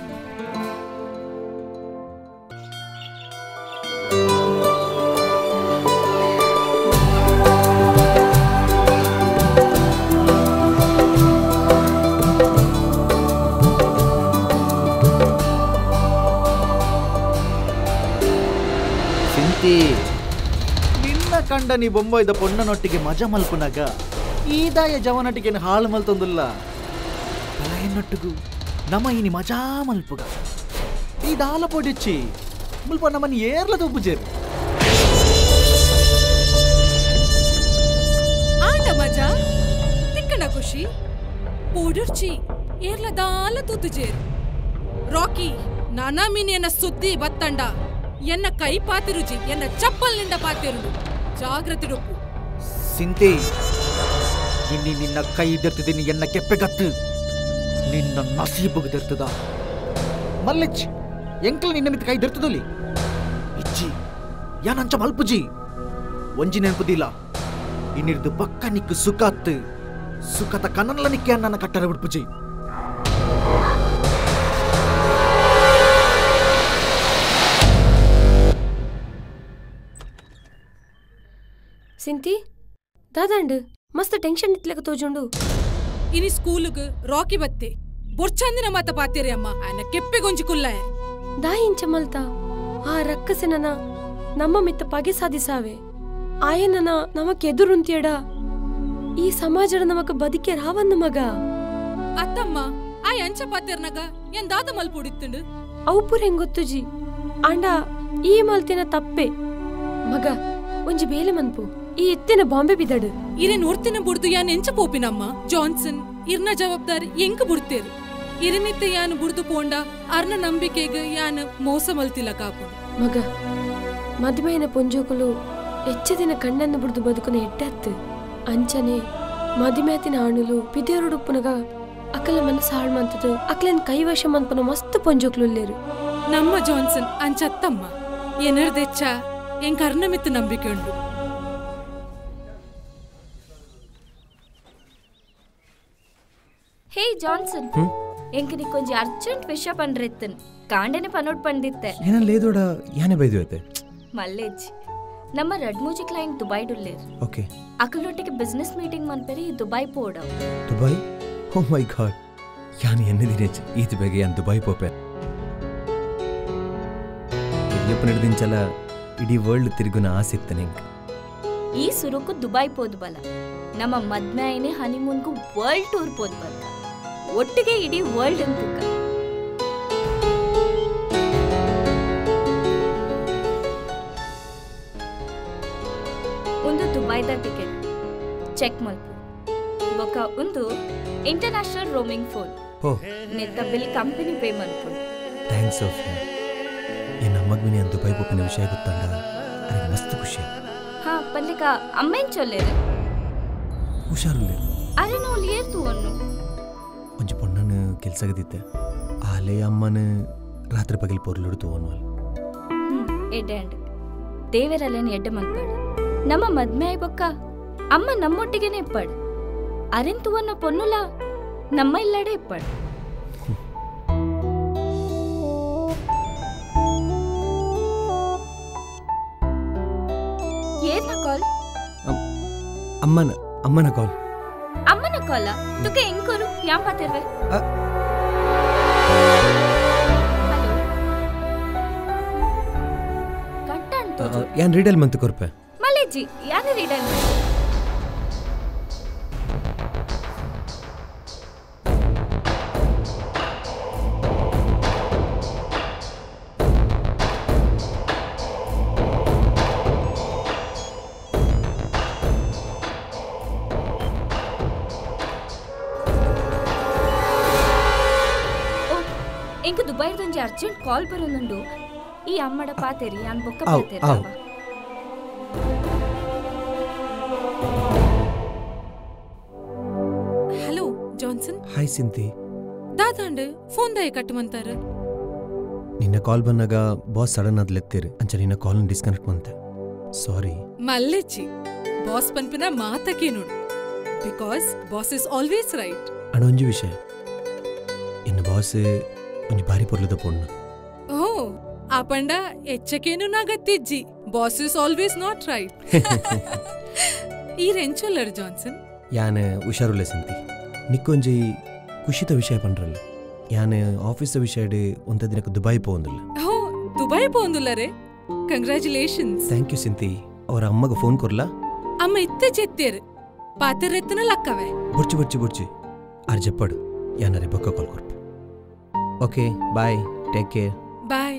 ನಿನ್ನ ಕಂಡ ನೀ ಬೊಂಬೈದ ಪೊಣ್ಣನೊಟ್ಟಿಗೆ ಮಜಾ ಮಲ್ಪುನಾಗ ಈದಾಯ ಜವನಟಿಗೆ ಹಾಳು ಮಲ್ತೊಂದುಲ್ಲ. ಎನ್ನೊಟ್ಟಿಗೂ ನಮ್ಮ ಇನಿ ಮಜಾ ಮಲ್ಪುಗ ಈ ದಾಲ ಪೊಡಿಚ್ಚಿ ಮುಲ್ಪ ನಮ್ಮನ್ನು ಏರ್ಲ ತುಪ್ಪುಜೇರು. ಆಂಡ ಮಜಾ ತಿಕ್ಕಣ ಖುಷಿ ಪೋಡುರ್ಚಿ ಏರ್ಲ ದಾಲ ತೂತುಜೇರು. ರಾಕಿ ನಾನಾ ಮೀನಿಯನ್ನ ಸುದ್ದಿ ಬತ್ತಂಡ ಎನ್ನ ಕೈ ಪಾತಿರುಜಿ ಎನ್ನ ಚಪ್ಪಲ್ನಿಂದ ಪಾತಿರುಡು. ಜಾಗ್ರತೆ ಡೊಪ್ಪು ಸಿಂತಿ, ಇನ್ನಿ ನಿನ್ನ ಕೈ ದರ್ತಿದ್ದೀನಿ ಎನ್ನ ಕೆಪ್ಪೆಗತ್ತು ನಿನ್ನ ನಸೀಬುಗೆ ದರ್ತದ ಮಲ್ಲಿಚ್ ಎಂಕಲ್ ನಿನ್ನ ಮಿತ್ ಕೈ ದರ್ತದಲ್ಲಿ ಇಜ್ಜಿ ಯಾನಂಚ ಮಲ್ಪುಜಿ ಒಂಜಿ ನೆನಪುದಿಲ್ಲ. ಇನ್ನಿರ್ದು ಪಕ್ಕ ನಿಕ್ಕು ಸುಖಾತ್ ಸುಖತ ಕನ್ನಲ ನಿಕ್ಕೆ ನನ್ನ ಕಟ್ಟರ ಬಿಡ್ಪುಜಿ. ಸಿಂತಿ ದಾದಾಂಡು ಮಸ್ತ್ ಟೆನ್ಷನ್ ಇತ್ಲೆಕ ತೋಜುಂಡು. ಇನಿ ಸ್ಕೂಲುಗ್ ರಾಕಿ ಬತ್ತೆ ಬೊರ್ಚಂದಿನ ಮಾತ ಪಾತೇರಿ ಅಮ್ಮ ಆನ ಕೆಪ್ಪೆಗೊಂಜಿ ಕುಲ್ಲಾಯ ದಾಯಿಂಚ ಮಲ್ತ ಆ ರಕ್ಕಸೆನನ ನಮ್ಮ ಮಿತ್ತ ಪಗೆ ಸಾಧಿಸಾವೆ ಆಯನನ ನಮಕ್ ಎದುರುಂತಿಯಡ ಈ ಸಮಾಜದ ನಮಕ ಬದುಕೆ ರಾವನ್ನ ಮಗ ಅತ್ತಮ್ಮ ಆ ಅಂಚ ಪಾತೇರ್ನಗ ಎಂದಾದ ಮಲ್ಪುಡಿತ್ತುಂಡು ಅವುಪುರ ಹೆಂಗೊತ್ತುಜಿ ಆಂಡ ಈ ಮಲ್ತಿನ ತಪ್ಪೆ ಮಗ ಒಂಜಿ ಬೇಲೆ ಮನ್ಪು ಈ ಎತ್ತಿನ ಬಾಂಬೆ ಬಿದಡು ಇರೇನ್ ಒರ್ತಿನ ಬುಡ್ದು ಯಾನ್ ಎಂಚ ಪೋಪಿನಮ್ಮ ಜಾನ್ಸನ್ ಇರ್ನ ಜವಾಬ್ದಾರಿ ಎಂಕ್ ಬುಡ್ತೇರು ಇರಮಿತ್ತ ಯಾನ್ ಬುಡ್ದು ಪೋಂಡ ಅರ್ನ ನಂಬಿಕೆಗ್ ಯಾನ್ ಮೋಸ ಮಲ್ತಿಲ್ಲ ಕಾಪು ಮಗ ಮದುಮೆಯನ ಪೊಂಜೋಕುಲು ಹೆಚ್ಚ ದಿನ ಕಣ್ಣನ್ನು ಬುಡ್ದು ಬದುಕುನ ಎಡ್ಡತ್ತು ಅಂಚನೆ ಮದುಮೆತಿನ ಆಣುಲು ಪಿದೇರುಡುಪ್ಪುನಗ ಅಕಲ ಮನಸ್ಸು ಹಾಳು ಮಂತದು ಅಕಲನ್ ಕೈವಶ ಮನ್ಪನ ಮಸ್ತ್ ಪೊಂಜೋಕ್ಲುಲ್ಲೇರು ನಮ್ಮ ಜಾನ್ಸನ್ ಅಂಚತ್ತಮ್ಮ ಏನರ್ದೆಚ್ಚ ಎಂಕ್ ಅರ್ನಮಿತ್ತ ನಂಬಿಕೆ ಉಂಡು ಹೇ ಜಾನ್ಸನ್ ಎಂಕ್ ನಿಕ್ಕೊಂಜಿ ಅರ್ಜೆಂಟ್ ವಿಷಯ ಪಂಡ್ರೆತ್ತನ್ ಕಾಂಡನೆ ಪನೋಟ್ ಪಂದಿತ್ತೆ ಏನ ಲೇದೋಡ ಯಾನೆ ಬೈದು ಮಲ್ಲೇಜ್ ನಮ್ಮ ರಡ್ಮೂಜಿ ಕ್ಲೈಂಟ್ ದುಬೈ ಡುಲ್ಲೇರ್ ಓಕೆ ಅಕಲೊಟ್ಟಿಗೆ ಬಿಸ್ನೆಸ್ ಮೀಟಿಂಗ್ ಮನ್ಪೆರಿ ದುಬೈ ಪೋಡ ದುಬೈ ಓ ಮೈ ಗಾಡ್ ಯಾನ್ ಎನ್ನ ದಿನೇಚ್ ಈತ ಬೇಗ ಯಾನ್ ದುಬೈ ಪೋಪೆ ಎಲ್ಲಿಯಪ್ಪ ನಡೆದಿಂಚಲ ಇಡೀ ವರ್ಲ್ಡ್ ತಿರುಗುನ ಆಸೆ ಇತ್ತು ನಿಂಗೆ ಈ ಸುರುಕು ದುಬೈ ಪೋದ್ ಬಲ ನಮ್ಮ ಮದ್ಮೆಯನೆ ಹನಿಮೂನ್ಗೂ ವರ್ಲ್ಡ್ ಟೂರ್ ಪೋದ್ ಬಲ ಒಟ್ಟಿಗೆ ಇಡೀ ವರ್ಲ್ಡ್ ಅಂತಕ ಒಂದು ದುಬೈದ ಟಿಕೆಟ್ ಚೆಕ್ ಮಲ್ಪು ಬೊಕ ಒಂದು ಇಂಟರ್ನ್ಯಾಷನಲ್ ರೋಮಿಂಗ್ ಫೋನ್ ನೆತ್ತ ಬಿಲ್ ಕಂಪನಿ ಪೇ ಮಲ್ಪು thanks Sophia ಈ ನಮ್ಮಗ್ಮಿನಿ ಅನ್ ದುಬೈ ಪೋಪಿನ ವಿಷಯ ಗೊತ್ತಂಡ ಅರೆ ಮಸ್ತ್ ಖುಷಿ ಹಾ ಪಲ್ಲಿಕ ಅಮ್ಮೇನ್ ಚೊಲ್ಲೇರು ಹುಷಾರುಲ್ಲೇರು ಅರೆ ನಾವು ಏರ್ತು ಅನ್ನು ಒಂಜಿ ಪೊಣ್ಣನು ಕೆಲಸಗದಿತ್ತೆ ಆಲೆ ಅಮ್ಮನ ರಾತ್ರಿ ಪಗಲ್ ಪೊರ್ಲುಡು ತೋನ್ವಲ್ ಎಡ್ಡೆ ಅಂಡ್ ದೇವರಲ್ಲೇನು ಎಡ್ಡೆ ಮಲ್ಪಾಡು ನಮ್ಮ ಮದ್ಮೆ ಆಯ್ಬೊಕ್ಕ ಅಮ್ಮ ನಮ್ಮೊಟ್ಟಿಗೆನೆ ಇಪ್ಪಾಡು ಅರೆನ್ ತುವನ್ನ ಪೊನ್ನುಲ ನಮ್ಮ ಇಲ್ಲಡೆ ಇಪ್ಪಾಡು ಏರ್ನ ಕಾಲ್ ಅಮ್ಮನ ಅಮ್ಮನ ಕಾಲ್ ಅಮ್ಮನ ಕಾಲ ತುಕ ಎಂಕೊರು ಯಾಂ ಪಾತಿರ್ವೆ ಯಾನ್ ರೀಡಲ್ ಮಂತು ಕೊರ್ಪೆ ಮಲೇಜಿ ಯಾನ ರೀಡಲ್ ಎಂಕ್ ದುಬೈದೊಂಜಿ ಅರ್ಜೆಂಟ್ ಕಾಲ್ ಬರೋನುಂಡು ಈ ಅಮ್ಮಡ ಪಾತೇರಿ ಯಾನ್ ಬೊಕ್ಕ ಪಾತೇರಿ ಹಲೋ ಜಾನ್ಸನ್ ಹಾಯ್ ಸಿಂತಿ ದಾದಾಂಡ್ ಫೋನ್ ದಾಯ ಕಟ್ಟುಮಂತಾರ ನಿನ್ನ ಕಾಲ್ ಬಂದಾಗ ಬಾಸ್ ಸಡನ್ ಆದ್ ಲೆತ್ತೀರಿ ಅಂಚ ನಿನ್ನ ಕಾಲ್ ಡಿಸ್ಕನೆಕ್ಟ್ ಮಂತೆ ಸಾರಿ ಮಲ್ಲೆಚ್ಚಿ ಬಾಸ್ ಪನ್ಪಿನ ಮಾತಕ್ಕೆ ನೋಡು because boss is always right ಅಣ್ಣ ಒಂಜಿ ವಿಷಯ ಎನ್ನ ಬಾಸ್ ಒಂಜಿ ಭಾರಿ ಪೊರ್ಲದ ಪೊಣ್ಣು ಓ ಆ ಪಂಡ ಎಚ್ಚಕೇನು ನಾಗತ್ತಿಜ್ಜಿ boss is always not right ಈ ರೆಂಚೊಲ್ಲರ್ ಜಾನ್ಸನ್ ಯಾನ್ ಹುಷಾರುಲ್ಲ ಸಿಂತಿ ನಿಕ್ಕೊಂಜಿ ಖುಷಿತ ವಿಷಯ ಪಂಡ್ರಲ್ಲ ಯಾನ್ ಆಫೀಸ್ ವಿಷಯ ಒಂದ ದಿನಕ್ಕೆ ದುಬೈ ಪೋಂದಿಲ್ಲ ಓ ದುಬೈ ಪೋಂದುಲ್ಲರೆ ಕಂಗ್ರಾಚುಲೇಷನ್ಸ್ thank you ಸಿಂತಿ ಅವರ ಅಮ್ಮಗ ಫೋನ್ ಕೊರ್ಲಾ ಅಮ್ಮ ಇತ್ತೆ ಜೆತ್ತೇರು ಪಾತೆರೆತ್ತನ ಲಕ್ಕವೆ ಬುರ್ಚಿ ಬುರ್ಚಿ ಬುರ್ಚಿ ಆರ್ ಜಪ್ಪಡು ಯಾನರೆ ಬೊಕ್ಕ ಕಾಲ್ ಕೊರ್ಪು okay bye take care bye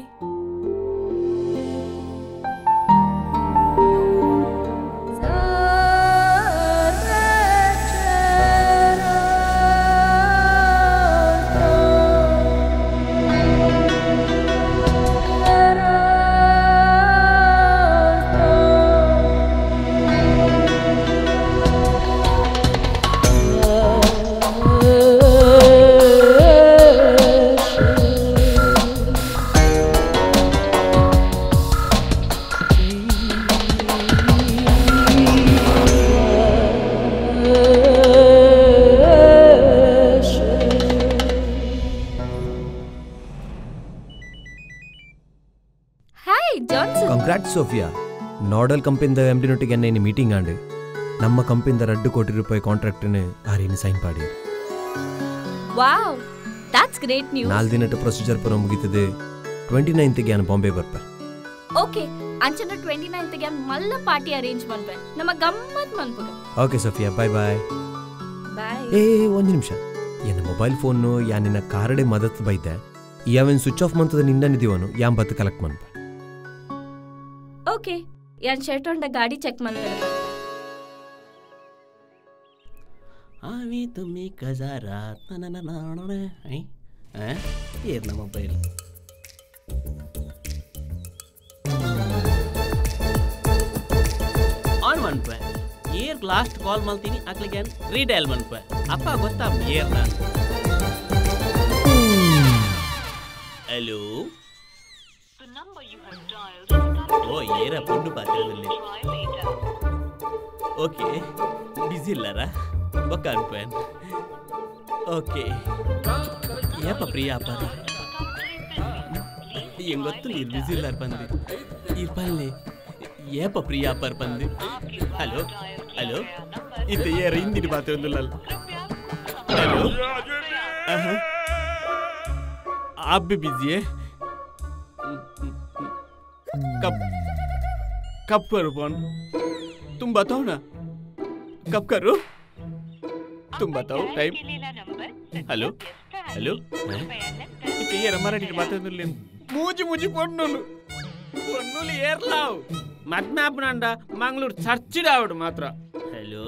Sophia Nodal ಕಂಪನಿದ ಎಮ್ ಡಿ ನೊಟ್ಟಿಗೆ ಎನ್ನ ಮೀಟಿಂಗ್ ಆಂಡ್ ನಮ್ಮ ಕಂಪನಿದ 2 ಕೋಟಿ ರೂಪಾಯಿ ಕಾಂಟ್ರಾಕ್ಟ್ನ ಆರಿನ ಸೈನ್ ಪಾಡಿ. Wow, that's great news. 4 ದಿನಟ ಪ್ರೊಸೀಜರ್ ಪೂರ ಮುಗಿತದೆ. 29th ಗೆ ಬಾಂಬೆ ಬರ್ಪೆ. ಓಕೆ, ಅಂಚನ 29th ಗೆ ಮಲ್ಲ ಪಾರ್ಟಿ ಅರೇಂಜ್ ಮನ್ಪೆ. ನಮ್ಮ ಗಮ್ಮತ್ ಮನ್ಪುಗ. Okay Sophia, bye bye. Bye. ಏ ಒಂದು ನಿಮಿಷ, ಎನ್ನ ಮೊಬೈಲ್ ಫೋನ್ ಯಾ ನಿನ್ನ ಕಾರಡೆ ಮದತ್ ಬೈತೆ. ಯಾವೆನ್ ಸ್ವಿಚ್ ಆಫ್ ಮಂತದ ನಿನ್ನನಿದೀವನು ಯಾನ್ ಬತ್ತು ಕಲೆಕ್ಟ್ ಮನ್ಪೆ. ಓಕೆ, ಯಾನ್ ಶರ್ಟ್ ಒಂಡ ಗಾಡಿ ಚೆಕ್ ಮನ್ಪೆ. ಆವಿ ತುಮ್ಮಿ ಕಜಾರಾ ತನನನನನ I ಆ ಏರ್ನ ಮೊಬೈಲ್ ಆನ್ ಮನ್ಪೆ. ಏರ್ ಲಾಸ್ಟ್ ಕಾಲ್ ಮಲ್ತೀನಿ ಅಕ್ಲಿಗೆ ರೀಡಯಲ್ ಮನ್ಪೆ. ಅಪ್ಪ ಗೊತ್ತಾ ಏರ್ನ. ಹಲೋ, ಓ ಏರ ಪೊಣ್ಣು ಪಾತ್ರದಲ್ಲಿ. ಓಕೆ, ಬಿಸಿ ಇಲ್ಲಾರ ಬೊಕ್ಕ ಅನ್ಪೇನ್. ಓಕೆ, ಏಪ ಪ್ರಿಯ ಅಪ್ಪಾರ ಹೆಂಗ್ ಗೊತ್ತು ನೀರು ಬಿಸಿ ಇಲ್ಲಾರ ಬಂದು ಇರ್ಪಲ್ಲೆ. ಏಪ ಪ್ರಿಯ ಅಪ್ಪಾರ ಬಂದು. ಹಲೋ ಹಲೋ, ಇತ್ತ ಏರ ಹಿಂದಿನ ಪಾತ್ರ ಒಂದಿಲ್ಲ. ಹಲೋ, आप भी बिजी है? कब कब करो फोन? तुम बताओ ना, कब करो? तुम बताओ टाइम. हेलो हेलो, ये रमारा माತಾಡ್ತಿರ್ಲಿ. ಮೂಜಿ ಮೂಜಿ ಪೊಣ್ಣುಲು ಪೊಣ್ಣುಲು ಏರ್ಲಾವ್ ಮದ್ಮೆ ಆಪುನಂಡ ಮಂಗಳೂರು ಚರ್ಚಿಡ್ ಆವಡು ಮಾತ್ರ. ಹಲೋ,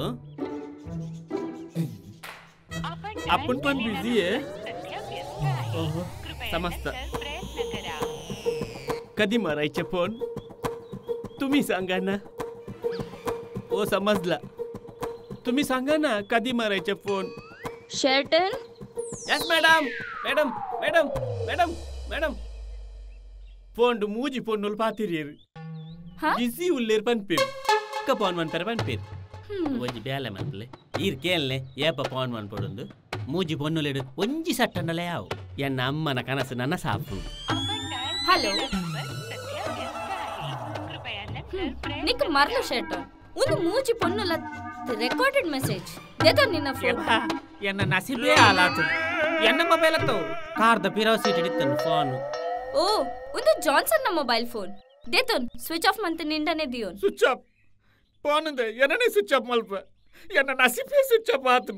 ಅಪ್ಪನ್ ಫೋನ್ ಬಿಜಿ है? ओहो, समजतं. कधी मारायचे फोन तुम्ही सांगा ना. ओ समजला, तुम्ही सांगा ना कधी मारायचे phone. Shelton. Yes madam. Madam madam madam madam, phone ಮೂಜಿ ಫೋನ್ ಪಾತಿರಿಯರು ಬಿಸಿ ಉಲ್ಲೇರ್ ಪನ್ಪೇರು. ಅಕ್ಕ ಫೋನ್ ಮನ್ಪೇರ ಪನ್ಪೇರು. ಒಂಜಿ ಬೇಲೆ ಮನ್ಪಲೆ ಈರ್ ಕೇಳ್ನೆ ಏಪ ಫೋನ್ ಮನ್ಪಡೊಂದು. ಮೂಜಿ ಪೊನ್ನುಲೆಡು ಒಂಜಿ ಸಟ್ಟಂಡಲೇ ಯಾವು ಎನ್ನ ಅಮ್ಮನ ಕನಸು ನನ್ನ ಸಾಪು. ಹಲೋ, ನಿಕ್ ಮರ್ಲು ಶೆಲ್ಟನ್. ಒಂದು ಮೂಜಿ ಪೊನ್ನುಲ ರೆಕಾರ್ಡೆಡ್ ಮೆಸೇಜ್ ದೇತೋ ನಿನ್ನ ಫೋನ್. ಎನ್ನ ನಸೀಬೇ ಆಲಾತು. ಎನ್ನ ಮೊಬೈಲ್ ಅತ್ತೋ ಕಾರ್ದ ಪಿರವ್ ಸೀಟ್ ಹಿಡಿತನು ಫೋನ್. ಓ, ಒಂದು ಜಾನ್ಸನ್ ನ ಮೊಬೈಲ್ ಫೋನ್ ದೇತೋನ್ ಸ್ವಿಚ್ ಆಫ್ ಮಂತ ನಿಂಡನೆ ದಿಯೋನ್. ಸ್ವಿಚ್ ಆಫ್ ಫೋನ್ ಅಂದೆ ಎನ್ನನೇ ಸ್ವಿಚ್ ಆಫ್ ಮಲ್ಪ. ಎನ್ನ ನಸೀಬೇ ಸ್ವಿಚ್ ಆಫ್ ಆತು.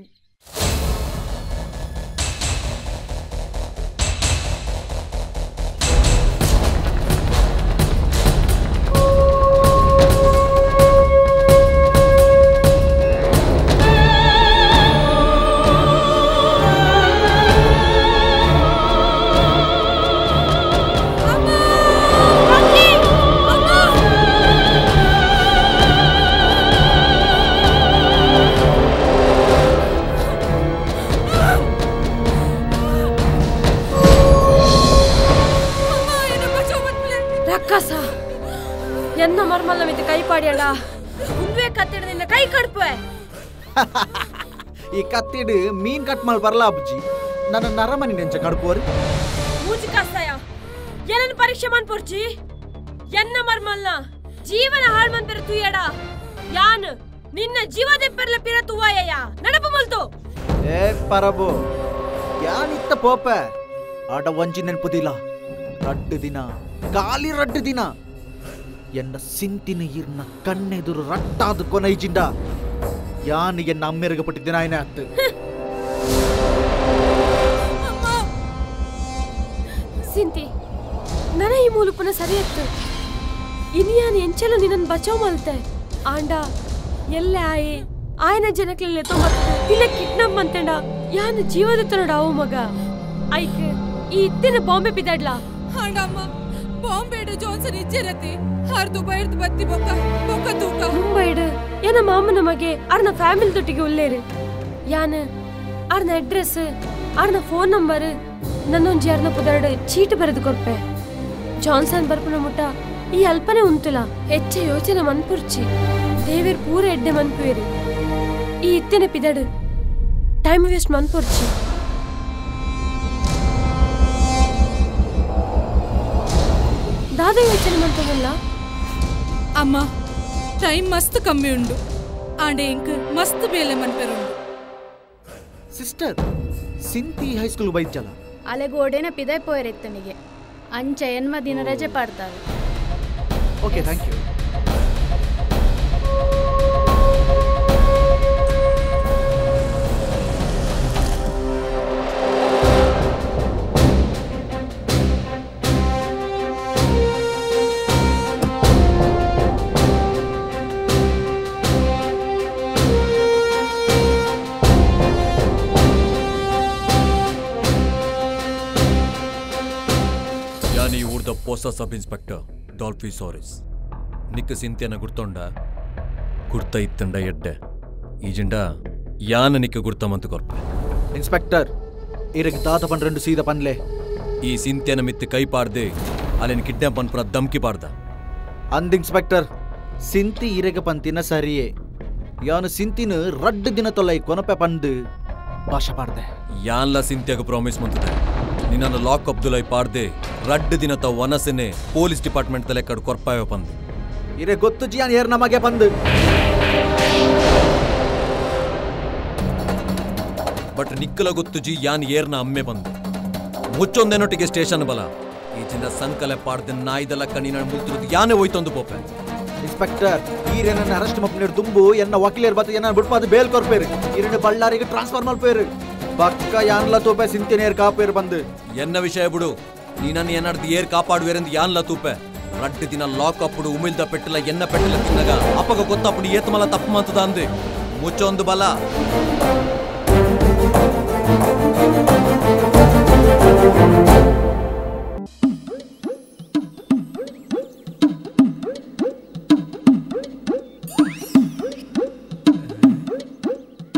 ಎನ್ನ ಮರ್ಮಲ್ಲ ಮಿತ್ತ ಕೈ ಪಾಡಿಯಡ ಉಂದುವೆ ಕತ್ತಿಡ ನಿನ್ನ ಕೈ ಕಡ್ಪೆ. ಈ ಕತ್ತಿಡು ಮೀನ್ ಕಟ್ ಮಾಡಿ ಬರಲ್ಲ ಅಬ್ಜಿ, ನನ್ನ ನರಮನಿ ನೆಂಚ ಕಡ್ಪೋರು. ಮೂಜಿ ಕಾಸ್ತಾಯ ಏನನ್ನ ಪರೀಕ್ಷೆ ಮನ್ಪುರ್ಚಿ. ಎನ್ನ ಮರ್ಮಲ್ಲ ಜೀವನ ಹಾಳು ಮನ್ಪೆರ ತುಯ್ಯಡ. ಯಾನ್ ನಿನ್ನ ಜೀವದೆಪ್ಪೆರ್ಲ ಪಿರ ತುವಾಯ ನಡಪ ಮುಲ್ತು. ಏ ಪರಬು ಯಾನಿತ್ತ ಪೋಪೆ ಆಟ ಒಂಜಿ ನೆನ್ಪುದಿಲ್ಲ. ರಡ್ಡು ದಿನ ಖಾಲಿ ರಡ್ಡು ದಿನ ಎನ್ನ ಸಿಂತಿನ ಇರ್ನ ಕಣ್ಣೆದುರು ರಟ್ಟಾದ ಕೊನೈಜಿಂಡ ಯಾನ್ ಎನ್ನ ಅಮ್ಮೆರಗ ಪಟ್ಟಿದ್ದಿನ ಆಯ್ನ ಅತ್ತು. ಸಿಂತಿ, ನನ ಈ ಮೂಲುಪನ ಸರಿಯತ್ತು. ಇನಿಯಾನ್ ಎಂಚಲ ನಿನ್ನನ್ನು ಬಚಾವ್ ಮಲ್ತೆ. ಆಂಡ ಎಲ್ಲೆ ಆಯೆ ಆಯನ ಜನಕ್ಲೆಲ್ಲ ತೊಂಬತ್ತು ಇಲ್ಲ ಕಿಡ್ನಾಪ್ ಮಂತೆಂಡ ಯಾನ್ ಜೀವದ ತನಡ ಅವು ಮಗ. ಐಕ್ ಈ ಇತ್ತಿನ ಬಾಂಬೆ ಬಿದ್ದಾಡ್ಲಾ. ಆಂಡಮ್ಮ, ಬಾಂಬೆಡು ಜಾನ್ಸನ್ ಇಜ್ಜಿರತಿ ಹರ್ದು ಬೈರ್ದು ಬತ್ತಿ ಬೊಕ್ಕ ಬೊಕ್ಕ ತೂಕ. ಮುಂಬೈಡು ಏನ ಮಾಮನ ಮಗೆ ಅರ್ನ ಫ್ಯಾಮಿಲಿ ದೊಟ್ಟಿಗೆ ಉಲ್ಲೇರು. ಯಾನ್ ಅರ್ನ ಅಡ್ರೆಸ್ ಅರ್ನ ಫೋನ್ ನಂಬರ್ ನನ್ನೊಂಜಿ ಅರ್ನ ಪುದರ್ಡು ಚೀಟ್ ಬರೆದು ಕೊರ್ಪೆ. ಜಾನ್ಸನ್ ಬರ್ಪುನ ಮುಟ್ಟ ಈ ಅಲ್ಪನೆ ಉಂತುಲ ಹೆಚ್ಚ ಯೋಚನೆ ಮನ್ಪುರ್ಚಿ. ದೇವೇರ್ ಪೂರ ಎಡ್ಡೆ ಮನ್ಪುವೇರು. ಈ ಇತ್ತಿನ ಪಿದಡು ಟೈಮ್ ವೇಸ್ಟ್ ಮನ್ಪುರ್ಚಿ. ದಾದ ಯೋಚನೆ ಮಂತವಲ್ಲ ಅಮ್ಮ, ಟೈಮ್ ಮಸ್ತ್ ಕಮ್ಮಿ ಉಂಡು. ಆಂಡೆ ಇಂಕ್ ಮಸ್ತ್ ಬೇಲೆ ಮನ್ಪೆರುಂಡು. ಸಿಸ್ಟರ್ ಸಿಂತಿ ಹೈಸ್ಕೂಲ್ ಬೈಚಲ ಅಲೆಗ್ ಓಡೇನ ಪಿದಾಯ್ ಪೋಯರೆತ್ತನಿಗೆ ಅಂಚ ಎನ್ಮ ದಿನ ರಜೆ ಪಾಡ್ತಾರೆ. Okay, thank you. ಪೋಸ ಸಬ್ ಇನ್ಸ್ಪೆಕ್ಟರ್ ಡಾಲ್ಫಿ ಸಾರಿಸ್ ನಿಕ್ಕ ಸಿಂತ್ಯನ ಗುರ್ತೊಂಡ ಗುರ್ತ ಇತ್ತಂಡ ಎಡ್ಡೆ ಈಜಿಂಡ ಯಾನ ನಿಕ್ಕ ಗುರ್ತಮಂತ ಕೊರ್ಪೆ. ಇನ್ಸ್ಪೆಕ್ಟರ್ ಇರಗ್ ತಾತ ಪನ್ రెండు ಸೀದ ಪನ್ಲೆ. ಈ ಸಿಂತ್ಯನ ಮಿತ್ತು ಕೈ ಪಾಡ್ದೆ ಅಲೆನ್ ಕಿಡ್ನಾಪ್ ಪನ್ಪುರ ಧಮ್ಕಿ ಪಾಡ್ದ ಅಂದ್ ಇನ್ಸ್ಪೆಕ್ಟರ್ ಸಿಂತಿ ಇರಗ ಪಂತಿನ ಸರಿಯೇ ಯಾನು ಸಿಂತಿನ ರಡ್ಡು ದಿನ ತೊಲೈ ಕೊನಪೆ ಪಂದು ಭಾಷೆ ಪಾಡ್ದೆ. ಯಾನ್ಲ ಸಿಂತ್ಯಾಗ ಪ್ರಾಮಿಸ್ ಮಂತದೆ ನಿನ್ನ ಲಾಕ್ ಅಪ್ ದುಲೈ ಪಾಡ್ದೆ ರಡ್ಡು ದಿನತ ವನಸನೆ ಪೊಲೀಸ್ ಡಿಪಾರ್ಟ್ಮೆಂಟ್ ತಲೆ ಕಡ್ ಕೊರ್ಪಾಯ ಪಂದು. ಇರೆ ಗೊತ್ತು ಜಿಯಾನ್ ಏರ್ ನಮಗೆ ಪಂದು. ಬಟ್ ನಿಕ್ಕಲ ಗೊತ್ತು ಜಿ ಯಾನ್ ಏರ್ನ ಅಮ್ಮೆ ಬಂದು ಮುಚ್ಚೊಂದೇನೊಟ್ಟಿಗೆ ಸ್ಟೇಷನ್ ಬಲ ಈ ಜಿಂದ ಸಂಕಲೆ ಪಾಡ್ದೆ ನಾಯ್ದಲ ಕಣ್ಣಿನ ಮುಲ್ತಿರೋದು ಯಾನೇ ಹೋಯ್ತೊಂದು ಪೋಪೆ. ಇನ್ಸ್ಪೆಕ್ಟರ್ ಈರೇನನ್ನ ಅರೆಸ್ಟ್ ಮಪ್ಪಿನ ದುಂಬು ಎನ್ನ ವಕೀಲರ್ ಬತ್ತ ಎನ್ನ ಬಿಡ್ಪಾದ ಬೇಲ್ ಕೊರ್ಪೇರು ಈರನ್ನು ಬಳ್ಳಾರಿಗೆ ಟ್ರಾನ್ಸ್ಫರ್ ಮಲ್ಪೇರು ಪಕ್ಕ ಯಾನ್ಲ ತೂಪೆ ಸಿಂತಿನೇರ್ ಕಾಪೇರು ಬಂದು. ಎನ್ನ ವಿಷಯ ಬಿಡು, ನೀನನ್ನು ಏನಾಡ್ದು ಏರ್ ಕಾಪಾಡುವೇರೆಂದು ಯಾನ್ಲ ತೂಪೆ ರಡ್ಡು ದಿನ ಲಾಕ್ ಅಪ್ಪುಡು ಉಮಿಲ್ದ ಪೆಟ್ಟಲ ಎನ್ನ ಪೆಟ್ಟಲ ತಿನ್ನಗ ಅಪ್ಪಗ ಗೊತ್ತಪ್ಪುಡು ಏತಮಲ ತಪ್ಪು ಮಂತದ ಅಂದೆ ಮುಚ್ಚೊಂದು ಬಲ.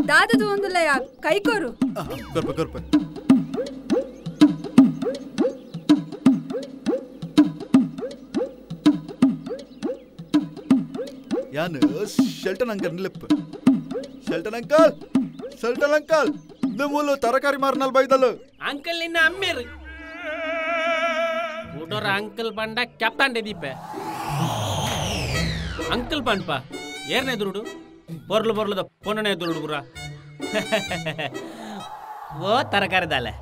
ದಾದದು ಒಂದುಲ್ಲ ಯಾ ಕೈಕೋರು ಕೊರ್ಪೆ ಕೊರ್ಪೆ. ಯಾನು ಶೆಲ್ಟನ್ ಅಂಕಲ್ ನಿಲ್ಲಪ್ಪ. ಶೆಲ್ಟನ್ ಅಂಕಲ್, ಶೆಲ್ಟನ್ ಅಂಕಲ್ ಮೂಲು ತರಕಾರಿ ಮಾರ್ನಲ್ ಬೈದಲು ಅಂಕಲ್ ನಿನ್ನ ಅಮ್ಮೇರು ಉಡೋರ ಅಂಕಲ್ ಬಂಡ ಕ್ಯಾಪ್ತಾಂಡೆ ದೀಪೆ ಅಂಕಲ್ ಪಂಡ್ಪ ಏರ್ನೇ ದುರುಡು ಬೊರ್ಲು ಬೊರ್ಲುದ ಪೊನ್ನನೆ ದುರುಡು ಪುರ ಓ ತರಕಾರಿ ದಾಲೆ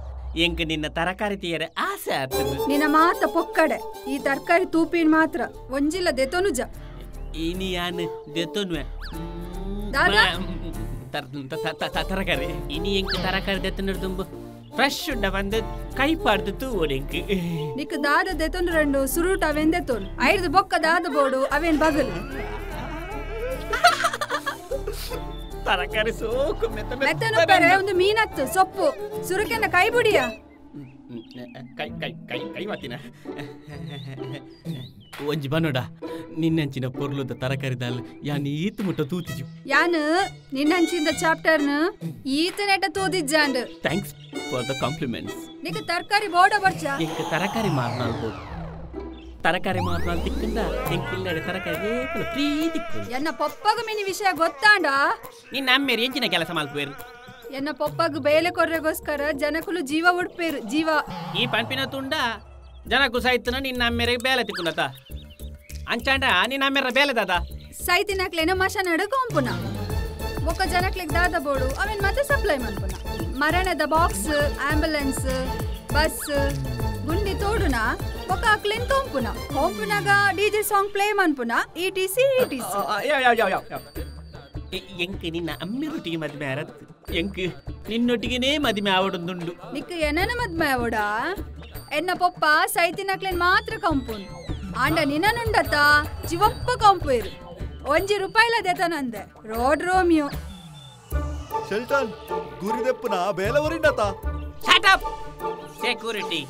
ಎಂಕ್ ನಿನ್ನ ತರಕಾರಿ ತೀಯರೆ ಆಸೆ ಆತನು. ನಿನ್ನ ಮಾತ ಪೊಕ್ಕಡೆ ಈ ತರಕಾರಿ ತೂಪಿನ ಮಾತ್ರ ಒಂಜಿಲ್ಲ ದೆತೋನುಜ ಇನಿ ಯಾನ್ ದೆತೋನುವೆ ದಾದಾ ತರಕಾರಿ ಇನಿ ಎಂಕ್ ತರಕಾರಿ ದೆತೋನು ದುಂಬು ಫ್ರೆಶ್ ಉಂಡ ಬಂದು ಕೈ ಪಾಡ್ದು ತೂವೋಡು ಎಂಕ್ ನಿಕ್ ದಾದ ದೆತೋನು ರಂಡು ಸುರೂಟ ಅವೇನ್ ದೆತೋನು ಐದು ಬೊಕ್ಕ ದಾದ ಬೋಡು ಅವೇನ್ ಬಗಲು ತರಕಾರಿ ಸೋಕು ಮೆತ್ತನು ಪೆರೆ ಒಂದು ಮೀನತ್ತು ಸೊಪ್ಪು ಸುರುಕೆನ ಕೈ ಬುಡಿಯ ಕೈ ಕೈ ಕೈ ಕೈ ಮಾತಿನ ಒಂಜಿ ಬನ್ನೋಡ ನಿನ್ನಂಚಿನ ಪೊರ್ಲುದ ತರಕಾರಿ ದಾಲ್ ಯಾನ್ ಈತ್ ಮುಟ್ಟ ತೂತಿಜು ಯಾನು ನಿನ್ನಂಚಿಂದ ಚಾಪ್ಟರ್ನ ಈತನೆಟ ತೂದಿಜ್ಜಾಂಡ್. Thanks for the compliments. ನಿಕ ತರಕಾರಿ ಬೋಡ ಬರ್ಚಾ ಎಂಕ್ ತರಕಾರಿ ಮಾರ್ನಾಲ್ ಬೋಡು ತರಕಾರಿ ಮಾರ್ನಾಲ್ ತಿಕ್ಕಂದ ಎಂಕ್ ಇಲ್ಲಡೆ ತರಕಾರಿ ಏಪಲ ಫ್ರೀ ತಿಕ್ಕು. ಎನ್ನ ಪಪ್ಪಗ ಮಿನಿ ವಿಷಯ ಗೊತ್ತಾಂಡ ನಿನ್ನ ಅಮ್ಮೇರು ಎಂಚಿನ ಕೆಲಸ ಮಲ್ಪೇರು? ಎನ್ನ ಪಪ್ಪಗ ಬೇಲೆ ಕೊರ್ರೆಗೋಸ್ಕರ ಜನಕುಲು ಜೀವ ಉಡ್ಪೇರು ಜೀವ. ಈ ಪಂಪಿನ ತುಂಡ ಜನಕು ಸೈತನ ನಿನ್ನ ಅಮ್ಮೇರಿಗೆ ಬೇಲೆ ತಿಕ್ಕುನತ ಅಂಚಾಂಡ ನಿನ್ನ ಅಮ್ಮೇರ ಬೇಲೆ ದಾದ ಸೈತಿನಕ್ಲೇನ ಮಶನಡು ಕಾಂಪುನ ಒಕ್ಕ ಜನಕ್ಲೆಗ್ ದಾದ ಬೋಡು ಅವೇನ್ ಮತ್ತೆ ಸಪ್ಲೈ ಮನ್ಪುನ ಮರಣದ ಬಾಕ್ಸ್ ಆಂಬ್ಯುಲೆನ್ಸ್ ಬಸ್ ಗುಂಡಿ ತೋಡುನ ಒಕ್ಕ ಅಕ್ಲೇನ್ ತೋಂಪುನ ಹೋಂಪುನಾಗ DJ song play ಮನ್ಪುನ etc etc. ಎಂಕ್ ನಿನ್ನ ಅಮ್ಮೆರೊಟ್ಟಿಗೆ ಮದುವೆ ಆರತ್ತು ಎಂಕ್ ನಿನ್ನೊಟ್ಟಿಗೆನೇ ಮದುವೆ ಆವಡೊಂದುಂಡು. ನಿಕ್ ಏನನ ಮದುವೆ ಆವಡ? ಎನ್ನ ಪೊಪ್ಪ ಸೈತಿನಕ್ಲೇನ್ ಮಾತ್ರ ಕಂಪುನ್ ಆಂಡ ನಿನ್ನನುಂಡತ ಜೀವಪ್ಪ ಕಂಪೇರು ಒಂಜಿ ರೂಪಾಯಿಲ ದೇತನಂದೆ ರೋಡ್ ರೋಮಿಯೋ. ಶೆಲ್ಟನ್ ಗುರಿದೆಪ್ಪನ ಬೇಲವರಿಂಡತ. Shut up security.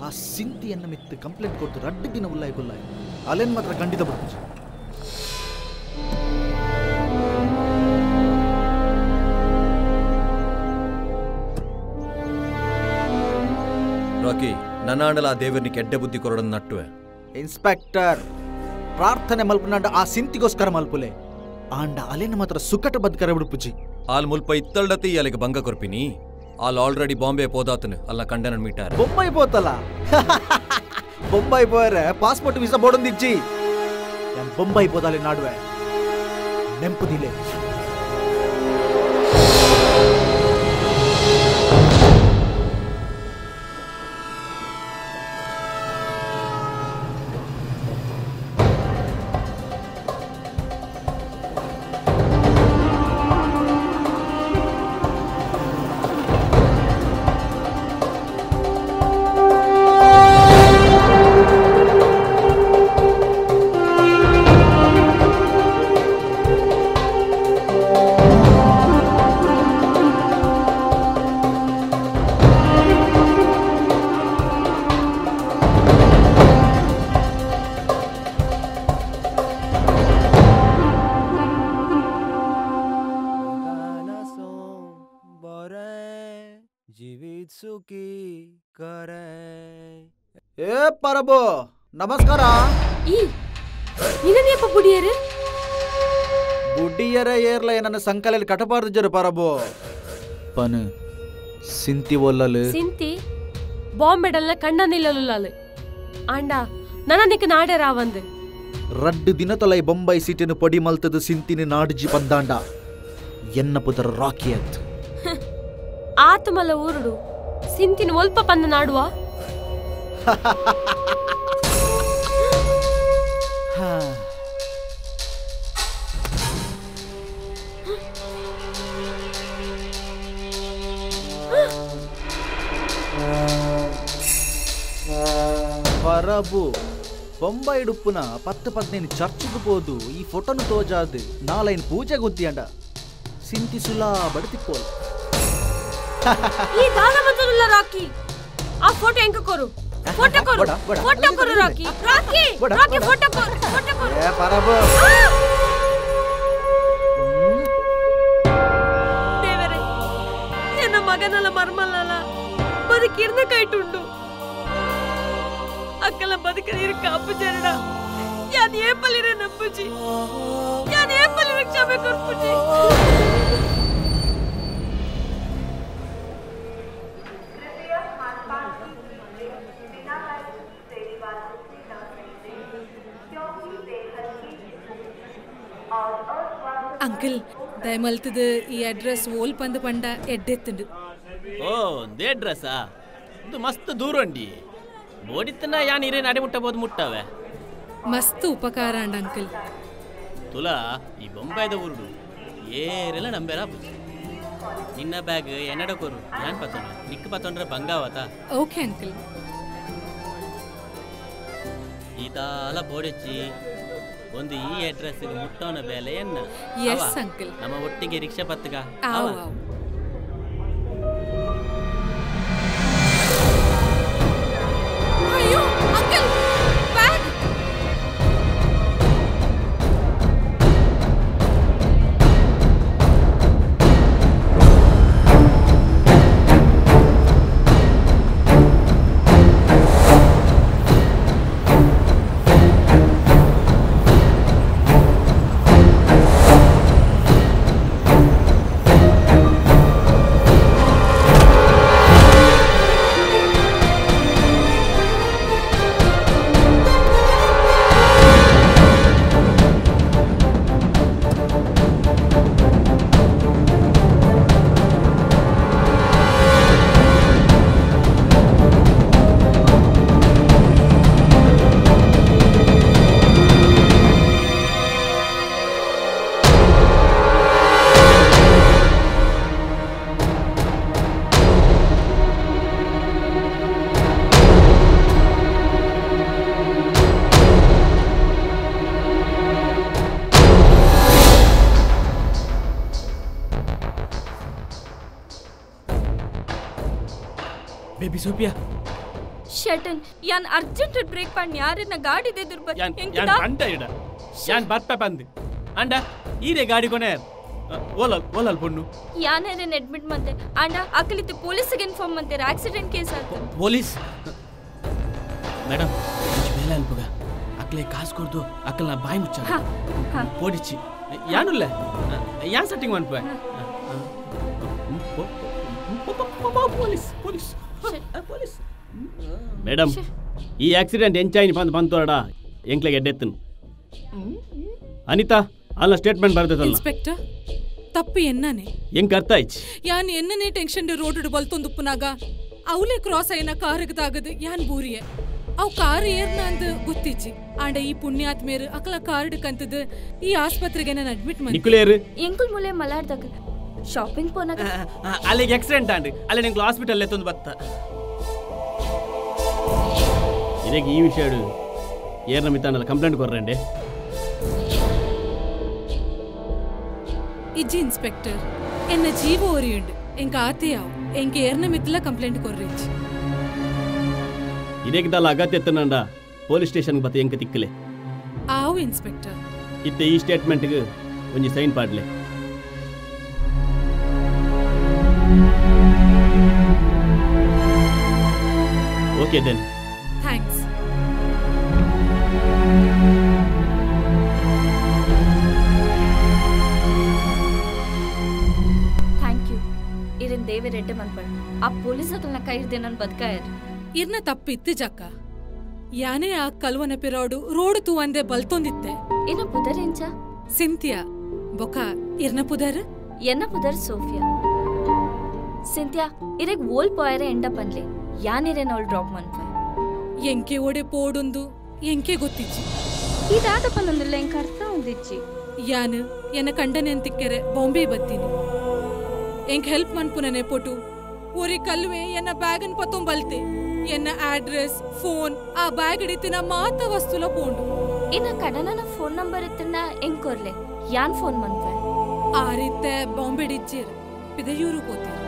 ಆ ಸಿಂತಿಯನ್ನ ಮಿತ್ತು ಕಂಪ್ಲೇಂಟ್ ಕೊಟ್ಟು ರಡ್ಡು ದಿನ ಉಲ್ಲಾಯ್ ಗುಲ್ಲಾಯ್ ಅಲೇನ್ ಮಾತ್ರ ಖಂಡಿತ ಬಿಡ್ತು. ರಾಕಿ ನನ್ನಾಂಡಲ ಆ ದೇವರನಿಗೆ ಎಡ್ಡೆ ಬುದ್ಧಿ ಕೊರಡನ್ನು ನಟ್ಟುವೆ. ಇನ್ಸ್ಪೆಕ್ಟರ್ ಪ್ರಾರ್ಥನೆ ಮಲ್ಪುನಾಂಡ ಆ ಸಿಂತಿಗೋಸ್ಕರ ಮಲ್ಪುಲೆ ಆಂಡ ಅಲೇನ ಮಾತ್ರ ಸುಕಟ ಬದ್ಕರ ಬಿಡುಪುಜಿ. ಆಲ್ ಮುಲ್ಪ ಇತ್ತಲ್ಡತಿ ಅಲ್ಲಿಗೆ ಭಂಗ ಕೊರ್ಪಿನಿ. ಆಲ್ ಆಲ್ರೆಡಿ ಬಾಂಬೆ ಪೋದಾತನು ಅಲ್ಲ ಕಂಡನ ಮೀಟಾರ ಬೊಂಬೈ ಪೋತಲ್ಲ ಬೊಂಬೈ ಪೋಯರೆ ಪಾಸ್ಪೋರ್ಟ್ ವೀಸಾ ಬೋಡೊಂದಿಜ್ಜಿ. ಯಾನ್ ಬೊಂಬೈ ಪೋದಾಲೆ ನಾಡುವೆ ನೆಂಪುದಿಲೆ. जीवित सुखी करे. ಏ ಪರಬು ನಮಸ್ಕಾರ. ಈ ನಿನ್ನನೇಪ ಬುಡಿಯರು? ಬುಡಿಯರ ಏರ್ಲ ನನ್ನ ಸಂಕಲಲ್ಲಿ ಕಟಬಾರ್ದು ಜರು ಪರಬು. ಪನು ಸಿಂತಿ ಒಲ್ಲಲು ಸಿಂತಿ ಬಾಂಬೆಡಲ್ಲ ಕಣ್ಣ ನಿಲ್ಲಲುಲ್ಲಾಲು ಆಂಡ ನನನಿಕ ನಾಡೆ ರಾವಂದು ರಡ್ಡು ದಿನ ತಲೈ ಬೊಂಬೈ ಸಿಟಿನ ಪೊಡಿ ಮಲ್ತದು ಸಿಂತಿನ ನಾಡುಜಿ ಬಂದಾಂಡ ಎನ್ನ ಪುದರ ರಾಕಿ ಅತ್ ಆತಮಲ ಊರುಡು ಸಿಂತಿನ ಒಲ್ಪ ಪಂದ ನಾಡುವ. ಪರಬು ಬೊಂಬೈ ಡುಪ್ಪುನ 10-15 ಚರ್ಚ್ಗೆ ಪೋದು ಈ ಫೋಟೋನು ತೋಜಾದು ನಾಲೈನ್ ಪೂಜೆ ಗುದ್ದಿಯಂಡ ಸಿಂತಿ ಸುಲಾ ಬಡತಿಕ್ಕೋಲ್. ಈ ದಾನ ಮತ್ತಲ್ಲ ರಾಕಿ ಆ ಫೋಟೋ ಎಂಕ ಕೊರು ಫೋಟೋ ಕೊರು ಫೋಟೋ ಕೊರು ರಾಕಿ ರಾಕಿ ರಾಕಿ ಫೋಟೋ ಕೊರು ಫೋಟೋ ಕೊರು. ಏ ಪರಬು ದೇವರೇ ನನ್ನ ಮಗನಲ್ಲ ಮರ್ಮಲ್ಲಲ್ಲ ಬದುಕಿರ್ನ ಕೈಟುಂಡು ಅಕ್ಕಲ ಬದುಕನೀರು ಕಾಪು ಜರಡ ಯಾನ್ ಏಪಲಿರ ನಂಬುಜಿ ಯಾನ್ ಏಪಲಿರ ಕ್ಷಮೆ ಕೊರ್ಪುಜಿ. ಅಂಕಲ್ ದಯಮಲ್ತದ ಈ ಅಡ್ರೆಸ್ ಓಲ್ ಪಂದು ಪಂಡ ಎಡ್ಡೆತ್ತುಂಡು. ಓ ಒಂದೇ ಅಡ್ರೆಸ್ಸಾ? ಇದು ಮಸ್ತ್ ದೂರ ಉಂಡಿ ಬೋಡಿತ್ತನ ಯಾನ್ ಇರೇ ನಡೆ ಮುಟ್ಟಬಹುದು ಮುಟ್ಟವೆ. ಮಸ್ತ್ ಉಪಕಾರ ಅಂಡ್ ಅಂಕಲ್. ತುಲಾ ಈ ಬೊಂಬಾಯ್ದ ಊರುಡು ಏರೆಲ್ಲ ನಂಬೇರ ಬುಜಿ. ನಿನ್ನ ಬ್ಯಾಗ್ ಎನ್ನಡ ಕೊರು ಯಾನ್ ಪತ್ತೊಂಡ್ರೆ ನಿಕ್ಕ ಪತ್ತೊಂಡ್ರೆ ಬಂಗಾವತ. Okay uncle. ಈ ತಾಲ ಬೋಡಿಚ್ಚಿ ಒಂದು ಈ ಅಡ್ರೆಸ್ ಮುಟ್ಟೋನ ಬೇಲೆ ಎನ್ನ. Yes uncle. ನಮ್ಮ ಒಟ್ಟಿಗೆ ರಿಕ್ಷಾ ಪತ್ತಗ. ಆವ್ ಆವ್. ಅಯ್ಯೋ ಅಂಕಲ್ ಬ್ಯಾಗ್. Baby Sophia ಶಟನ್ ಯಾನ್ ಅರ್ಜೆಂಟ್ ಬ್ರೇಕ್ ಪಣ್ಣಿ ಯಾರನ್ನ ಗಾಡಿ ದೆದುರು ಬತ್ ಯಾನ್ ಯಾನ್ ಅಂಡ ಇಡ ಯಾನ್ ಬರ್ಪ ಬಂದು ಅಂಡ ಈರೆ ಗಾಡಿ ಕೊನೆ ಓಲಲ್ ಓಲಲ್ ಪೊಣ್ಣು ಯಾನೇನೆ ಅಡ್ಮಿಟ್ ಮಂತೆ ಅಂಡ ಅಕಲಿತು ಪೊಲೀಸ್ಗೆ ಇನ್ಫಾರ್ಮ್ ಮಂತೆ ಆಕ್ಸಿಡೆಂಟ್ ಕೇಸ್ ಆತು. ಪೊಲೀಸ್ ಮೇಡಮ್ ಒಂಜಿ ಬೇಲೆ ಅನ್ಪುಗ ಅಕ್ಲೆ ಕಾಸು ಕೊಡ್ದು ಅಕ್ಕಲ್ನ ಬಾಯಿ ಮುಚ್ಚ ಪೋಡಿಚ್ಚಿ ಯಾನುಲ್ಲ ಯಾನ್ ಸೆಟ್ಟಿಂಗ್ ಮನ್ಪೆ ಪೊಲೀಸ್ ಪೊಲೀಸ್ ಪೊಲೀಸ್ ಮೇಡಮ್ ಈ ಆಕ್ಸಿಡೆಂಟ್ ಎಂಚಾಯಿನ ಬಂದು ಬಂತೋರಡ ಎಂಕ್ಲೆಗೆ ಎಡ್ಡೆತ್ತನು ಅನಿತಾ ಅಲ್ಲ ಸ್ಟೇಟ್ಮೆಂಟ್ ಬರ್ತದಲ್ಲ. ಇನ್ಸ್ಪೆಕ್ಟರ್ ತಪ್ಪು ಎನ್ನನೆ ಎಂಕ್ ಅರ್ಥ ಆಯ್ತು. ಯಾನ್ ಎನ್ನನೆ ಟೆನ್ಷನ್ ರೋಡ್ ಬಲ್ತೊಂದುಪ್ಪುನಾಗ ಅವಲೇ ಕ್ರಾಸ್ ಆಯ್ನ ಕಾರಿಗೆ ತಾಗದು ಯಾನ್ ಬೂರಿಯೆ ಅವು ಕಾರ್ ಏರ್ನ ಅಂದ್ ಗೊತ್ತಿಜ್ಜಿ ಆಂಡ ಈ ಪುಣ್ಯಾತ್ಮೇರು ಅಕಲ ಕಾರ್ಡ್ ಕಂತದ ಈ ಆಸ್ಪತ್ರೆಗೆ ನಾನು ಅಡ್ಮಿಟ್ ಮಾಡಿ ನಿಕುಲೇರು ಎಂಕುಲ್ ಮುಲೆ ಮಲಾರ್ದಾಗ ಶಾಪಿಂಗ್ ಪೋನಾಗ ಅಲ್ಲಿಗೆ ಆಕ್ಸಿಡೆಂಟ್ ಆಂಡ್ ಅಲ್ಲಿ ನಿಂಗೆ ಹಾಸ್ಪಿಟಲ್ ಎತ್ತೊಂದು ಬತ್ತ ಇದಕ್ಕೆ ಈ ವಿಷಯ ಏರ್ನ ಮಿತ್ತಾನಲ್ಲ ಕಂಪ್ಲೇಂಟ್ ಕೊರ್ರಂಡೆ. ಇಜ್ಜಿ ಇನ್ಸ್ಪೆಕ್ಟರ್ ಎನ್ನ ಜೀವ ಒರಿಯುಂಡು ಎಂಕ ಆತೆಯಾವು ಎಂಕ ಏರ್ನ ಮಿತ್ತಲ ಕಂಪ್ಲೇಂಟ್ ಕೊರ್ರಿಜ್ಜಿ. ಇದಕ್ಕಿದ್ದಲ್ಲ ಅಗತ್ಯ ಎತ್ತನಂಡ ಪೊಲೀಸ್ ಸ್ಟೇಷನ್ ಬತ್ತ ಎಂಕ ತಿಕ್ಕಲೆ ಆವು ಇನ್ಸ್ಪೆಕ್ಟರ್. ಇತ್ತೆ ಈ ಸ್ಟೇಟ್ಮೆಂಟ್ಗೆ ಒಂಜಿ ಸೈನ್ ಪಾಡ್ಲೆ. Okay then. Thanks. Thank you. ಇರಿನ್ ದೇವರೆಡ್ಡೆ ಮನ್ಪಡ್ ಆ ಪೊಲೀಸ್ ಅಕಲ್ನ ಕೈರ್ದೆ ನನ್ ಬದ್ಕಾಯರ್. ಇರ್ನ ತಪ್ಪಿತ್ತು ಜಕ್ಕ. ಯಾನೇ ಆ ಕಲ್ವನ ಪಿರೋಡು ರೋಡ್ ತೂವಂದೆ ಬಲ್ತೊಂದಿತ್ತೆ. ಇನ್ನ ಪುದರ್ ಎಂಚ? ಸಿಂಥಿಯಾ. ಬೊಕ ಇರ್ನ ಪುದರ್? ಎನ್ನ ಪುದರ್ ಸೋಫಿಯಾ. ಸಿಂಥಿಯಾ ಇರೆಗ್ ಓಲ್ ಪೋಯರೆ ಎಂಡ ಪನ್ಲೆ ಯಾನಿರೆ ನವಲ್ ಡ್ರಾಪ್ ಮನ್ಪೆ. ಎಂಕೆ ಓಡೆ ಪೋಡುಂದು ಎಂಕೆ ಗೊತ್ತಿಜ್ಜಿ. ಇದಾದ ಪನ್ನೊಂದುಲ್ಲ ಎಂಕ ಅರ್ಥ ಒಂದಿಜ್ಜಿ. ಯಾನು ಎನ್ನ ಕಂಡನೆಂತಿಕ್ಕೆರೆ ಬಾಂಬೆ ಬತ್ತೀನಿ. ಎಂಕ್ ಹೆಲ್ಪ್ ಮನ್ಪುನನೆ ಪೊಟು ಒರಿ ಕಲ್ವೆ ಎನ್ನ ಬ್ಯಾಗನ್ ಪತ್ತೊಂಬಲ್ತೆ. ಎನ್ನ ಅಡ್ರೆಸ್ ಫೋನ್ ಆ ಬ್ಯಾಗ್ ಹಿಡಿತಿನ ಮಾತ ವಸ್ತುಲ ಪೋಂಡು. ಇನ್ನ ಕಡನನ ಫೋನ್ ನಂಬರ್ ಇತ್ತನ್ನ ಎಂಕೊರ್ಲೆ ಯಾನ್ ಫೋನ್ ಮನ್ಪೆ. ಆ ರೀತೆ ಬಾಂಬೆ ಡಿಜ್ಜಿರ್ ಪಿದಯೂರು ಪೋತೀರ್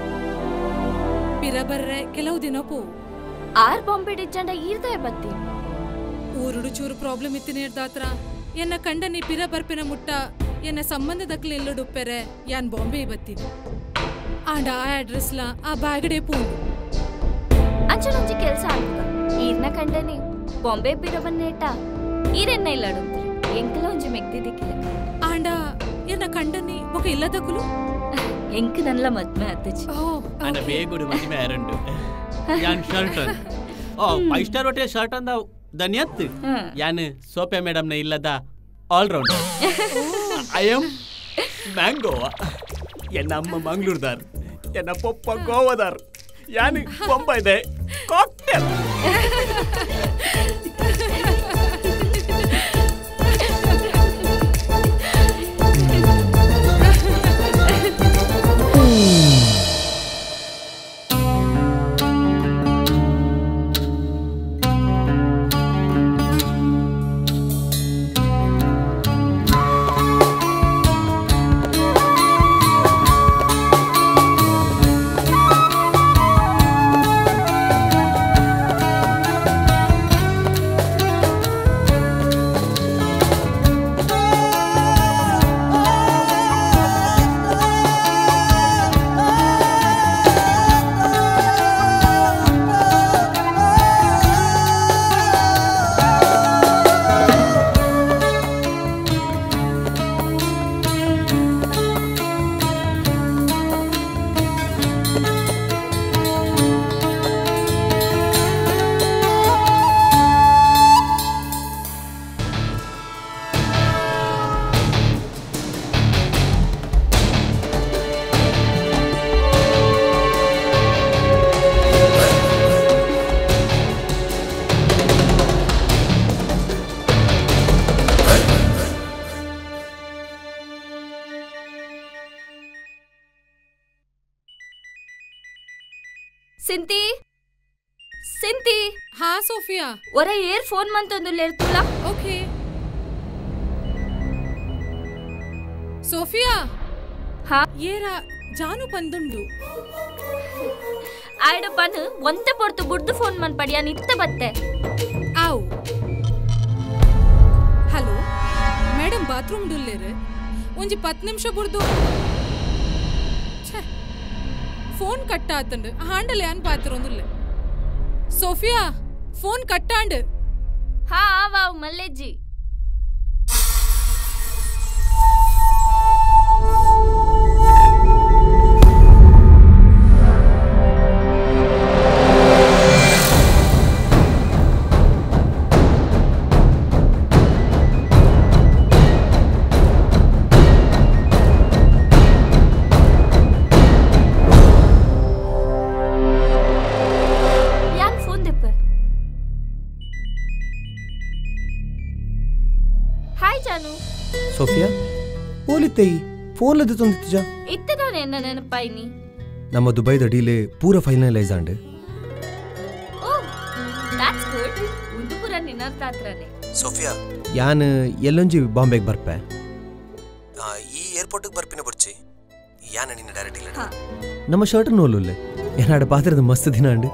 ಪಿರ ಬರ್ರೆ ಕೆಲವು ದಿನ ಪೋ. ಆರ್ ಬಾಂಬೆ ಡಿಜ್ಜಂಡ ಈರ್ದಾಯ ಬತ್ತಿ. ಊರುಡು ಚೂರು ಪ್ರಾಬ್ಲಮ್ ಇತ್ತಿನ ಇರ್ದಾತ್ರ ಎನ್ನ ಕಂಡನಿ ಪಿರ ಬರ್ಪಿನ ಮುಟ್ಟ ಎನ್ನ ಸಂಬಂಧದಕ್ಲೆ ಎಲ್ಲುಡುಪ್ಪೆರೆ ಯಾನ್ ಬಾಂಬೆ ಬತ್ತೀನಿ. ಆಂಡ ಆ ಅಡ್ರೆಸ್ಲ ಆ ಬ್ಯಾಗಡೆ ಪೋಂಡು. ಅಂಚನೊಂಜಿ ಕೆಲಸ ಆಗುದ ಈರ್ನ ಕಂಡನಿ ಬಾಂಬೆ ಪಿರ ಬನ್ನೇಟ ಈರೆನ್ನ ಇಲ್ಲಡುಂತ್ರಿ ಎಂಕಲ ಒಂಜಿ ಮೆಗ್ದಿದಿಕ್ಕಿಲಕ. ಆಂಡ ಎನ್ನ ಕಂಡನಿ ಬೊಕ ಇಲ್ಲದಕುಲು ಎಂಕ್ ನನ್ಲ ಮದ್ಮೆ ಆತಜಿ. ಅಂಡ ಬೇಗುಡು ಮದ್ಮೆ ಆರಂಡು ಯಾನ್ ಶರ್ಟ್ ಓ 5 ಸ್ಟಾರ್ ಹೋಟೆಲ್ ಶರ್ಟ್ ಅಂದ ಧನ್ಯತ್. ಯಾನ್ ಸೋಫಿಯಾ ಮೇಡಮ್ ನ ಇಲ್ಲದ ಆಲ್ ರೌಂಡರ್. I am ಮ್ಯಾಂಗೋವಾ. ಎನ್ನ ಅಮ್ಮ ಮಂಗಳೂರ್ದಾರ್, ಎನ್ನ ಪಪ್ಪ ಗೋವಾದಾರ್, ಯಾನ್ ಬೊಂಬೈದೆ ಕಾಕ್ಟೇಲ್. ಸಿಂತಿ ಸಿಂತಿ. ಹಾ ಸೋಫಿಯಾ. ಒರ ಏರ್ ಫೋನ್ ಮಂತೊಂದುಲ್ಲೇರ್ತುಲ. Okay Sophia. ಹಾ ಏರ ಜಾನು ಪಂದುಂಡು. ಆಯ್ಡ ಪನ್ ಒಂತೆ ಪೊರ್ತು ಬುಡ್ದು ಫೋನ್ ಮನ್ಪಡಿ ಯಾನ್ ಇತ್ತ ಬತ್ತೆ. ಆವ್ ಹಲೋ ಮೇಡಮ್ ಬಾತ್ರೂಮ್ ಡುಲ್ಲೇರು ಒಂಜಿ 10 ನಿಮಿಷ ಬುಡ್ದು. ಫೋನ್ ಕಟ್ ಆತಂಡು ಹಾಂಡಲೆ ಅನ್ ಪಾತಿರೊಂದುಲ್ಲೆ. ಸೋಫಿಯಾ ಫೋನ್ ಕಟ್ಟಾಂಡು. ಹಾ ವಾವ್ ಮಲ್ಲೆಜ್ಜಿ. ಸೋಫಿಯಾ ಓಲಿತ್ತೈ ಫೋನ್ ಲದ್ದು ತಂದಿತ್ತಿಜಾ. ಇತ್ತದಾನೆ ಎನ್ನ ನೆನಪಾಯಿನಿ. ನಮ್ಮ ದುಬೈದ ಡೀಲ್ ಪೂರ ಫೈನಲೈಸ್ ಆಂಡ್. Oh that's good. ಉಂದು ಪೂರ ನಿನ್ನರ್ಥ ಆತ್ರನೆ. ಸೋಫಿಯಾ ಯಾನ್ ಎಲ್ಲೊಂಜಿ ಬಾಂಬೆಗೆ ಬರ್ಪೆ. ಈ ಏರ್ಪೋರ್ಟ್ಗೆ ಬರ್ಪಿನ ಬರ್ಚಿ ಯಾನ್ ನಿನ್ನ ಡೈರೆಕ್ಟ್ ಇಲ್ಲ. ನಮ್ಮ ಶರ್ಟ್ ನೋಲುಲ್ಲೆ ಏನಾಡ ಪಾತ್ರದ ಮಸ್ತ್ ದಿನ ಅಂಡ್.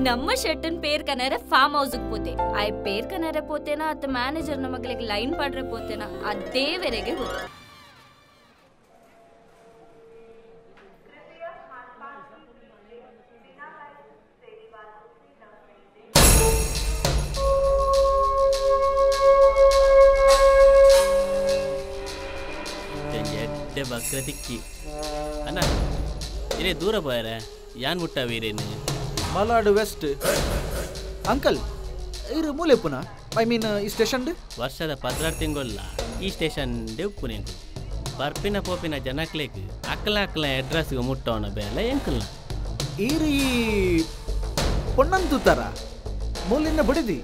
ನಮ್ಮ ಶರ್ಟನ್ ಪೇರ್ ಕನರೆ ಫಾರ್ಮ್ ಹೌಸ್ಗೆ ಪೋತೆ. ಆಯ್ ಪೇರ್ ಕನರೆ ಪೋತೆನಾ ಅತ್ತ ಮ್ಯಾನೇಜರ್ ನಮ್ಮ ಮಗಳಿಗೆ ಲೈನ್ ಪಾಡ್ರೆ ಪೋತೆನಾ ಅದೇ ವೆರೆಗೆ ಗೊತ್ತು. ಬಕ್ರೆ ತಿಕ್ಕಿ ಅಣ್ಣ ಇರೇ ದೂರ ಪೋಯರೆ ಯಾನ್ ಮುಟ್ಟ ವೀರೇನು ಮಲಾಡ್ ವೆಸ್ಟ್ ಅಂಕಲ್ ಇರು ಮೂಲೆ ಪುನಾ I mean ಈ ಸ್ಟೇಷನ್ ವರ್ಷದ 16 ತಿಂಗೊಲ್ಲ ಈ ಸ್ಟೇಷನ್ ಉಪ್ಪುನೆಂಕು ಬರ್ಪಿನ ಪೋಪಿನ ಜನಕ್ಲೇಕ್ ಅಕ್ಕಲ ಅಕ್ಕಲ ಅಡ್ರೆಸ್ಗೆ ಮುಟ್ಟವನ ಬೇಲೆ ಎಂಕಲ್ಲ ಈರು ಈ ಪೊಣ್ಣಂತೂತಾರ ಮೂಲಿನ ಬಡಿದಿ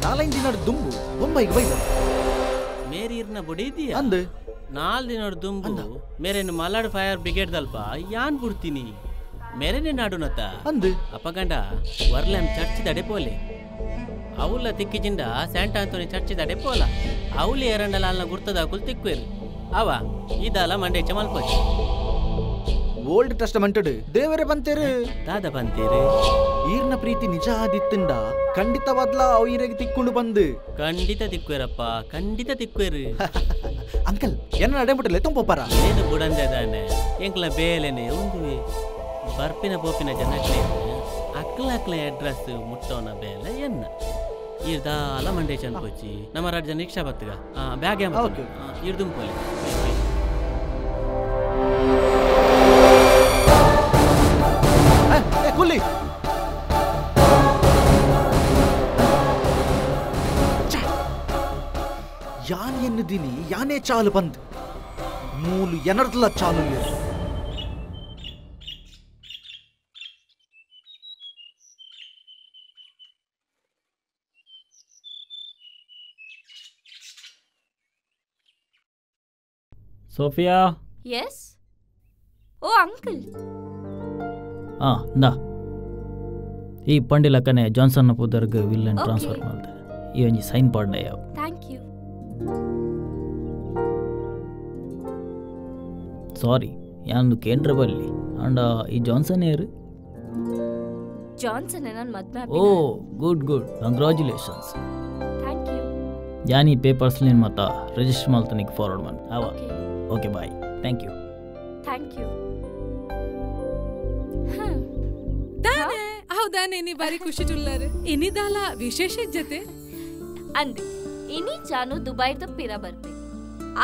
4-5 ದಿನ ದುಂಬು ಬೊಂಬೈಗೆ ಬೈದ ಮೇರಿ ಇರ್ನ ಬಡಿದಿಯ ಅಂದು 4 ದಿನ ದುಂಬು ಮೇರೇನು ಮಲಾಡ್ ಫೈರ್ ಬ್ರಿಗೇಡ್ ದಲ್ಪ ಯಾನ್ ಬಿಡ್ತೀನಿ ಮೇರೇನೆ ನಾಡುನತ ಅಂದು ಅಪಗಂಡ ವರ್ಲಂ ಚರ್ಚ್ ದಡೆ ಪೋಲೆ ಅವಲ ತಿಕ್ಕಿಜಿಂದ ಸ್ಯಾಂಟ್ ಆಂಥೋನಿ ಚರ್ಚ್ ದಡೆ ಪೋಲ ಅವಲಿ ಎರಂಡಲ ಅಲ್ಲ ಗುರ್ತದ ಕುಲ್ ತಿಕ್ವೇರು ಅವ ಇದಲ್ಲ ಮಂಡೆ ಚಮಲ್ಪೋಚ್ ಓಲ್ಡ್ ಟೆಸ್ಟಮೆಂಟ್ ದೇವರೇ ಬಂತೇರು ದಾದ ಬಂತೇರು ಈರ್ನ ಪ್ರೀತಿ ನಿಜ ಆದಿತ್ತಂಡ ಖಂಡಿತವಾದ್ಲ ಅವು ಈರೆಗೆ ತಿಕ್ಕೊಂಡು ಬಂದು ಖಂಡಿತ ತಿಕ್ವೇರಪ್ಪ ಖಂಡಿತ ತಿಕ್ವೇರು ಅಂಕಲ್ ಎನ್ನ ನಡೆಬಿಟ್ಟಲೆ ತುಂಬೋಪಾರ ಏನು ಬುಡಂದೆ ದಾನೆ ಎಂಕ್ಲ ಬೇಲೆನೆ ಉಂದುವೆ ಬರ್ಪಿನ ಪೋಪಿನ ಜನಕ್ಲೆ ಅಕ್ಲ ಅಕ್ಲ ಅಡ್ರೆಸ್ ಮುಟ್ಟೋನ ಬೇಲೆ ಎನ್ನ ಈರ್ದಾಲ ಮಂಡೇ ಚನ್ಪೋಚಿ ನಮ್ಮ ರಾಜ್ಯ ರಿಕ್ಷಾ ಬತ್ತಗ ಬ್ಯಾಗ್ ಇರ್ದುಂಪೋಲೆ ಕುಲ್ಲಿ ಯಾನ್ ಎನ್ನುದೀನಿ ಯಾನೇ ಚಾಲು ಬಂದ್ ಮೂಲು ಎನರ್ದಲ ಚಾಲು ಸೋಫಿಯಾ. ಎಸ್ ಓ ಅಂಕಲ್. ಹಾಂ ಇಂದಾ ಈ ಪಂಡಿಲಕ್ಕನೆ ಜಾನ್ಸನ್ ಪುದರ್ಗ್ ವಿಲ್ಲನ್ ಟ್ರಾನ್ಸ್ಫರ್ ಮಾಡ್ದೆ ಈ ಒಂಜಿ ಸೈನ್ ಪಾಡ್ನೆ ಯಾವ. Thank you. ಸಾರಿ ಯಾನು ಕೇಂದ್ರ ಬಲ್ಲಿ ಅಂಡ ಈ ಜಾನ್ಸನ್ ಏರು ಜಾನ್ಸನ್ ನನ್ನ ಮದ್ವೆ. Oh good good congratulations. Thank you. ಯಾನ್ ಈ ಪೇಪರ್ಸ್ ಲಿನ್ ಮತ್ತ ರಿಜಿಸ್ಟರ್ ಮಾಡ್ತನಿಗೆ ಫಾರ್ವರ್ಡ್ ಮಾಡ್ ಅವ. Okay bye. Thank you. Thank you. ದಾನೆ ಹೌದಾನೆ ನೀ ಬಾರಿ ಖುಷಿ ಟುಲ್ಲಾರು ಇನಿದಾಲ ವಿಶೇಷ ಜೊತೆ ಅಂದೆ ಇನಿ ಜಾನು ದುಬೈದ ಪಿರ ಬರ್ಪೆ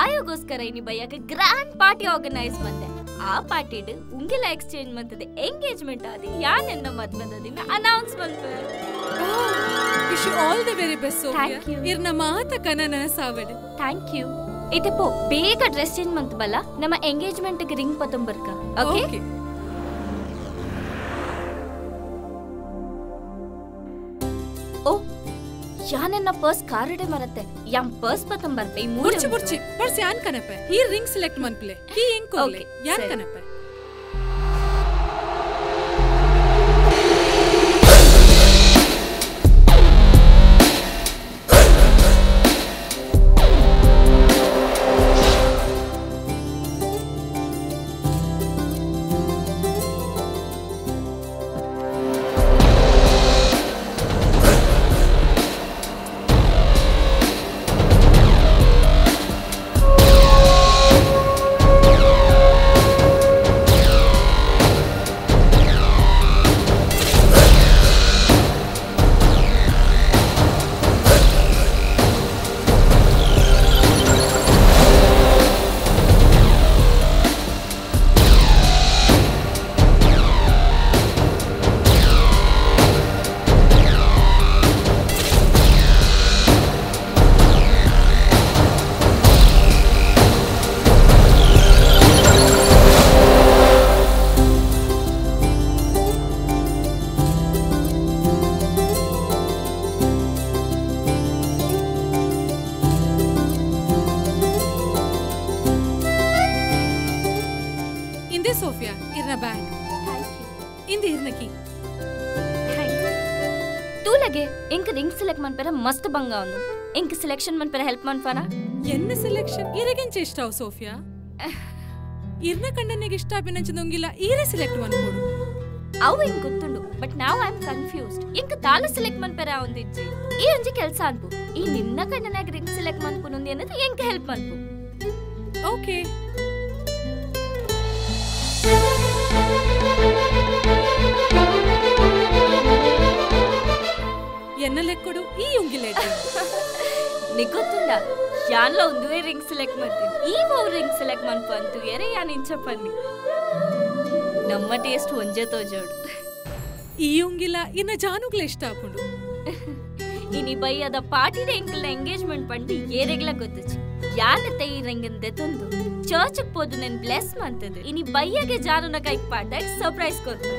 ಆಯೋಗೋಸ್ಕರ ಇನಿ ಬಯ್ಯಾಗ ಗ್ರ್ಯಾಂಡ್ ಪಾರ್ಟಿ ಆರ್ಗನೈಸ್ ಮಂದೆ ಆ ಪಾರ್ಟಿಡ್ ಉಂಗಿಲ ಎಕ್ಸ್ಚೇಂಜ್ ಮಂತದೆ ಎಂಗೇಜ್ಮೆಂಟ್ ಆದಿ ಯಾನೆನ್ನ ಮದ್ವೆದ ದಿನ announce ಮಂತೆ. Wish you all the very best Sophia. ಇರ್ನ ಮಾತ ಕನನ ಸಾವಡ್. Thank you. ಇತೆ ಪೋ ಬೇಗ ಡ್ರೆಸ್ ಚೇಂಜ್ ಮಂತ ಬಲ್ಲ ನಮ್ಮ ಎಂಗೇಜ್ಮೆಂಟ್ ಗೆ ರಿಂಗ್ ಪತಂಬರ್ಕ. ಓಕೆ ಓ ಯಾನೆನ್ನ ಪರ್ಸ್ ಕಾರಡೆ ಮರತ್ತೆ ಯಾಂ ಪರ್ಸ್ ಪತಂಬರ್ಪೆ ಈ ಮೂರು ಬುರ್ಚಿ ಬುರ್ಚಿ ಪರ್ಸ್ ಯಾನ್ ಕನಪೆ ಈ ರಿಂಗ್ ಸೆಲೆಕ್ಟ್ ಮನ್ಪ್ಲೆ ಈ ಎಂಗ್ ಕೋಲೆ ಯಾನ್ ಕನಪೆ. ಸೋಫಿಯಾ ಇರ್ನ ಬ್ಯಾಗ್. Thank you. ಇಂದ ಇರ್ನ ಕೀ. Thank you. ತೂಲಗೆ ಎಂಕ್ ರಿಂಗ್ ಸೆಲೆಕ್ಟ್ ಮನ್ಪೆರ ಮಸ್ತ್ ಬಂಗ ಉಂದು ಎಂಕ್ ಸೆಲೆಕ್ಷನ್ ಮನ್ಪೆರ ಹೆಲ್ಪ್ ಮನ್ಪಾನ. ಎನ್ನ ಸೆಲೆಕ್ಷನ್ ಇರಗೆಂಚ ಇಷ್ಟಾವ್ ಸೋಫಿಯಾ? ಇರ್ನ ಕಂಡನಿಗೆ ಇಷ್ಟ ಅಭಿನಂಚದೊಂಗಿಲ್ಲ ಈರೇ ಸೆಲೆಕ್ಟ್ ಮನ್ಪೋಡು. ಅವು ಎಂಕ್ ಗೊತ್ತುಂಡು but now I am confused. ಎಂಕ್ ದಾಲ ಸೆಲೆಕ್ಟ್ ಮನ್ಪೆರ ಒಂದಿಜ್ಜಿ ಈ ಒಂಜಿ ಕೆಲಸ ಅನ್ಪು ಈ ನಿನ್ನ ಕಂಡನಾಗ ರಿಂಗ್ ಸೆಲೆಕ್ಟ್ ಮನ್ಪುನೊಂದು ಅನ್ನೋದು ಎಂಕ್ ಹೆಲ್ಪ್ ಮನ್ಪು. ಓಕೆ ಎನ್ನ ಲೆಕ್ಕಡು ಈ ಉಂಗಿಲೆ ನಿಗೊತ್ತುಂಡ ಯಾನ್ಲ ಒಂದುವೇ ರಿಂಗ್ ಸೆಲೆಕ್ಟ್ ಮಾಡ್ತೀನಿ. ಈ ರಿಂಗ್ ಸೆಲೆಕ್ಟ್ ಮನ್ಪ ಅಂತು ಎರೆ ಯಾನ್ ಇಂಚ ಪನ್ನಿ. ನಮ್ಮ ಟೇಸ್ಟ್ ಒಂಜೆ ತೋಜೋಡು. ಈ ಉಂಗಿಲ ಇನ್ನ ಜಾನುಗ್ಲ ಇಷ್ಟ ಆಪುಂಡು. ಇನಿ ಬೈಯದ ಪಾರ್ಟಿದ ಎಂಕಲ್ನ ಎಂಗೇಜ್ಮೆಂಟ್ ಪಂಡು ಏರೆಗ್ಲ ಗೊತ್ತುಚಿ. ಯಾನತೆ ಈ ರಿಂಗನ್ ದೆತೊಂದು ಚರ್ಚ್ಗೆ ಪೋದು ನೆನ್ ಬ್ಲೆಸ್ ಮಂತದು. ಇನಿ ಬೈಯಗೆ ಜಾನುನ ಕೈಕ್ ಪಾಡ್ದಾಗ ಸರ್ಪ್ರೈಸ್ ಕೊರ್ಪೆ.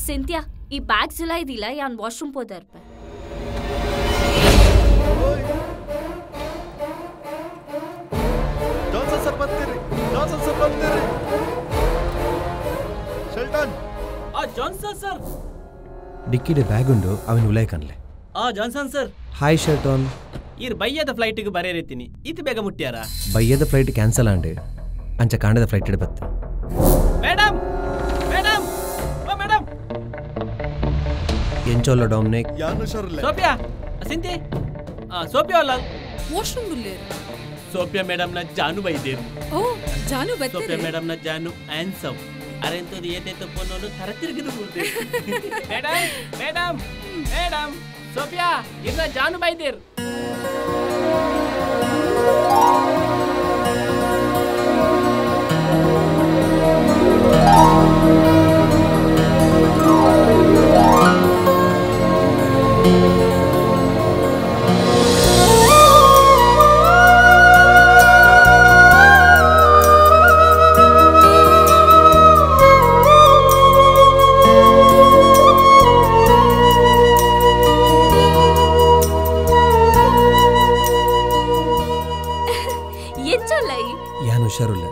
ಸಿಂಥಿಯಾ, ಈ ಬ್ಯಾಗ್ ಜುಲಾ ಇದಿಲ್ಲ, ಯಾನ್ ವಾಶ್ರೂಮ್ ಪೋದರ್ಪೆ. ಜಾನ್ಸನ್ ಸರ್ ಬರ್ತೀರಿ, ಜಾನ್ಸನ್ ಸರ್ ಬರ್ತೀರಿ. ಶೆಲ್ಟನ್. ಆ ಜಾನ್ಸನ್ ಸರ್ ಡಿಕ್ಕಿಡೆ ಬ್ಯಾಗ್ ಉಂಡು, ಅವನ್ ಉಲೈ ಕನ್ಲೆ. ಆ ಜಾನ್ಸನ್ ಸರ್. Hi Sheldon. ಈರ್ ಬಯ್ಯದ ಫ್ಲೈಟ್ಗೆ ಬರೇರಿತೀನಿ, ಇದು ಬೇಗ ಮುಟ್ಟ್ಯಾರ? ಬಯ್ಯದ ಫ್ಲೈಟ್ ಕ್ಯಾನ್ಸಲ್ ಆಂಡ್ ಅಂಚ ಕಾಂಡದ ಫ್ಲೈಟ್ ಇಡ ಬತ್ತ. ಮೇಡಮ್ ಮೇಡಮ್ ಓ ಮೇಡಮ್. ಎಂಚೋಲ್ಲ ಡೊಮಿನಿಕ್? ಯಾನು ಶರ್ಲೆ. ಸೋಫಿಯಾ, ಸಿಂತಿ, ಸೋಫಿಯಾ ಅಲ್ಲ ವಾಶ್ರೂಮ್ ಉಲ್ಲೇರು. ಸೋಫಿಯಾ ಮೇಡಮ್ ನ ಜಾನು ಬೈದೇರು. ಓ ಜಾನು ಬತ್ತೇರು. ಸೋಫಿಯಾ ಮೇಡಮ್ ನ ಜಾನು ಆನ್ಸಮ್. ಅರೆಂತದು ಏತೇತ ಪೊನ್ನೋನು ತರ ತಿರುಗಿದು ಬೂರ್ದೆ. ಮೇಡಮ್ ಮೇಡಮ್ ಮೇಡಮ್ ಸೋಫಿಯಾ ಇನ್ನ ಜಾನು ಬೈದೇರು. ಯಾನು ಹುಷಾರುಲ್ಲ,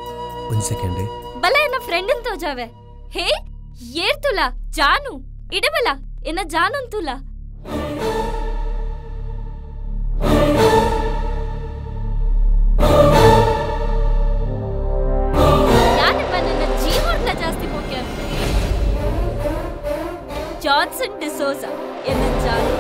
ಒಂದು ಸೆಕೆಂಡ್. ಬಲ ಎನ್ನ ಫ್ರೆಂಡ್ ಅಂತ ತೋಜಾವೆ. ಹೇ ಏರ್ತುಲ ಜಾನು ಇಡಬಲ ಎನ್ನ ಜಾನು ಅಂತುಲ. ಯಾನಪ್ಪ ನನ್ನ ಜೀವನ ಜಾಸ್ತಿ ಮೋಕೆ. ಜಾನ್ಸನ್ ಡಿಸೋಜಾ ಎನ್ನ ಜಾನು.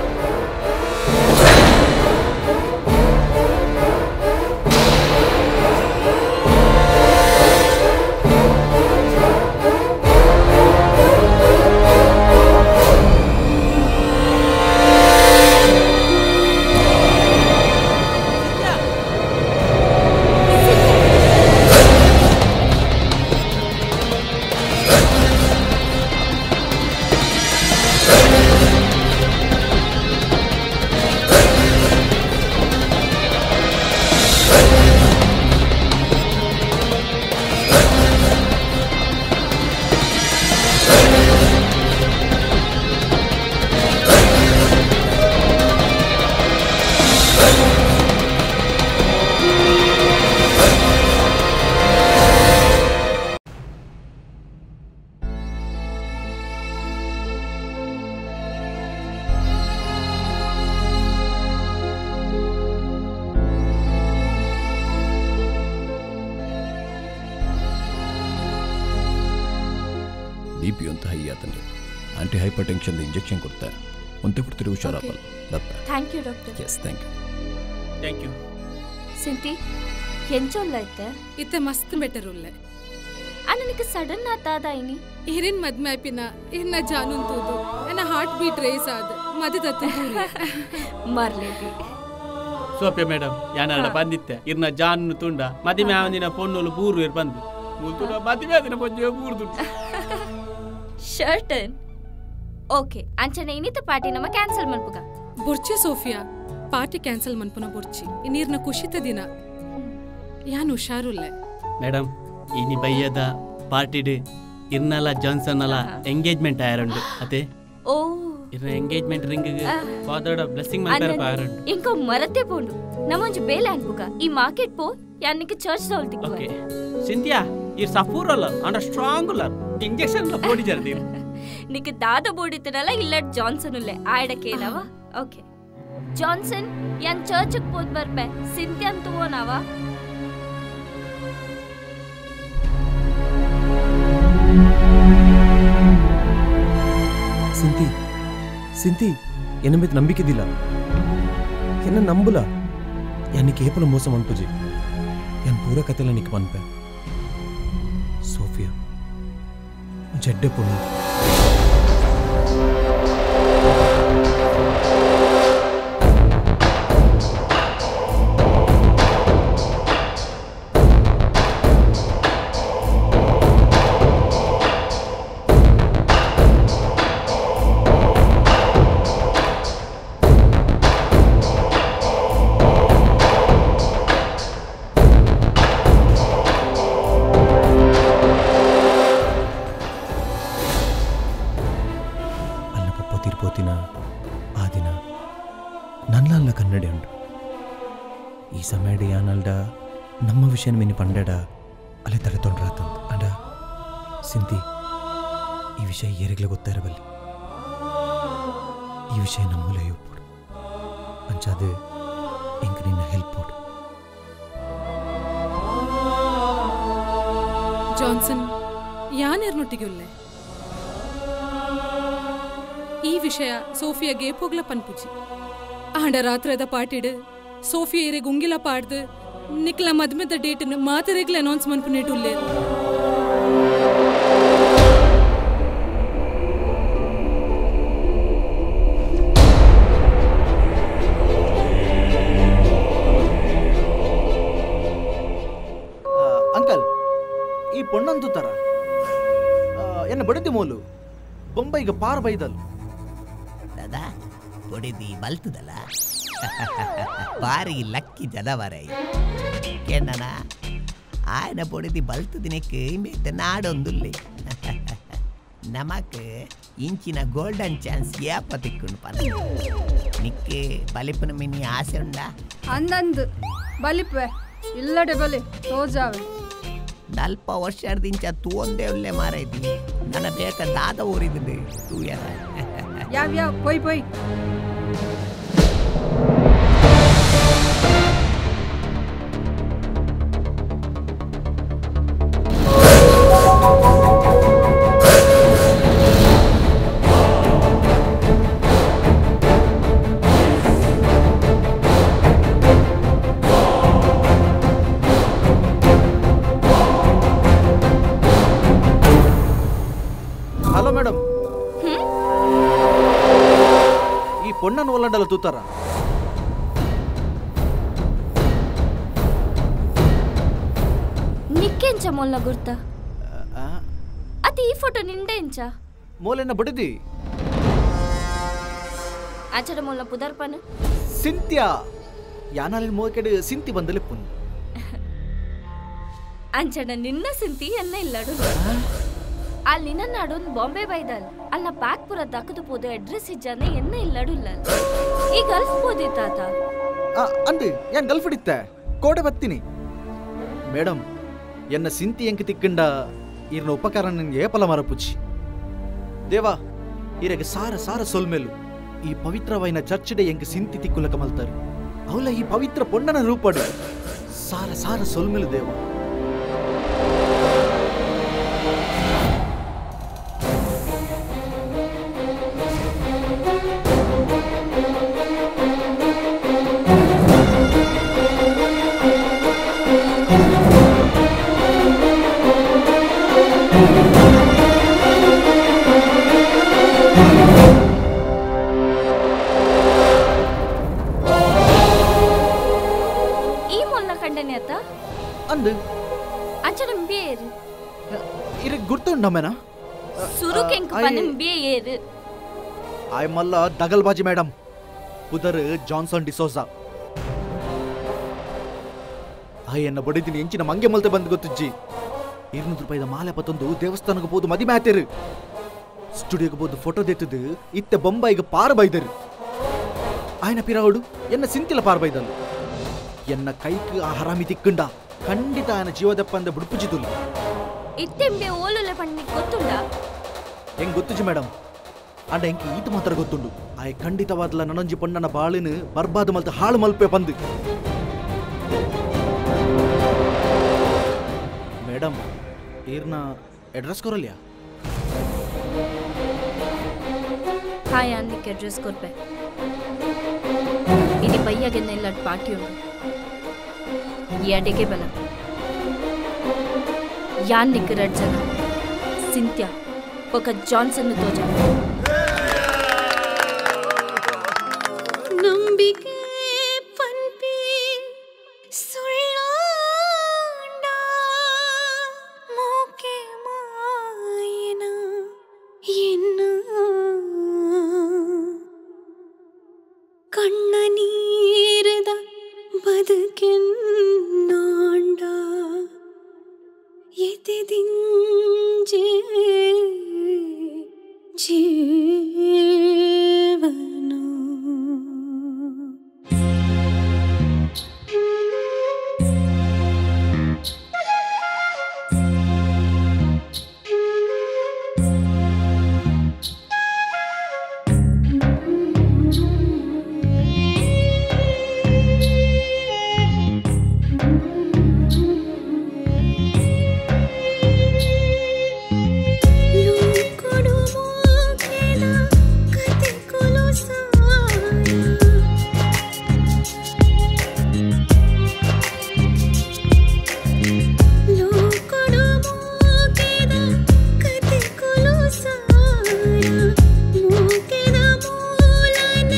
ಬಿ ಪಿ ಅಂತ ಹೈ ಆತಂದ್ರೆ ಆಂಟಿ ಹೈಪರ್ ಟೆನ್ಷನ್ ಇಂಜೆಕ್ಷನ್ ಕೊಡ್ತಾರೆ. ಒಂತೆ ಕೊಡ್ತೀರಿ ಹುಷಾರಪ್ಪಲ್ಲ. Thank you doctor. Yes thank you. Thank you. ಸಿಂತಿ ಎಂಚೊಲ್ಲ ಇತ್ತೆ? ಇತ್ತೆ ಮಸ್ತ್ ಬೆಟರ್ ಉಲ್ಲೆ. ನನಗೆ ಸಡನ್ ಆತಾದ ಇನಿ. ಹಿರಿನ್ ಮದ್ಮೆ ಆಪಿನ ಇನ್ನ ಜಾನುನ್ ತೂದು ನನ್ನ ಹಾರ್ಟ್ ಬೀಟ್ ರೇಸ್ ಆದ ಮದದತ್ತ ಮರ್ಲೇದಿ. ಸೋಫಿಯಾ ಮೇಡಮ್ ಯಾನಡ ಬಂದಿತ್ತೆ ಇರ್ನ ಜಾನು ತುಂಡ ಮದಿಮೆ ಆವಂದಿನ ಪೊಣ್ಣುಲು ಬೂರು ಇರ್ ಬಂದು ಮುಲ್ತುಡ ಮದಿಮೆ ಆದಿನ ಪೊಂಜೆ ಬೂರ್ದು. ಶರ್ಟನ್ ಓಕೆ ಅಂಚನೆ ಇನ್ನಿತ ಪಾರ್ಟಿ ನಮ್ಮ ಕ್ಯಾನ್ಸಲ್ ಮನ್ಪುಗ. ಬೊರ್ಚೆ ಸೋಫಿಯಾ ಪಾರ್ಟಿ ಕ್ಯಾನ್ಸಲ್ ಮನ್ಪುನ ಬೊರ್ಚಿ. ನೀರ್ನ ಖುಷಿತ ದಿನ ಯಾನು ಹುಷಾರುಲ್ಲೆ. ಮೇಡಮ್ ಇನಿ ಬಯ್ಯದ ಪಾರ್ಟಿ ಡೇ ಇರ್ನಲ ಜಾನ್ಸನ್ ಅಲ್ಲ ಎಂಗೇಜ್ಮೆಂಟ್ ಆಯರಂಡು ಅತೆ. ಓ ಇರ್ನ ಎಂಗೇಜ್ಮೆಂಟ್ ರಿಂಗ್ ಫಾದರ್ ಬ್ಲೆಸ್ಸಿಂಗ್ ಮಾಡ್ತಾರೆ ಆಯರಂಡು. ಇಂಕೋ ಮರತೆ ಪೋಂಡು ನಮ್ಮೊಂಜಿ ಬೇಲೆ ಅನ್ಪುಗ ಈ ಮಾರ್ಕೆಟ್ ಪೋ ಯಾನಿಗೆ ಚರ್ಚ್ ದೌಲ್ತಿಕ್. ಓಕೆ ಸಿಂಥಿಯಾ ಇರ್ ಸಫೂರ್ ಅಲ್ಲ ಅಂಡ ಸ್ಟ್ರಾಂಗ್ ಅಲ್ಲ ಇಂಜೆಕ್ಷನ್ ಲ ಬೋಡಿ ಜರ್ದಿ. ನಿಕ್ಕೆ ದಾದ ಬೋಡಿತನಲ್ಲ ಇಲ್ಲ ಜಾನ್ಸನ್ ಉಲ್ಲೆ ಆಯಡಕೇನವ. ಓಕೆ ಜಾನ್ಸನ್ ಯಾನ್ ಚರ್ಚ್ಗೆ ಪೋದ್ ಬರ್ಪೆ ಸಿಂಥಿಯಾ ಅಂತುವೋನವ. ಸಿಂತಿ ಸಿಂತಿ ಎನ್ನ మీద ನಂಬಿಕೆದಿಲ್ಲ, ಎನ್ನ ನಂಬುಲ. ಯಾನಿಗೆ ಏಪಲ ಮೋಸ ಮನ್ಪುಜಿ, ಯಾನ್ ಪೂರ ಕತೆಲ ನಿಕ್ ಮನ್ಪೆ. ಸೋಫಿಯಾ ಜಡ್ಡೆ ಪೊಣ್ಣು. ಆ ದಿನ ನನ್ನಲ್ಲ ಕನ್ನಡಿ ಉಂಟು. ಈ ಸಮಯಡ್ ಯಾನಲ್ಡ ನಮ್ಮ ವಿಷಯ ಮಿನಿ ಪಂಡಡ ಅಲ್ಲೇ ತಡೆ ತೊಂಡ್ರಾತಂದು. ಅಂಡ ಸಿಂತಿ ಈ ವಿಷಯ ಏರಿಗ್ಲೆ ಗೊತ್ತಾಯಿರಬಲ್ಲಿ. ಈ ವಿಷಯ ನಮ್ಮೂಲೆ ಒಪ್ಪುಡು ಅಂಚಾದ ಎಂಕ್ ನಿನ್ನ ಹೆಲ್ಪ್ ಕೊಡು. ಜಾನ್ಸನ್ ಯಾನೇರ್ನೊಟ್ಟಿಗೆ ಈ ವಿಷಯ ಸೋಫಿಯಾಗೆ ಪೊಗ್ಲ ಪನ್ಪುಜಿ. ಆಂಡ ರಾತ್ರದ ಪಾಟಿಡ್ ಸೋಫಿಯಾ ಇರೆ ಗುಂಗಿಲ ಪಾಡ್ದು ನಿಕ್ಲ ಮದ್ಮೆದ ಡೇಟ್ನ ಮಾತರೆಗ್ಲ ಅನೌನ್ಸ್ ಮನ್ಪುನೇಟುಲ್ಲೆ. ಅಂಕಲ್ ಈ ಪೊಣ್ಣಂತು ತರ ಎನ್ನ ಬಡಿದಿ ಮೋಲು ಬೊಂಬೈಗೆ ಪಾರ್ ಬೈದಲ್. ದಾದಾ ಬಡಿದಿ ಬಲ್ತದಲ್ಲ ಬಾರಿ ಲಕ್ಕಿ ಜನವರೈ ಕೇಂದನ ಆಯನ ಬಡಿದಿ ಬಲ್ತದಿನಕ್ಕೆ ಮೇತ ನಾಡೊಂದುಲ್ಲೆ ನಮಕ್ ಇಂಚಿನ ಗೋಲ್ಡನ್ ಚಾನ್ಸ್ ಏಪ ತಿಕ್ಕೊಂಡು ಪನ. ನಿಕ್ಕೆ ಬಲಿಪನ ಮಿನಿ ಆಸೆ ಉಂಡಾ? ಅಂದಂದು ಬಲಿಪೆ ಇಲ್ಲಡೆ ಬಲಿ ತೋಜಾವೆ. ನಲ್ಪ ವರ್ಷದಿಂಚ ತೂ ಒಂದೇ ಒಳ್ಳೆ ಮಾರೈತಿ ನನ್ನ ಬೇಕ ದಾದ ಊರಿದ್ದು ತೂಯರ ಯಾವ ಯಾವ ಪೊಯ್ ಪೊಯ್. ಹಲೋ ಮೇಡಮ್, ಈ ಪೊಣ್ಣನ್ನು ಒಲ್ಲಂಡಲ್ಲ ತೂತಾರ? ನಿಕ್ಕೆಂಚ ಮೊಲ್ಲ ಗುರ್ತ ಅತಿ ಈ ಫೋಟೋ ನಿಂಡೆ ಎಂಚ ಮೋಲೆನ ಬಡಿದಿ ಆಚರ ಮೊಲ್ಲ ಪುದರ್ಪನ ಸಿಂತ್ಯಾ ಯಾನಲ್ಲಿ ಮೋಕೆಡು ಸಿಂತಿ ಬಂದಲೆ ಪುನ್ ಅಂಚನ ನಿನ್ನ ಸಿಂತಿ ಎನ್ನ ಇಲ್ಲಡು ಅಲ್ಲಿ ನಿನ್ನ ನಾಡೊಂದು ಬಾಂಬೆ ಬೈದಲ್ ಅಲ್ಲ ಪ್ಯಾಕ್ ಪುರ ದಕ್ಕದು ಪೋದು ಅಡ್ರೆಸ್ ಇಜ್ಜಾನೆ ಎನ್ನ ಇಲ್ಲಡುಲ್ಲ ಈ ಗಲ್ಫ್ ಪೋದಿ ತಾತ ಅಂದು ಯಾನ್ ಗಲ್ಫ್ ಹಿಡಿತ್ತೆ ಕೋಡೆ ಬತ್ತೀನಿ ಮೇಡಮ್. ಎನ್ನ ಸಿಂತಿ ಎಂಕ್ ತಿಕ್ಕಂಡ ಈರ್ನ ಉಪಕಾರ ನಿನ್ಗೆ ಏಪಲ ಮರಪುಜಿ ದೇವಾ. ಈರಗೆ ಸಾರ ಸಾರ ಸೊಲ್ಮೇಲು ಈ ಪವಿತ್ರವೈನ ಚರ್ಚಿಡೆ ಎಂಕ್ ಸಿಂತಿ ತಿಕ್ಕುಲಕ ಮಲ್ತಾರೆ ಅವಲ ಈ ಪವಿತ್ರ ಪೊಣ್ಣನ ರೂಪಡು ಸಾರ ಸಾರ ಸೊಲ್ಮೇಲು ದೇವ. ಅಂದು ಅಂಚನ ಬೇರು ಇರ ಗುರ್ತುಂಡಮೇನಾ ಸುರುಕೆಂಕು ಪನಂ ಬೇರು ಆಯ್ ಮಲ್ಲ ದಗಲ್ಬಾಜಿ ಮೇಡಮ್ ಪುದರ್ ಜಾನ್ಸನ್ ಡಿಸೋಜಾ. ಆಯ್ ಎನ್ನ ಬಡಿದಿನಿ ಎಂಚಿನ ಮಂಗೆ ಮಲ್ತೆ ಬಂದು ಗೊತ್ತಿಜ್ಜಿ. 200 ರೂಪಾಯಿದ ಮಾಲೆ ಪತ್ತೊಂದು ದೇವಸ್ಥಾನಕ್ಕೆ ಹೋದು ಮದಿ ಮ್ಯಾತೇರು ಸ್ಟುಡಿಯೋಗೆ ಹೋದು ಫೋಟೋ ದೇತದು ಇತ್ತೆ ಬೊಂಬೈಗೆ ಪಾರು ಬೈದರು. ಆಯ್ನ ಪಿರಾವುಡು ಎನ್ನ ಸಿಂತಿಲ ಪಾರು ಬೈದಲು. ಎನ್ನ ಕೈಕ್ ಆ ಹರಾಮಿ ತಿಕ್ಕಂಡ ಖಂಡಿತ ಆಯನ ಜೀವದಪ್ಪ ಅಂದ ಬುಡುಪುಜಿದುಲ್ಲ. ಇತ್ತೆಂಬೆ ಓಲುಲೆ ಪಣ್ಣಿ ಗೊತ್ತುಂಡ? ಹೆಂಗ್ ಗೊತ್ತುಜಿ ಮೇಡಮ್, ಅಂಡ ಎಂಕ್ ಈತ ಮಾತ್ರ ಗೊತ್ತುಂಡು. ಆಯ್ ಖಂಡಿತವಾದ್ಲ ನನೊಂಜಿ ಪೊಣ್ಣನ ಬಾಳಿನ ಬರ್ಬಾದು ಮಲ್ತ ಹಾಳು ಮಲ್ಪೆ ಬಂದು. ಮೇಡಮ್ ಈರ್ನ ಅಡ್ರೆಸ್ ಕೊರಲ್ಯಾ? ಹಾಯ್ ಅನ್ನಕ್ಕೆ ಅಡ್ರೆಸ್ ಕೊರ್ಪೆ. ಇನಿ ಬಯ್ಯಾಗೆನ್ನ ಇಲ್ಲಡ್ ಪಾರ್ಟಿ ಉಂಡು. ಈ ಅಡಿಗೆ ಬಲ ಯಾನ್ ನಿಕ್ಕ ರಡ್ ಜನ ಸಿಂತ್ಯಾ ಬೊಕ ಜಾನ್ಸನ್ ತೋಜಾವೆ. ನಂಬಿಕೆ ಪನ್ಪಿ ಸುಳ್ಳಾಂಡ ಮೋಕೆ ಮಾಯನ ಎನ್ನ ಕಣ್ಣ ನೀರದ ಬದುಕೆನ್ನಾಂಡ ಎತೆದಿಂಜೆ ಜೀವನ. ಲೋಕೊಡು ಮೋಕೆದ ಕತೆಕುಲು ಸಾರ ಲೋಕೊಡು ಮೋಕೆದ ಕತೆಕುಲು ಸಾರ ಮೋಕೆದ ಮೂಲನ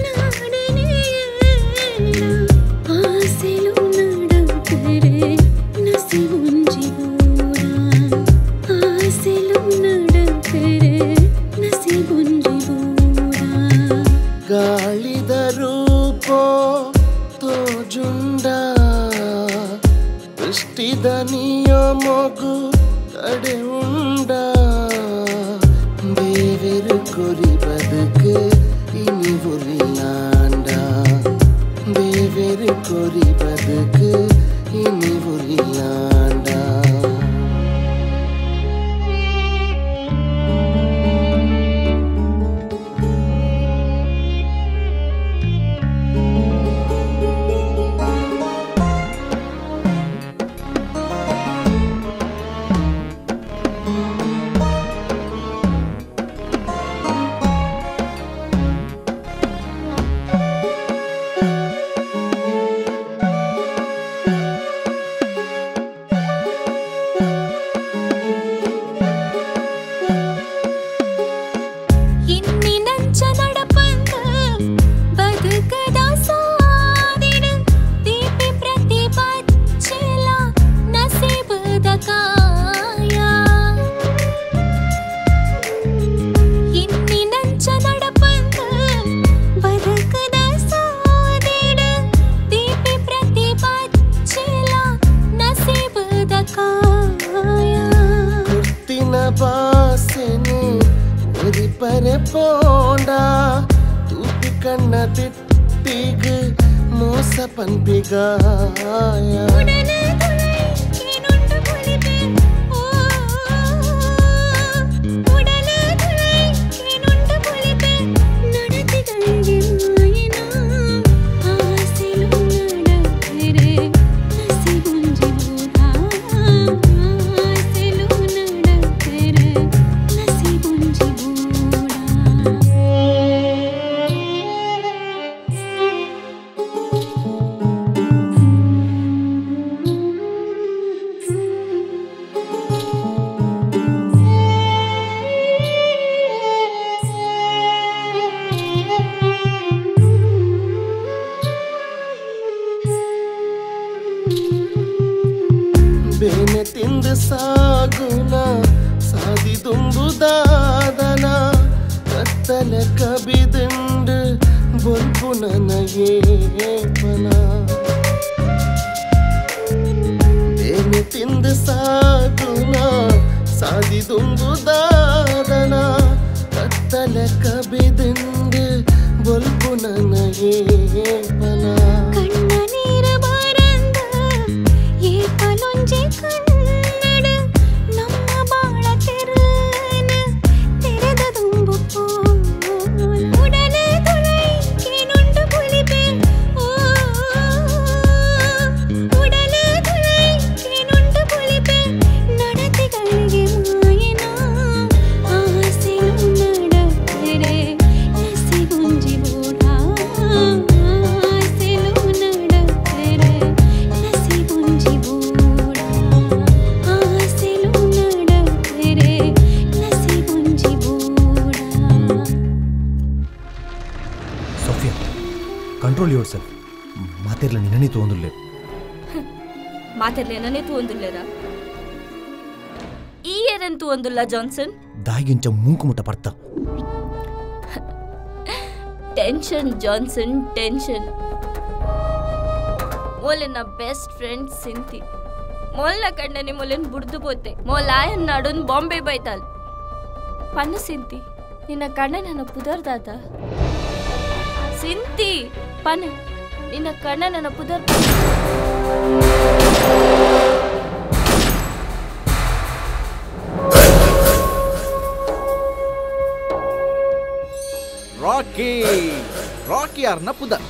ನಾಡನೆಯೇನ ಆಸೆಲು ನಡಕರೆ ನಸಿಬುಂಜಿ ಬೋಡ ಆಸೆಲು ನಡಕರೆ ನಸಿಬುಂಜಿ ಬೋಡ. ಗಾಳಿದ ರೂಪೋ ತೋಜುಂಡ ದೃಷ್ಟಿದ ನಿಯಮಗು ತಡೆ ಉಂಡ ದೇವೆರು ಕೊರಿ ಬದುಕು ಇನಿ ಉರಿಲಾಂಡ ದೇವೆರು ಕೊರಿ ಬದುಕು ಇನಿ ಉರಿಲಾಂಡ. ಇನ್ನಿನಂಚ ನಡಪಂದ ಬದುಕದ ಸಾದಿಡು ದೀಪಿ ಪ್ರತಿಪಚ್ಚಲ ನಸೀಬದ ಕಾಯ. ಇನ್ನಿನಂಚ ನಡಪಂದ ಬದುಕದ ಸಾದಿಡು ದೀಪಿ ಪ್ರತಿಪಚ್ಚಲ ನಸೀಬದ ಕಾಯ. ಕುರ್ತಿನ ಬಾಸೆನು ಒರಿಪರೆ ಪೋಂಡ ತೂಪಿ ಕಣ್ಣ ತಿಟ್ಟಿಗ್ ಮೋಸ ಪನ್ಪಿಗಾಯ. ಉಡಲ ತುಳೈ ಏನುಂಡು ಪೊಲಿಪೆ ಓ ಉಡಲ ತುಳೈ ಏನುಂಡು ಪೊಲಿಪೆ ನಡತಿಗಳಿಗೆ ಮಾಯನ ಆಸೆಲು ನಡಕರೆ ನಸಿಬುಂಜಿ ಬೋಡ ಆಸೆಲು ನಡಕರೆ ನಸಿಬುಂಜಿ ಬೋಡ. ಬೇನೆ ತಿಂದು ಸಾಗುನ ಸಾದಿ ದುಂಬುದಾದನ ಕತ್ತಲೆ ಕಬಿದಿಂಡು ಬೊಲ್ಪು ನನಯೇಪನ ಬೇನೆ ತಿಂದು ಸಾಗುನ ಸಾದಿ ದುಂಬುದಾದನ ಕತ್ತಲೆ ಕಬಿದಿಂಡು ಬೊಲ್ಪು ನನಯೇಪನ. ಕಣ್ಣ ನೀರ ಬರಂದ ಏಪಲೊಂಜಿ ಕನ್ನಡ ನಮ್ಮ ಬಾಳ ತೆರನ ತೆರೆದ ದುಂಬು ಪೋಲ ಉಡಲ ತುಳೈ ಏನುಂಡು ಪೊಲಿಪೆ ಓ ಉಡಲ ತುಳೈ ಏನುಂಡು ಪೊಲಿಪೆ ನಡತಿಗಳಿಗೆ ಮಾಯನ ಆಸೆಲು ನಡಕರೆ ನಸಿಬುಂಜಿ ಬೋಡ. Control your self. ಮಾತಿರ್ಲ ನಿನ್ನನೇ ತಗೊಂಡಿಲ್ಲ. ಮಾತಿರ್ಲ ನನ್ನೇ ತಗೊಂಡಿಲ್ಲರ. ಈ ಏರಂತೂ ಒಂದುಲ್ಲ ಜಾನ್ಸನ್. ದಾಯಿಗಿಂಚ ಮೂಕು ಮುಟ್ಟ ಪರ್ತ. Tension Johnson, tension. ಮೋಲೆನ best friend ಸಿಂತಿ ಮೋಲ್ನ ಕಂಡನೆ ಮೊಲೆನ್ ಬುಡ್ದು ಪೋತೆ. ಮೋಲ್ ಆಯನ್ ನಾಡೊಂದು ಬಾಂಬೆ ಬೈತಾಲ್. ಪನ್ನ ಸಿಂತಿ, ನಿನ್ನ ಕಣ್ಣ ನನ್ನ ಪುದರ್ದಾದ. ಸಿಂತಿ ಪನ್ನ, ನಿನ್ನ ಕಣ್ಣ ನನ್ನ ಪುದರ್. ರಾಕಿ ರಾಕಿ ಯಾರನ್ನ ಪುದರ್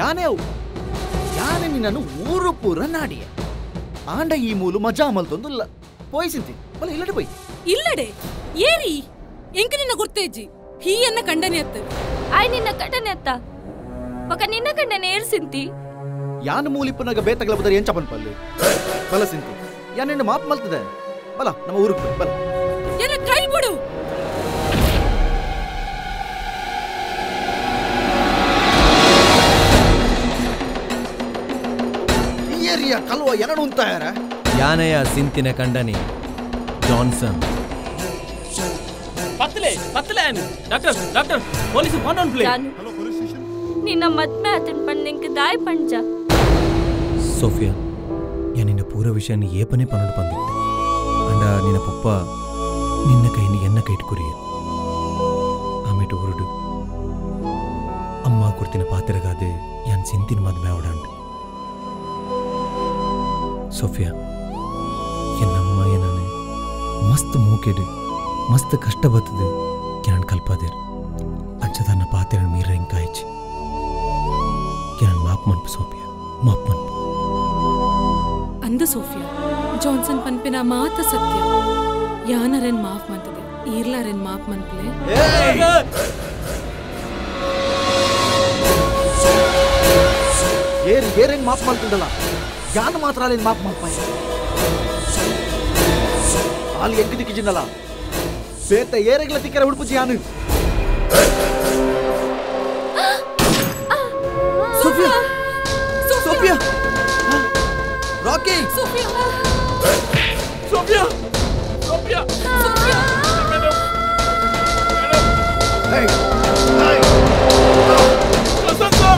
ಯಾನೇ ಅವು ಯಾನೆ ನಿನ್ನನ್ನು ಊರು ಪೂರ ನಾಡಿಯ ಆಂಡ ಈ ಮೂಲು ಮಜಾ ಮಲ್ತೊಂದುಲ್ಲ. ಪೋಯ್ ಸಿಂತಿ, ಬಲ ಇಲ್ಲಡೆ ಪೋಯ್. ಇಲ್ಲಡೆ ಏರಿ ಎಂಕ ನಿನ್ನ ಗುರ್ತೇಜಿ ಹೀಯನ್ನ ಕಂಡನೆ ಅತ್ತ. ಆಯ್ ನಿನ್ನ ಕಂಡನೆ ಅತ್ತ ಪಕ್ಕ ನಿನ್ನ ಕಂಡನೆ ಏರ್ ಸಿಂತಿ. ಯಾನು ಮೂಲಿಪ್ಪನಾಗ ಬೇತಗಲ ಬದರ್ ಎಂಚ ಪನ್ಪಲ್ಲಿ ಬಲ ಸಿಂತಿ, ಯಾನ್ ಮಾಪ್ ಮಲ್ತದೆ. ಬಲ ನಮ್ಮ ಊರಿಗೆ ಬಲ. ಎನ್ನ ಕೈ ಬಿಡು. ಕಲ್ವ ಎರಡು ಉಂತಾಯಾರ ಯಾನೆಯ ಸಿಂತಿನ ಕಂಡನಿ Johnson. ಪತ್ತಲೆ ಪತ್ತಲೆ doctor doctor police phone on play. ನಿನ್ನ ಮದ್ಮೆ ಆತನ್ ಪಂದಿಂಕ ದಾಯ್ ಪಂಚ. ಸೋಫಿಯಾ, ಯಾ ನಿನ್ನ ಪೂರ ವಿಷಯನ ಏಪನೆ ಪನ್ನಡು ಪಂದಿತ್ತೆ. ಅಂಡ ನಿನ್ನ ಪಪ್ಪ ನಿನ್ನ ಕೈని ಎನ್ನ ಕೈಟ್ ಕುರಿಯ ಆಮೇಟು ಊರುಡು ಅಮ್ಮ ಕೊಡ್ತಿನ ಪಾತಿರಗಾದೆ ಯಾನ್ ಸಿಂತಿನ ಮದ್ಮೆ ಅವಡಾಂಡು. ಸೋಫಿಯಾ, ಎನ್ನಮ್ಮ ಏನಾನೆ ಮಸ್ತ್ ಮೂಕೆಡು ಮಸ್ತ್ ಕಷ್ಟ ಬರ್ತದೆ ಕೆನನ್ ಕಲ್ಪಾದೇರು. ಅಂಚದನ್ನ ಪಾತಿರನ್ ಮೀರ ಇಂಕಾಯ್ಚಿ ಕೆನನ್ ಮಾಪ್ ಮನ್ಪು ಸೋಫಿಯಾ, ಮಾಪ್ ಮನ್ಪು. ಅಂದ ಸೋಫಿಯಾ, ಜಾನ್ಸನ್ ಪನ್ಪಿನ ಮಾತ ಸತ್ಯ. ಯಾನರೆನ್ ಮಾಫ್ ಮಂತದೆ, ಈರ್ಲಾರೆನ್ ಮಾಫ್ ಮನ್ಪಲೆ. ಏರ್ ಏರೇನ್ ಮಾಫ್ ಮಲ್ತದಲ್ಲ, ಯಾನ್ ಮಾತ್ರ ಅಲ್ಲೇನು ಮಾಪ್ ಮಲ್ಪಾಯ. ಅಲ್ಲಿ ಎಂಕ್ ದಿಕ್ಕಿಜಿನ್ನಲ್ಲ ಬೇತ ಏರೆಗ್ಲ ತಿಕ್ಕರ ಉಡುಪುಜಿ ಯಾನು. Sophia, Sophia, Rocky, Sophia, Sophia, Sophia, Sophia. Madam, madam. Hey, hey. Johnson sir.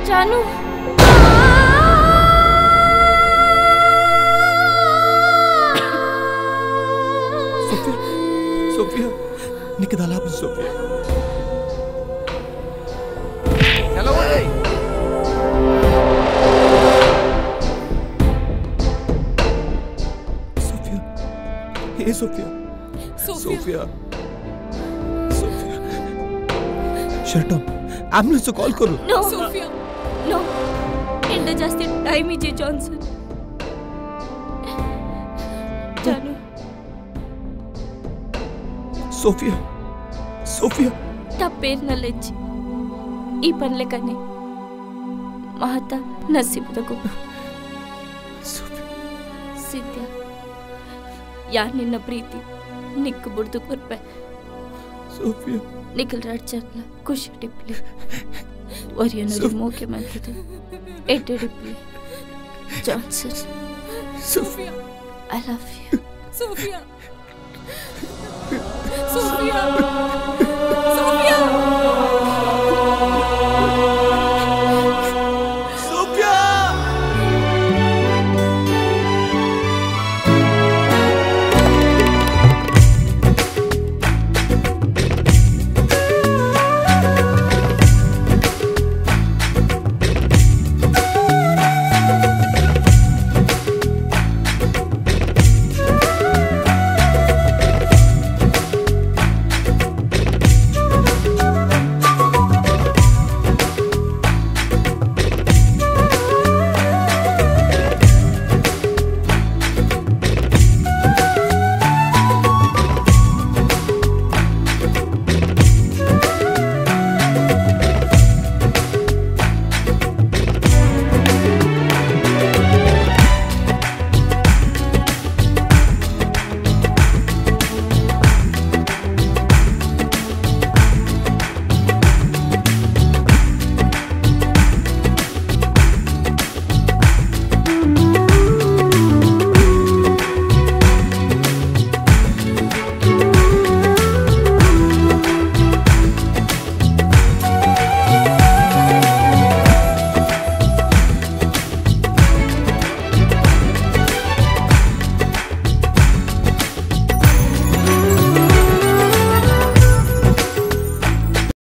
Janu. Sophia, Sophia, ನಿಕ್ಕದಲ್ಲ Sophia. Sophia, hey Sophia, Sophia, Sophia, shut up. Ambulance call करो. No Sophia, no, ಎಂಡ ಜಾಸ್ತಿ ಟೈಮ್ ಇಜೆ ಜಾನ್ಸನ್. ಜಾನು. Sophia, Sophia. ತಪ್ಪೇರ್ನಲ್ಲೆಜ್ಜಿ ಈ ಪನ್ಲೆ ಕನೆ ಮಹತ ನಸೀಬದ ಗುಪ್ಪ. ಸಿದ್ಧ ಯಾರ್ ನಿನ್ನ ಪ್ರೀತಿ ನಿಕ್ಕು ಬುಡ್ದು ಕೊರ್ಪೆ. Sophia, Nikhil ರಾಜ್ಜರ್ನ ಖುಷಿ ಡಿಪ್ಲಿ ಒರಿಯನರು ಮೋಕೆ ಮಂತದೆ ಎಡ್ಡೆ ಡಿಪ್ಲಿ. Johnson, Sophia, I love you. Sophia, Sophia.